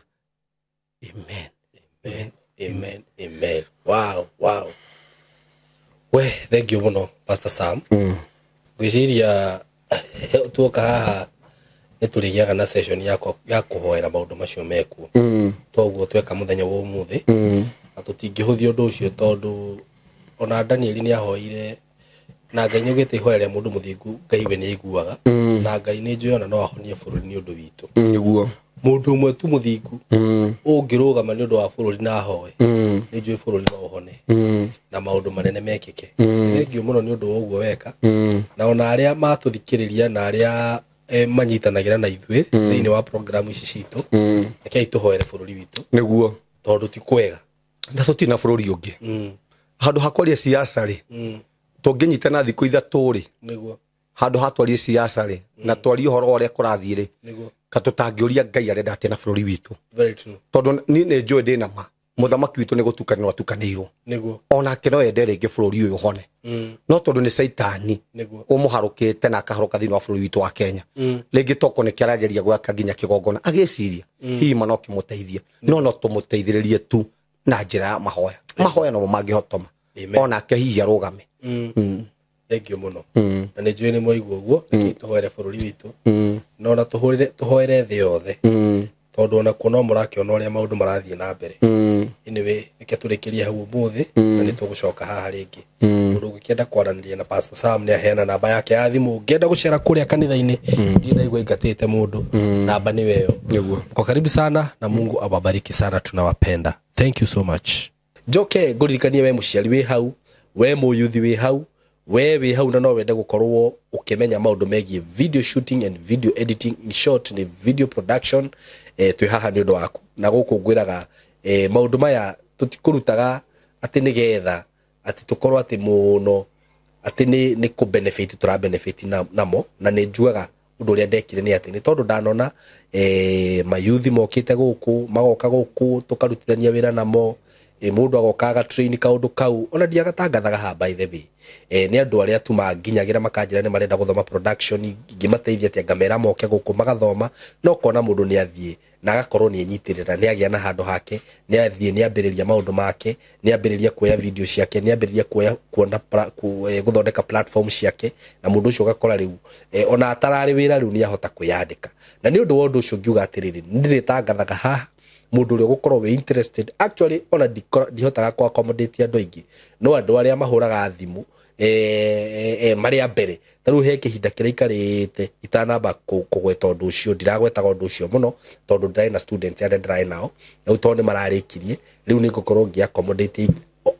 Amen. Amen. Amen. Amen. Wow, wow. We, thank you muno Pastor Sam. Ngwĩciria tuoka haha nĩ tũrĩgĩaga na session ya kũhoera maũndũ macio mekuo. Toguo tweka mũthenya wa ũmũthĩ. Na tũtingĩhũthia ũndũ ũcio tondũ ona Danieli nĩ ahoire na Ngai nĩ augĩte ihoya rĩa mũndũ mũthingu Ngai we nĩ aiguaga. Na Ngai nĩ njũĩ ona no ahonie bũrũri nĩ ũndũ witũ. Nĩguo. Mũndũ ũmwe tu mũthingu ũngĩrũgama nĩ ũndũ wa bũrũri na ahoe, nĩ njũĩ bũrũri no ũhone na maũndũ manene mekĩke. Thengiũ mũno nĩ ũndũ wa ũguo weka. Na ona arĩa matũthikĩrĩria na arĩa manyitanagĩra na ithuĩ thĩinĩ wa programu ici citũ, rekei tũhoere bũrũri witũ. Nĩguo. Tondũ ti kwega. Na tũtirĩ na bũrũri ũngĩ. Handũ ha kwaria siasa rĩ, tũngĩnyitana thikũ ithatũ rĩ, Nĩguo. handũ ha twarie siasa rĩ, na twarie ũhoro wa ũrĩa kũrathiĩ rĩ, Nĩguo. ka tũtangĩũria Ngai arenda atĩa na bũrũri witũ. Very true. Tondũ niĩ nĩ njũĩ ndĩ na ma mũthamaki witũ nĩ gũtukanĩrwo atukanĩirwo. Nĩguo. Onake no ende rĩngĩ bũrũri ũyũ ũhone. No tondũ nĩ caitani Nĩguo. ũmũharũkĩte na akaharũka thĩinĩ wa bũrũri witũ wa Kenya. Rĩngĩ toko nĩ kĩarageria gwaka nginya kĩgongona agĩciria hihi ma no kĩmũteithie, no no tũmũteithĩrĩrie tu na njĩra ya mahoya. Mahoya nomo mangĩhotoma. Amen. Onake hihi arũgame. Thank you mũno. Na nĩ njũĩ nĩ mwaigua ũguo, rekei tũhoere bũrũri witũ. Na ona tũhoere thĩ yothe. Tondũ ona kuo no mũrakĩona ũrĩa maũndũ marathiĩ na mbere. Anyway, reke tũrĩkĩrie hau ũmũthĩ, na nĩ tũgũcoka haha rĩngĩ. Mũndũ ũngĩkĩenda kwaranĩria na Pastor Sam nĩ aheana namba yake ya thimũ. Ũngĩenda gũcera kũrĩa kanitha-inĩ, ndirĩ ndaigua aingatĩte mũndũ, namba nĩ weyo. Nĩguo. Mko karibu sana na Mungu awabariki sana, tunawapenda. Thank you so much. Njoke ngũririkanie we mũciari wĩ hau, we mũyuthi wĩ hau, we wĩ hau na no wende gũkorwo ũkĩmenya maũndũ megiĩ video shooting and video editing, in short nĩ video production, twĩ haha nĩ ũndũ waku. Na gũkũ ngwĩraga, maũndũ maya tũtikũrutaga atĩ nĩgetha atĩ tũkorwo atĩ mũno atĩ nĩ kũ benefit tũra benefit namo. Na nĩ njugaga ũndũ ũrĩa ndekire nĩ atĩ nĩ tondũ ndanona, mayuthi mokĩte gũkũ, magoka gũkũ tũkarutithania wĩra namo, mũndũ agoka agatrain kaũndũ kau, ona ndiagatangathaga haha by the way. Nĩ andũ arĩa tu manginyagĩra makanjĩra nĩ marenda gũthoma production, ingĩmateithia atĩa, ngamera moke gũkũ magathoma, no kona mũndũ nĩ athiĩ na agakorwo nĩ enyitĩrĩra, nĩ agĩa na handũ hake, nĩ athiĩ nĩ ambĩrĩria maũndũ make, nĩ ambĩrĩria kuoya video ciake, nĩ ambĩrĩria kuoya, kuona ku, gũthondeka platform ciake, na mũndũ ũcio ũgakora rĩu, ona atararĩ wĩra rĩu nĩ ahota kwĩyandĩka. Na nĩ ũndũ wa ũndũ ũcio ngiuga atĩrĩrĩ, nĩ ndĩrĩtangathaga haha mũndũ ũrĩa ũgũkorwo wĩ interested. Actually ona ndihotaga kũ accommodate andũ aingĩ, no andũ arĩa mahũraga thimũ, marĩ a mbere. Ta rĩu he kĩhinda kĩrĩa ikarĩte itanamba kũgweta ũndũ ũcio, ndiragwetaga ũndũ ũcio mũno tondũ ndĩrarĩ na students arĩa ndĩrarĩ nao, rĩu tondũ nĩ mararĩkirie, rĩu nĩ ngũkorwo ngĩ accommodate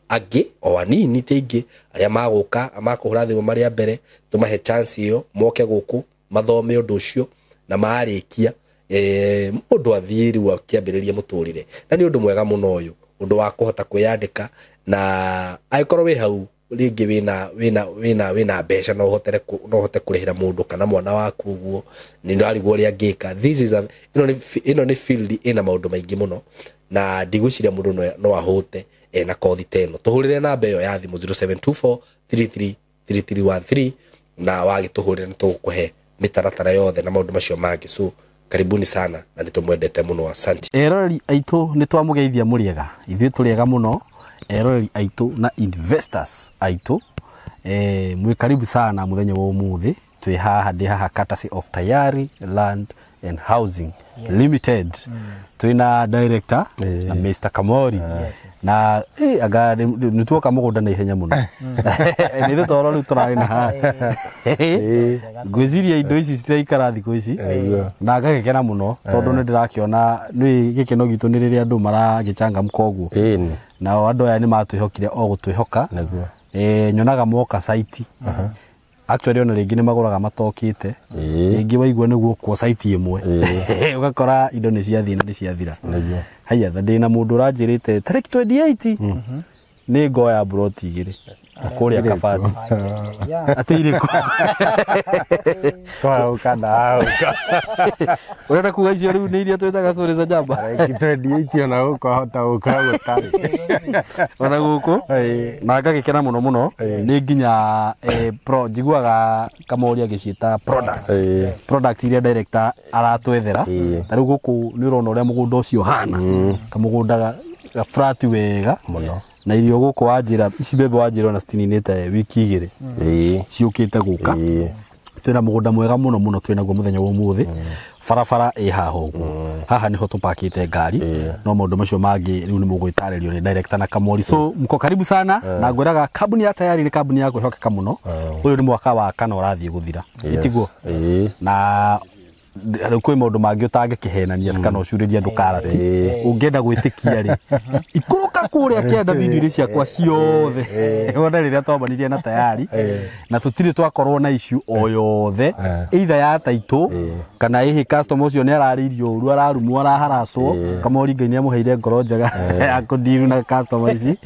angĩ o anini ti aingĩ arĩa magũka makũhũra thimũ marĩ a mbere, tũmahe chance ĩyo moke gũkũ mathome ũndũ ũcio, na marĩkia, mũndũ athiĩ rĩu akĩambĩrĩria mũtũrĩre. Na nĩ ũndũ mwega mũno ũyũ, ũndũ wa kũhota kwĩyandĩka, na angĩkorwo wĩ hau rĩngĩ wĩna mbeca, no ũhote kũrĩhĩra mũndũ kana mwana waku ũguo, nĩ ndarigwo ũrĩa angĩka. This is a, ĩno nĩ field ĩna maũndũ maingĩ mũno, na ndigwĩciria mũndũ no ahũte ena kothi ta ĩno. Tũhũrĩre namba ĩyo ya thimũ zero seven two four three three three three one three, na wagĩtũhũrĩra nĩ tũgũkũhe mĩtaratara yothe na maũndũ macio mangĩ. So karibuni sana na nĩ tũmwendete mũno, asante. Eroreri aitũ nĩ twamũgeithia mũrĩega, ithuĩ tũrĩega mũno eroreri aitũ na investors aitũ. Mwĩ karibu sana mũthenya wa ũmũthĩ, twĩ haha, ndĩ haha courtesy of Tayari Land and Housing Limited. Twina director na Mr. Kamori na anga nĩ tuoka mũgũnda na ihenya mũno. Nĩ ithuĩ toro rĩu tũrarĩ na haha. Ngwĩciria indo ici citiraikara thikũ ici na ngagĩkena mũno tondũ nĩ ndĩrakĩona nĩ gĩkeno gitũ nĩ rĩrĩa andũ maragĩcangamka ũguo. Nao andũ aya nĩ matwĩhokire o gũtwĩhoka. Nyonaga moka site. Actually ona rĩngĩ nĩ magũraga matokĩte. Rĩngĩ waigua nĩguo kuo site ĩmwe. Ũgakora indo nĩ ciathiĩ na nĩ ciathira. Haiya tha ndĩna mũndũ ũranjĩrĩte tarĩki 28 nĩ ngoya mburoti igĩrĩ kũrĩa Kabati. Atĩ irĩkũ? Kwa na ũka. Ũrenda kuga icio rĩu nĩ iria twĩtaga story za jamba? Tarĩki 28 ona gũkũ ahota gũkora gũtarĩ. Ona gũkũ? Na ngagĩkena mũno mũno nĩ nginya pro njiguaga Kamori agĩciĩta product. Product iria director aratwethera. Ta rĩu gũkũ nĩ ũrona ũrĩa mũgũnda ũcio ũhana. Kamũgũnda ga flat wega mũno. Na irio gũkũ wanjĩra ici mbembe wanjĩra ona citininĩte wiki igĩrĩ ciũkĩte gũka. Twĩna mũgũnda mwega mũno mũno twĩnaguo mũthenya wa ũmũthĩ. Barabara ĩ haha ũguo. Haha nĩho tũpakĩte ngari. No maũndũ macio mangĩ rĩu nĩ mũgwĩtarĩrio nĩ director na Kamori. So mko karibu sana na ngwĩraga kambuni ya Tayari nĩ kambuni ya kwĩhokeka mũno. Ũyũ nĩ mwaka wa kana ũrathiĩ gũthira. Ĩtiguo? Na rĩu kwĩ maũndũ mangĩ ũtangĩkĩhenania kana ũcurĩrie andũ karati. Ũngĩenda gwĩtĩkia rĩ, ikũrũka kũrĩa kĩanda video-inĩ ciakwa ciothe. Wone rĩrĩa twambanirie na Tayari na tũtirĩ twakorwo na issue o yothe either ya taitũ kana ĩhĩ customer ũcio nĩ ararĩirio ũru, ararumwo, araharacwo. Kamori Ngai nĩ amũheire ngoro njega ya kũndiru na customer ici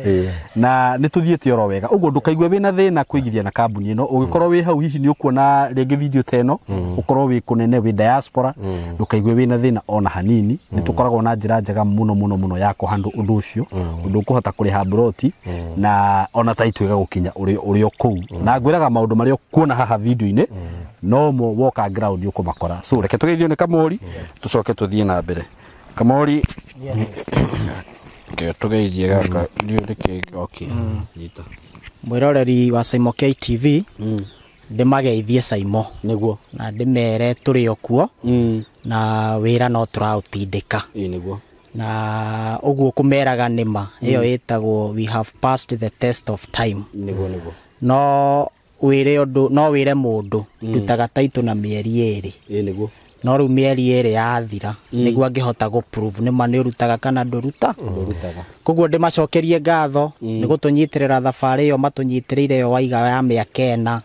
na nĩ tũthiĩte oro wega. Ũguo ndũkaigue wĩna thĩna kũigithia na kambuni ĩno. Ũngĩkorwo wĩ hau hihi nĩ ũkuona rĩngĩ video ta ĩno, ũkorwo wĩ kũnene wĩ diaspora, ndũkaigue wĩna thĩna ona hanini. Nĩ tũkoragwo na njĩra njega mũno mũno mũno ya kũhandle ũndũ ũcio, ũndũ ũkũhota kũrĩha mburoti na ona taitũ ĩgagũkinya ũrĩ o kũu. Na ngwĩraga maũndũ marĩa ũkuona haha video-inĩ no mo woka ground ũkũmakora. So reke tũgeithio nĩ Kamori tũcoke tũthiĩ na mbere. Kamori, tũgeithie gaka nĩ nĩkĩ? Okay, nyita. Mwĩroreri wa Saimo KTV, ndĩmageithie Saimo. Nĩguo. Na ndĩmere tũrĩ o kuo na wĩra no tũraũtindĩka. Nĩguo. Na ũguo kũmeraga nĩma ĩyo ĩtagwo we have passed the test of time. Nĩguo nĩguo. No wĩre ũndũ, no wĩre mũndũ ndutaga taitũ na mĩeri ĩrĩ. Nĩguo. No rĩu mĩeri ĩrĩ yathira nĩguo angĩhota gũ prove nĩma nĩ ũrutaga kana ndũruta. Ndũrutaga. Koguo ndĩmacokerie ngatho nĩ gũtũnyitĩrĩra thabarĩ ĩyo matũnyitĩrĩire ĩyo waiga ya mĩaka ĩna.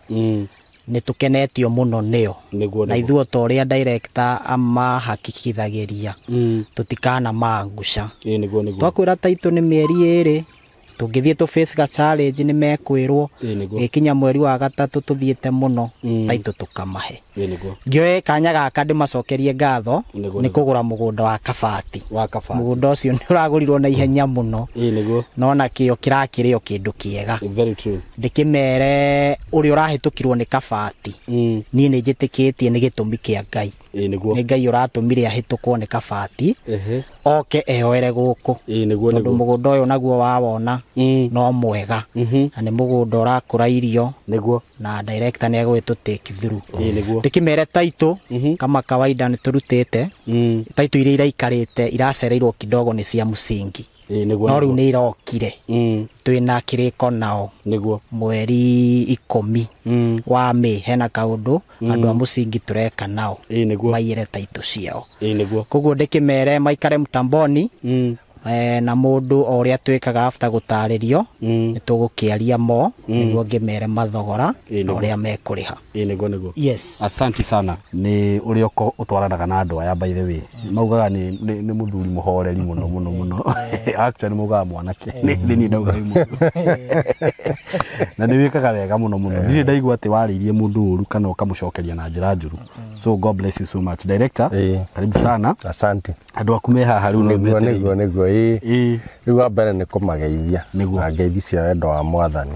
Nĩ tũkenetio mũno nĩo. Nĩguo Na nĩguo. ithuĩ ta ũrĩa director amahakikithagĩria tũtikana mangusha. Nĩguo nĩguo. Twakwĩra taitũ nĩ mĩeri ĩrĩ tũngĩthiĩ tũ face ga challenge nĩ mekwĩrwo. Nĩguo. Gĩkinya mweri wa gatatũ tũthiĩte mũno taitũ tũkamahe. Nĩguo. Ngĩoe kanya gaka ndĩmacokerie ngatho Nĩguo, nĩ nĩguo. kũgũra mũgũnda wa Kabati. Wa Kabati. Mũgũnda ũcio nĩ ũragũrirwo na ihenya mũno. Nĩguo. No nakĩo kĩrakĩrĩ o kĩndũ kĩega. Very true. Ndĩkĩmere ũrĩa ũrahĩtũkirwo nĩ Kabati. Niĩ nĩ njĩtĩkĩtie nĩ gĩtũmi kĩa Ngai. Nĩguo. Nĩ Ngai ũratũmire ahĩtũkwo nĩ Kabati. Oke eyoere gũkũ. Nĩguo Tondũ nĩguo. mũgũnda ũyũ naguo wawona no mwega. Na nĩ mũgũnda ũrakũra irio. Nĩguo. Na director nĩ egũgĩtũ take through. Nĩguo. Ndĩkĩmere taitũ kama kawaida nĩ tũrutĩte. Taitũ iria iraikarĩte iracereirwo kidogo nĩ cia mũcingi. Nĩguo. No rĩu nĩ irokire. Twĩna kĩrĩko nao. Nĩguo. Mweri 10 wa May hena kaũndũ andũ a mũcingi tũreka nao. Nĩguo. Maiyĩre taitũ ciao. Nĩguo. Koguo ndĩkĩmere maikare mtamboni. Na mũndũ o ũrĩa twĩkaga after gũtarĩrio nĩ tũgũkĩaria mo nĩguo ngĩmere mathogora na ũrĩa mekũrĩha. Nĩguo nĩguo. Yes. Asante sana. Nĩ ũrĩa ũtwaranaga na andũ aya by the way. Maugaga nĩ mũthuri mũhoreri mũno mũno mũno. Actually maugaga mwanake. Nĩ niĩ ndauga wĩ mũndũ. Na nĩ wĩkaga wega mũno mũno. Ndirĩ ndaigua atĩ warĩirie mũndũ ũru kana ũkamũcokeria na njĩra njũru. So God bless you so much. Director, karibu sana. Asante. Andũ aku me haha rĩu no Nĩguo metereire. nĩguo nĩguo. Rĩu wa mbere nĩ kũmageithia. Nĩguo. Na ngeithi cia wendo wa Mwathani.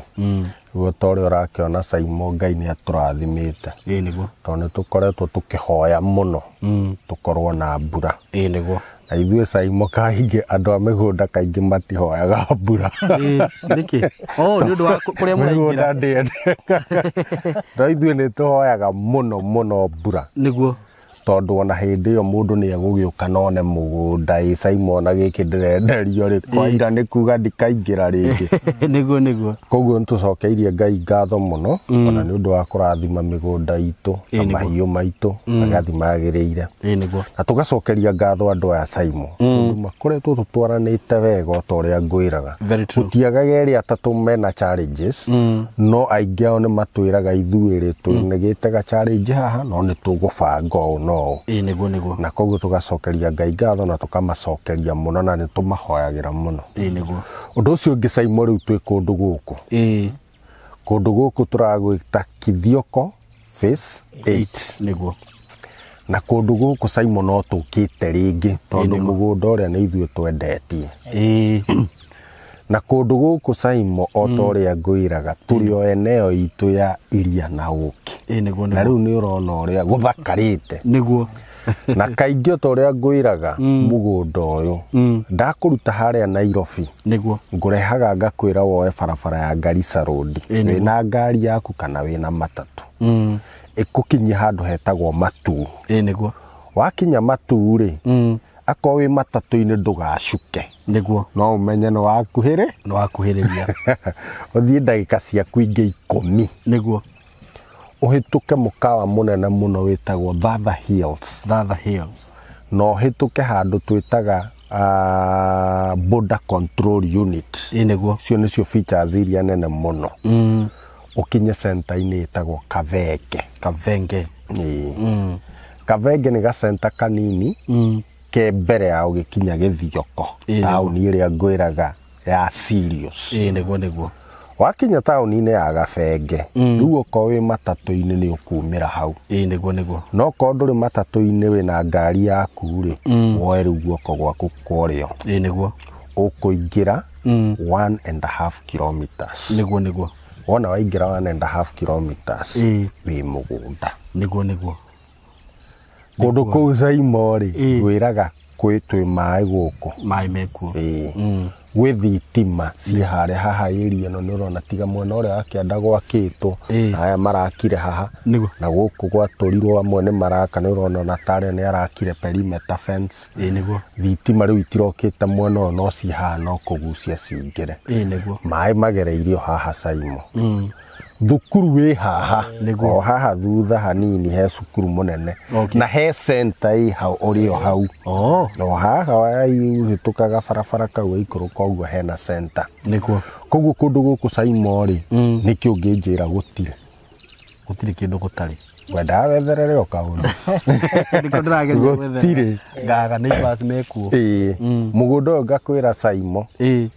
Rĩu ta ũrĩa ũrakĩona Saimo Ngai nĩ atũrathimĩte. Nĩguo. Tondũ nĩ tũkoretwo tũkĩhoya mũno tũkorwo na mbura. Nĩguo. Na ithuĩ Saimo kaingĩ andũ a mĩgũnda kaingĩ matihoyaga mbura. Nĩkĩ? Oh, nĩ ũndũ wa kũrĩa mũraingĩra. Mĩgũnda ndĩendekaga. No ithuĩ nĩ tũhoyaga mũno mũno mbura. Nĩguo. Tondũ ona hĩndĩ ĩyo mũndũ nĩ egũgĩũka none mũgũnda ĩ Simon na gĩkĩ ndĩrenderio rĩ kwaira nĩ kuga ndikaingĩra rĩngĩ. Nĩguo nĩguo. Koguo nĩ tũcokeirie Ngai ngatho mũno ona nĩ ũndũ wa kũrathima mĩgũnda itũ na mahiũ maitũ magathiĩ magĩrĩire. Nĩguo. Na tũgacokeria ngatho andũ aya Simon tondũ makoretwo tũtwaranĩte wega o ta ũrĩa ngwĩraga. Very true. Gũtiagaga erĩ atatũ mena challenges no aingĩ ao nĩ matwĩraga ithuĩ rĩ tũnĩgĩte ga challenge haha no nĩ tũgũbanga ũũ na ũũ. Nĩguo nĩguo. Na koguo tũgacokeria Ngai ngatho na tũkamacokeria mũno na nĩ tũmahoyagĩra mũno. Nĩguo. Ũndũ ũcio ũngĩ Simon rĩu twĩ kũndũ gũkũ. Kũndũ gũkũ tũragwĩta Kithioko Phase 8. Nĩguo. Na kũndũ gũkũ Simon no tũkĩte rĩngĩ tondũ mũgũnda ũrĩa nĩ ithuĩ twendetie. Na kũndũ gũkũ Simon o ta ũrĩa ngwĩraga tũrĩ o eneo itũ ya iria na ũkĩ. Nĩguo Na rĩu nĩ ũrona ũrĩa gũthakarĩte. Nĩguo. Na kaingĩ o ta ũrĩa ngwĩraga mũgũnda ũyũ ndakũruta harĩa Nairobi. Nĩguo. Ngũrehaga ngakwĩra woe barabara ya Garissa Road. Wĩna ngari yaku kana wĩna matatũ. Ĩkũkinyia handũ hetagwo Matuu. Nĩguo. Wakinya Matuu rĩ, akorwo wĩ matatũ-inĩ ndũgacuke. Nĩguo. No ũmenye nĩ wakuhĩrĩ. Nĩ wakuhĩrĩria. Ũthiĩ ndagĩka ciaku ingĩ 10. Nĩguo. Ũhĩtũke mũkawa mũnene mũno wĩtagwo Thatha Hills. Thatha Hills. Na ũhĩtũke handũ twĩtaga Border Control Unit. Nĩguo. Icio nĩcio features iria nene mũno. Ũkinye center-inĩ ĩtagwo Kathenge. Kathenge. Kathenge nĩ gacenta kanini ke mbere ya ũgĩkinya Gĩthioko, taũni ĩrĩa ngwĩraga ya Sirius. Nĩguo nĩguo. Wakinya taũni-inĩ ya Gabenge, rĩu okorwo wĩ matatũ-inĩ nĩ ũkumĩra hau. Nĩguo nĩguo. No okorwo ndũrĩ matatũ-inĩ wĩna ngari yaku rĩ, woe rĩu guoko gwaku kwa ũrĩo. Nĩguo. Ũkũingĩra 1.5 kilometers. Nĩguo nĩguo. Wona waingĩra 1.5 kilometers wĩ mũgũnda. Nĩguo nĩguo. Kũndũ kũu Simon rĩ, ngwĩraga kwĩ twĩ maĩ gũkũ. Maĩ mekuo. Gwĩ thitima ciĩ harĩa haha area ĩno nĩ ũrona tiga mwena ũrĩa wa kĩanda gwakĩtwo, aya marakire haha. Na gũkũ gwatũrirwo amwe nĩ maraka nĩ ũrona ona tarĩa nĩ arakire perimeter fence. Nĩguo. Thitima rĩu itirokĩte mwena ũyũ no ciĩ haha no kũgucia cingĩre. Nĩguo. Maĩ magereirio haha Simon. Thukuru wĩ haha. O haha thutha hanini he cukuru mũnene. Na he center ĩ hau ũrĩ o hau. O haha ũhĩtũkaga barabara kau waikũrũka ũguo hena center. Nĩguo. Koguo kũndũ gũkũ Simon rĩ, nĩkĩ ũngĩnjĩra gũtirĩ? Gũtirĩ kĩndũ gũtarĩ. Wendaga wetherere o kaũndũ. Nĩkĩo ndĩrageria gwetherera. Gũtirĩ. Ngaga neighbors mekuo. Mũgũnda ũyũ ngakwĩra Simon,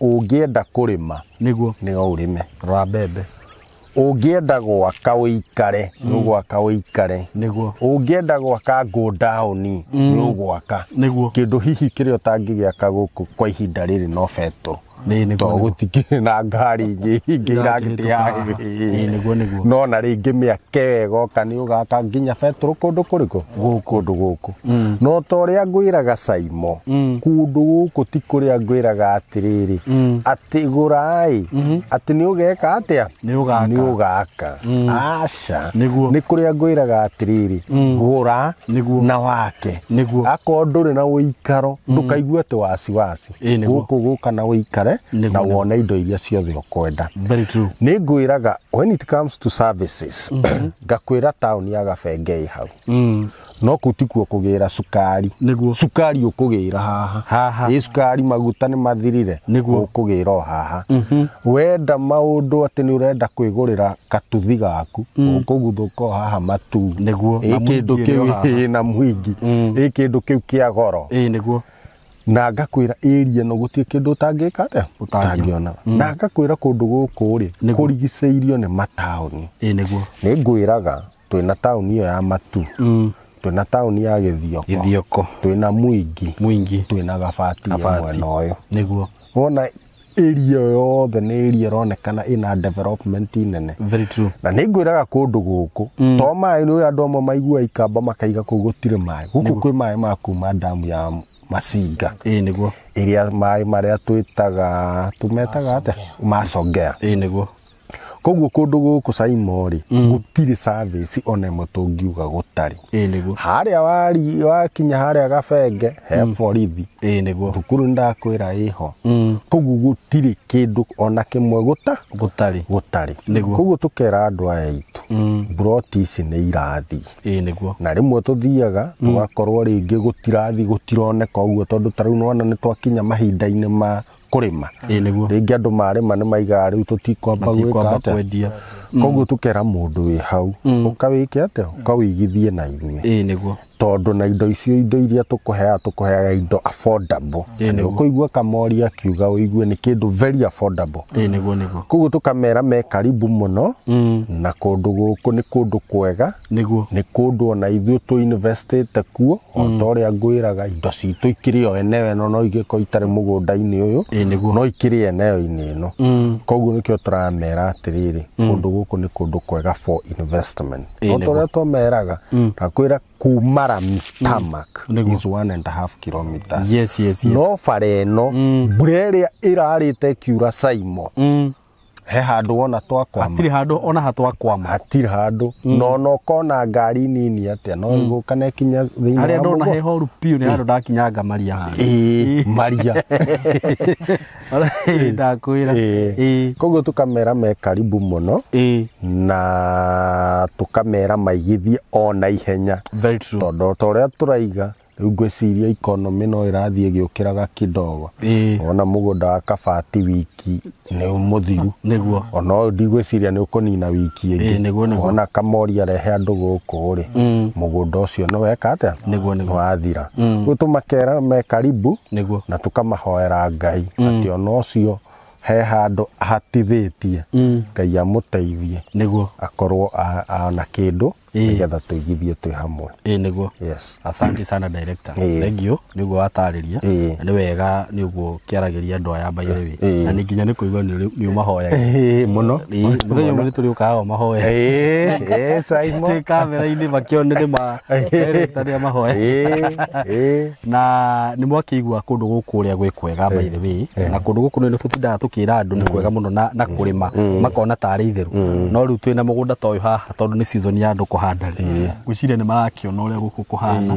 ũngĩenda kũrĩma, Nĩguo. nĩ ũrĩme. Rora mbembe. Ũngĩenda gwaka ũikare, nĩ ũgwaka ũikare. Nĩguo. Ũngĩenda gwaka go down, nĩ ũgwaka. Nĩguo. Kĩndũ hihi kĩrĩa ũtangĩgĩaka gũkũ kwa ihinda rĩrĩ no betũrũ. Nĩguo. Tondũ gũtikĩrĩ na ngari ingĩ iragĩthiĩ. Nĩguo nĩguo. No na rĩngĩ mĩaka ĩyo ĩgoka nĩ ũgaka nginya betũrũ kũndũ kũrĩkũ? Kũndũ gũkũ. No ta ũrĩa ngwĩraga Simon, kũndũ gũkũ ti kũrĩa ngwĩraga atĩrĩrĩ, atĩ gũrai, atĩ nĩ ũgeka atĩa? Nĩ ũgaka. Nĩ ũgaka. Aca. Nĩguo. Nĩ kũrĩa ngwĩraga atĩrĩrĩ, gũra Nĩguo. na wake. Nĩguo. Akorwo ndũrĩ na ũikaro, ndũkaigue atĩ wasiwasi. Nĩguo. Gũkũ gũka na ũikare na wone indo iria ciothe ũkwenda. Very true. Nĩ ngwĩraga when it comes to services, ngakwĩra taũni ya Gabenge ĩ hau. No kũu tikuo kũgĩra cukari. Nĩguo. Cukari ũkũgĩra haha. Haha. Ĩ cukari maguta nĩ mathirire. Nĩguo. Ũkũgĩra o haha. Wenda maũndũ atĩ nĩ ũrenda kwĩgũrĩra gatuthi gaku, ũkũguthũka o haha Matuu. Nĩguo. Ĩ kĩndũ kĩu na Mwingi. Ĩ kĩndũ kĩu kĩa goro. Nĩguo. Na ngakwĩra area ĩno gũtirĩ kĩndũ ũtangĩka atĩa? Ũtangĩona. Na ngakwĩra kũndũ gũkũ rĩ, kũrigicĩirio nĩ mataũni. Nĩguo. Nĩ ngwĩraga twĩna taũni ĩyo ya Matuu. Twĩna taũni ya Gĩthioko. Gĩthioko. Twĩna Mwingi. Mwingi. Twĩna Gabati mwena ũyũ. Nĩguo. Wona area yothe nĩ area ĩronekana ĩna development nene. Very true. Na nĩ ngwĩraga kũndũ gũkũ, to maĩ nĩ andũ amwe maiguaga ikamba makaiga kũu gũtirĩ maĩ. Gũkũ kwĩ maĩ ma kuma damu ya Masinga. Nĩguo. Ĩrĩa maĩ marĩa twĩtaga, tũmetaga atĩa? Macongea. Nĩguo. Koguo kũndũ gũkũ Saimo rĩ gũtirĩ service ona ĩmwe tũngiuga gũtarĩ. Nĩguo. Harĩa wakinya harĩa Gabenge he borithi. Nĩguo. Thukuru ndakwĩra ĩho. Koguo gũtirĩ kĩndũ ona kĩmwe gũtarĩ. Nĩguo. Koguo tũkera andũ aya aitũ mburoti ici nĩ irathiĩ. Nĩguo. Na rĩmwe tũthiaga tũgakorwo rĩngĩ gũtirathi gũtironeka ũguo tondũ ta rĩu nĩwona nĩ twakinya mahinda-inĩ ma kũrĩma. Nĩguo. Rĩngĩ andũ marĩma nĩ maigaga rĩu tũtikwamba gwĩka atĩa. Kwendia. Koguo tũkera mũndũ wĩ hau ũkawĩke atĩa ũkawĩigithie na ithuĩ. Nĩguo. Tondũ na indo icio indo iria tũkũheaga indo affordable. Nĩ ũkũigua Kamori akiuga ũigue nĩ kĩndũ very affordable. Nĩguo nĩguo. Koguo tũkamera me karibu mũno na kũndũ gũkũ nĩ kũndũ kwega. Nĩguo. Nĩ kũndũ ona ithuĩ tũ investĩte kuo o ta ũrĩa ngwĩraga indo citũ ikĩrĩ o eneo ĩno no igĩkorwo itarĩ mũgũnda-inĩ ũyũ. Nĩguo. No ikĩrĩ eneo-inĩ ĩno. Koguo nĩkĩo tũramera atĩrĩrĩ kũndũ gũkũ nĩ kũndũ kwega for investment. O ta ũrĩa twameraga ndakwĩra kuma rami tarmac is 1.5 kilometers. Yes, yes, yes. No bara ĩno mbura ĩrĩa ĩrarĩte ĩkiura Saimo he handũ wona twakwama. Hatirĩ handũ ona hatwakwama. Hatirĩ handũ. No no kona ngari nini atĩa no ĩgũka na ĩkinya thĩinĩ wa harĩa ndona mũgũnda. he horu piũ nĩ handũ ndakinyanga maria handũ. Maria. Ndakwĩra. Koguo tũkamera me karibu mũno na tũkamera maigithie ona ihenya. Very true. Tondũ ta ũrĩa tũraiga rĩu ngwĩciria economy no ĩrathiĩ ĩgĩũkĩraga kidogo. Ona mũgũnda wa Kabati wiki nĩ mũthiru. Nĩguo. Ona ũyũ ndigwĩciria nĩ ũkũnina wiki ĩngĩ. Nĩguo nĩguo. Ona Kamori arehe andũ gũkũ rĩ mũgũnda ũcio nĩ weka atĩa? Nĩguo nĩguo. Wathira. Rĩu tũmakera me karibu. Nĩguo. Na tũkamahoera Ngai atĩ ona ũcio he handũ hatithĩtie Ngai amũteithie. Nĩguo. Akorwo ana kĩndũ nĩgetha tũigithie twĩ hamwe. Nĩguo. Yes. Asante sana director. Thank you nĩguo watarĩria. Na nĩ wega nĩ ũguo kĩaragĩria andũ aya by the way. Na nĩ nginya nĩ kũigua nĩ ũmahoyaga. Mũno. Mũthenya ũmwe nĩ tũrĩũkaga o mahoya. Saimo. Twĩ kamera-inĩ makĩone nĩ ma director nĩ amahoya. Na nĩ mwakĩigua kũndũ gũkũ ũrĩa gwĩ kwega by the way. Na kũndũ gũkũ nĩ tũtindaga tũkĩra andũ nĩ kwega mũno na kũrĩma makona tarĩ itheru. No rĩu twĩna mũgũnda ta ũyũ haha tondũ nĩ season ya andũ kũhanda rĩ. Ngwĩciria nĩ marakĩona ũrĩa gũkũ kũhana.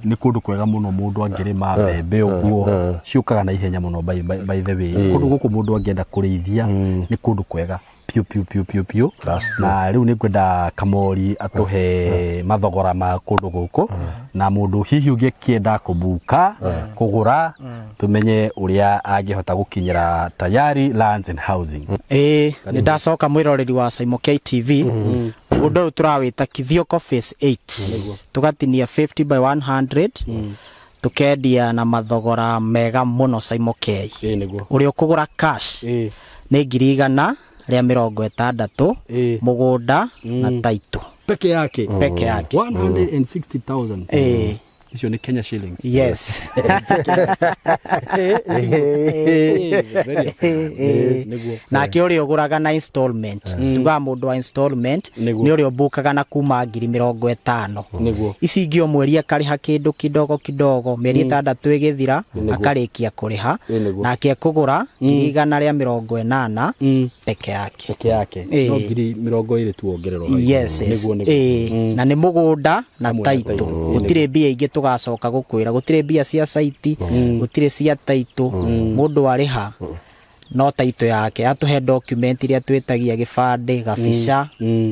Nĩ kũndũ kwega mũno mũndũ angĩrĩma mbembe ũguo ciũkaga na ihenya mũno by the way. Kũndũ gũkũ mũndũ angĩenda kũrĩithia nĩ kũndũ kwega piũ piũ piũ piũ piũ. Na rĩu nĩ ngwenda Kamori atũhe mathogora ma kũndũ gũkũ na mũndũ hihi ũngĩkĩenda kũbuka kũgũra tũmenye ũrĩa angĩhota gũkinyĩra Tayari Lands and Housing. Nĩ ndacoka mwĩroreri wa Saimo KTV. Mũgũnda ũyũ tũrawĩta Kithioko Phase 8. Tũgatinia 50 by 100. Tũkendia na mathogora mega mũno Saimo K. Ũrĩa ũkũgũra cash nĩ 160,000 mũgũnda na taitũ. Peke yake. Peke yake. 160,000. Icio nĩ Kenya shillings. Yes. Nake ũrĩa ũgũraga na installment. Tugaga mũndũ wa installment nĩ ũrĩa ũbukaga na kuma 50,000. Nĩguo. Ici ingĩ o mweri akarĩha kĩndũ kidogo kidogo mĩeri 6 ĩgĩthira akarĩkia kũrĩha. Nake ekũgũra 180,000 peke yake. Peke yake. No 20,000 tu wongererwo. Yes. Nĩguo nĩguo. Na nĩ mũgũnda na taitũ. Gũtirĩ mbia ingĩ tũgacoka gũkwĩra gũtirĩ mbia cia saiti gũtirĩ cia taitũ mũndũ arĩha no taitũ yake atũhe document iria twĩtagia gĩbandĩ gabica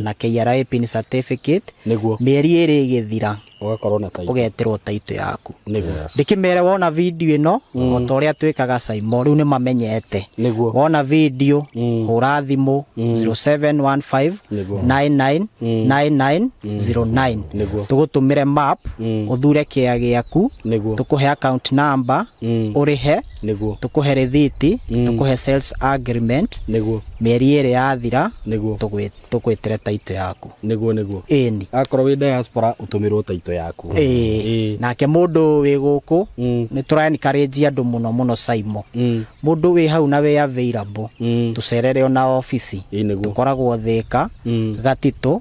na KRA pin certificate. Nĩguo. Mĩeri 2 ĩgĩthira ũgakorwo na taitũ ũgetĩrwo taitũ yaku. Nĩguo. Ndĩkĩmere wona video ĩno o ta ũrĩa twĩkaga Saimo rĩu nĩ mamenyete. Nĩguo. Wona video hũra thimũ 0715 99 9909. Nĩguo. Tũgũtũmĩre map ũthure kĩa gĩaku. Nĩguo. Tũkũhe account number ũrĩhe. Nĩguo. Tũkũhe rĩthiti tũkũhe sales agreement. Nĩguo. Mĩeri 2 yathira Nĩguo. tũgwĩtĩre taitũ yaku. Nĩguo nĩguo. Ĩni. Akorwo wĩ diaspora ũtũmĩrwo taitũ yaku. Nake mũndũ wĩ gũkũ nĩ tũra encourage andũ mũno mũno Saimo. Mũndũ wĩ hau na wĩ available tũcerere ona ofici. Tũkoragwo Thika Gatitũ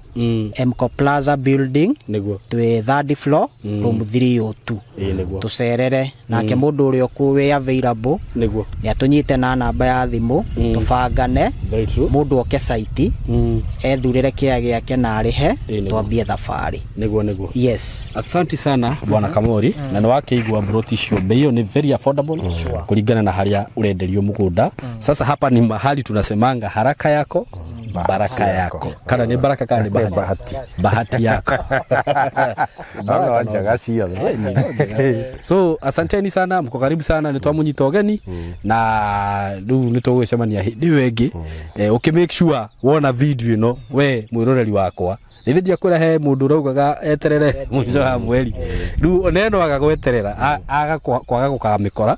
Mco Plaza building. Nĩguo. Twĩ third floor room 302. Nĩguo. Tũcerere Nake mũndũ ũrĩa wĩ available nĩguo nĩ atũnyite na namba ya thimũ, tũbangane. Very true. Mũndũ oke site, ethurĩre kĩa gĩake na arĩhe, Nĩguo. twambie thabarĩ. Nĩguo, nĩguo. Yes. Asante sana, Bwana Kamori. Na nĩ wakĩigua broti icio, bei ĩyo nĩ very affordable kũringana na harĩa ũrenderio mũgũnda. Sasa hapa ni mahali tunasemanga haraka yako baraka yako, kana nĩ baraka kana nĩ bahati? Bahati. Bahati yako. No njega ciothe. So asanteni sana, mko karibu sana, nĩ twamunyita ũgeni na rĩu nĩ tũgũgĩcemania hĩndĩ ĩyo ĩngĩ. Ũkĩ make sure wona video ĩno, we mwĩroreri wakwa, nĩ ndiakwĩra he mũndũ ũraugaga eterere mũico wa mweri, rĩu oneno aga gweterera, aga kwaga gũkamĩkora.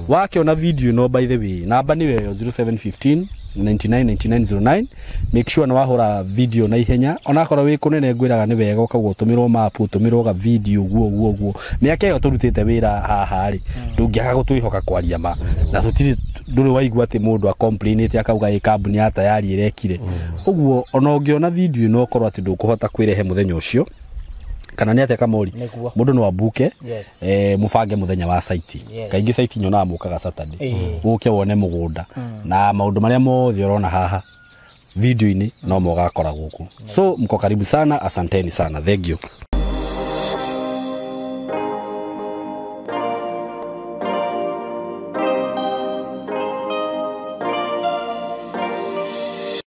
Wakĩona video ĩno, by the way, namba nĩyo ĩyo 0715 999909. Make sure nĩ wahũra video na ihenya, onakorwo wĩ kũnene ngwĩraga nĩ wega ũkauga ũtũmĩrwo map, ũtũmĩrwo ga video ũguo ũguo ũguo. Mĩaka ĩyo tũrutĩte wĩra haha rĩ, ndũngĩaga gũtwĩhoka kwaria ma na tũtirĩ, ndũrĩ waigua atĩ mũndũ acomplainĩte akauga ĩ kambuni ya Tayari ĩrekire ũguo. Ona ũngĩona video ĩno, ũkorwo atĩ ndũkũhota kwĩrehe mũthenya ũcio kana nĩ atĩa, Kamori? Nĩguo. Mũndũ no ambuke, Yes. mũbange mũthenya wa site. Yes. Kaingĩ site nyonaga mũkaga Saturday, ũke wone mũgũnda na maũndũ marĩa mothe ũrona haha video-inĩ no mogakora gũkũ. So mko karibu sana, asanteni sana, thank you.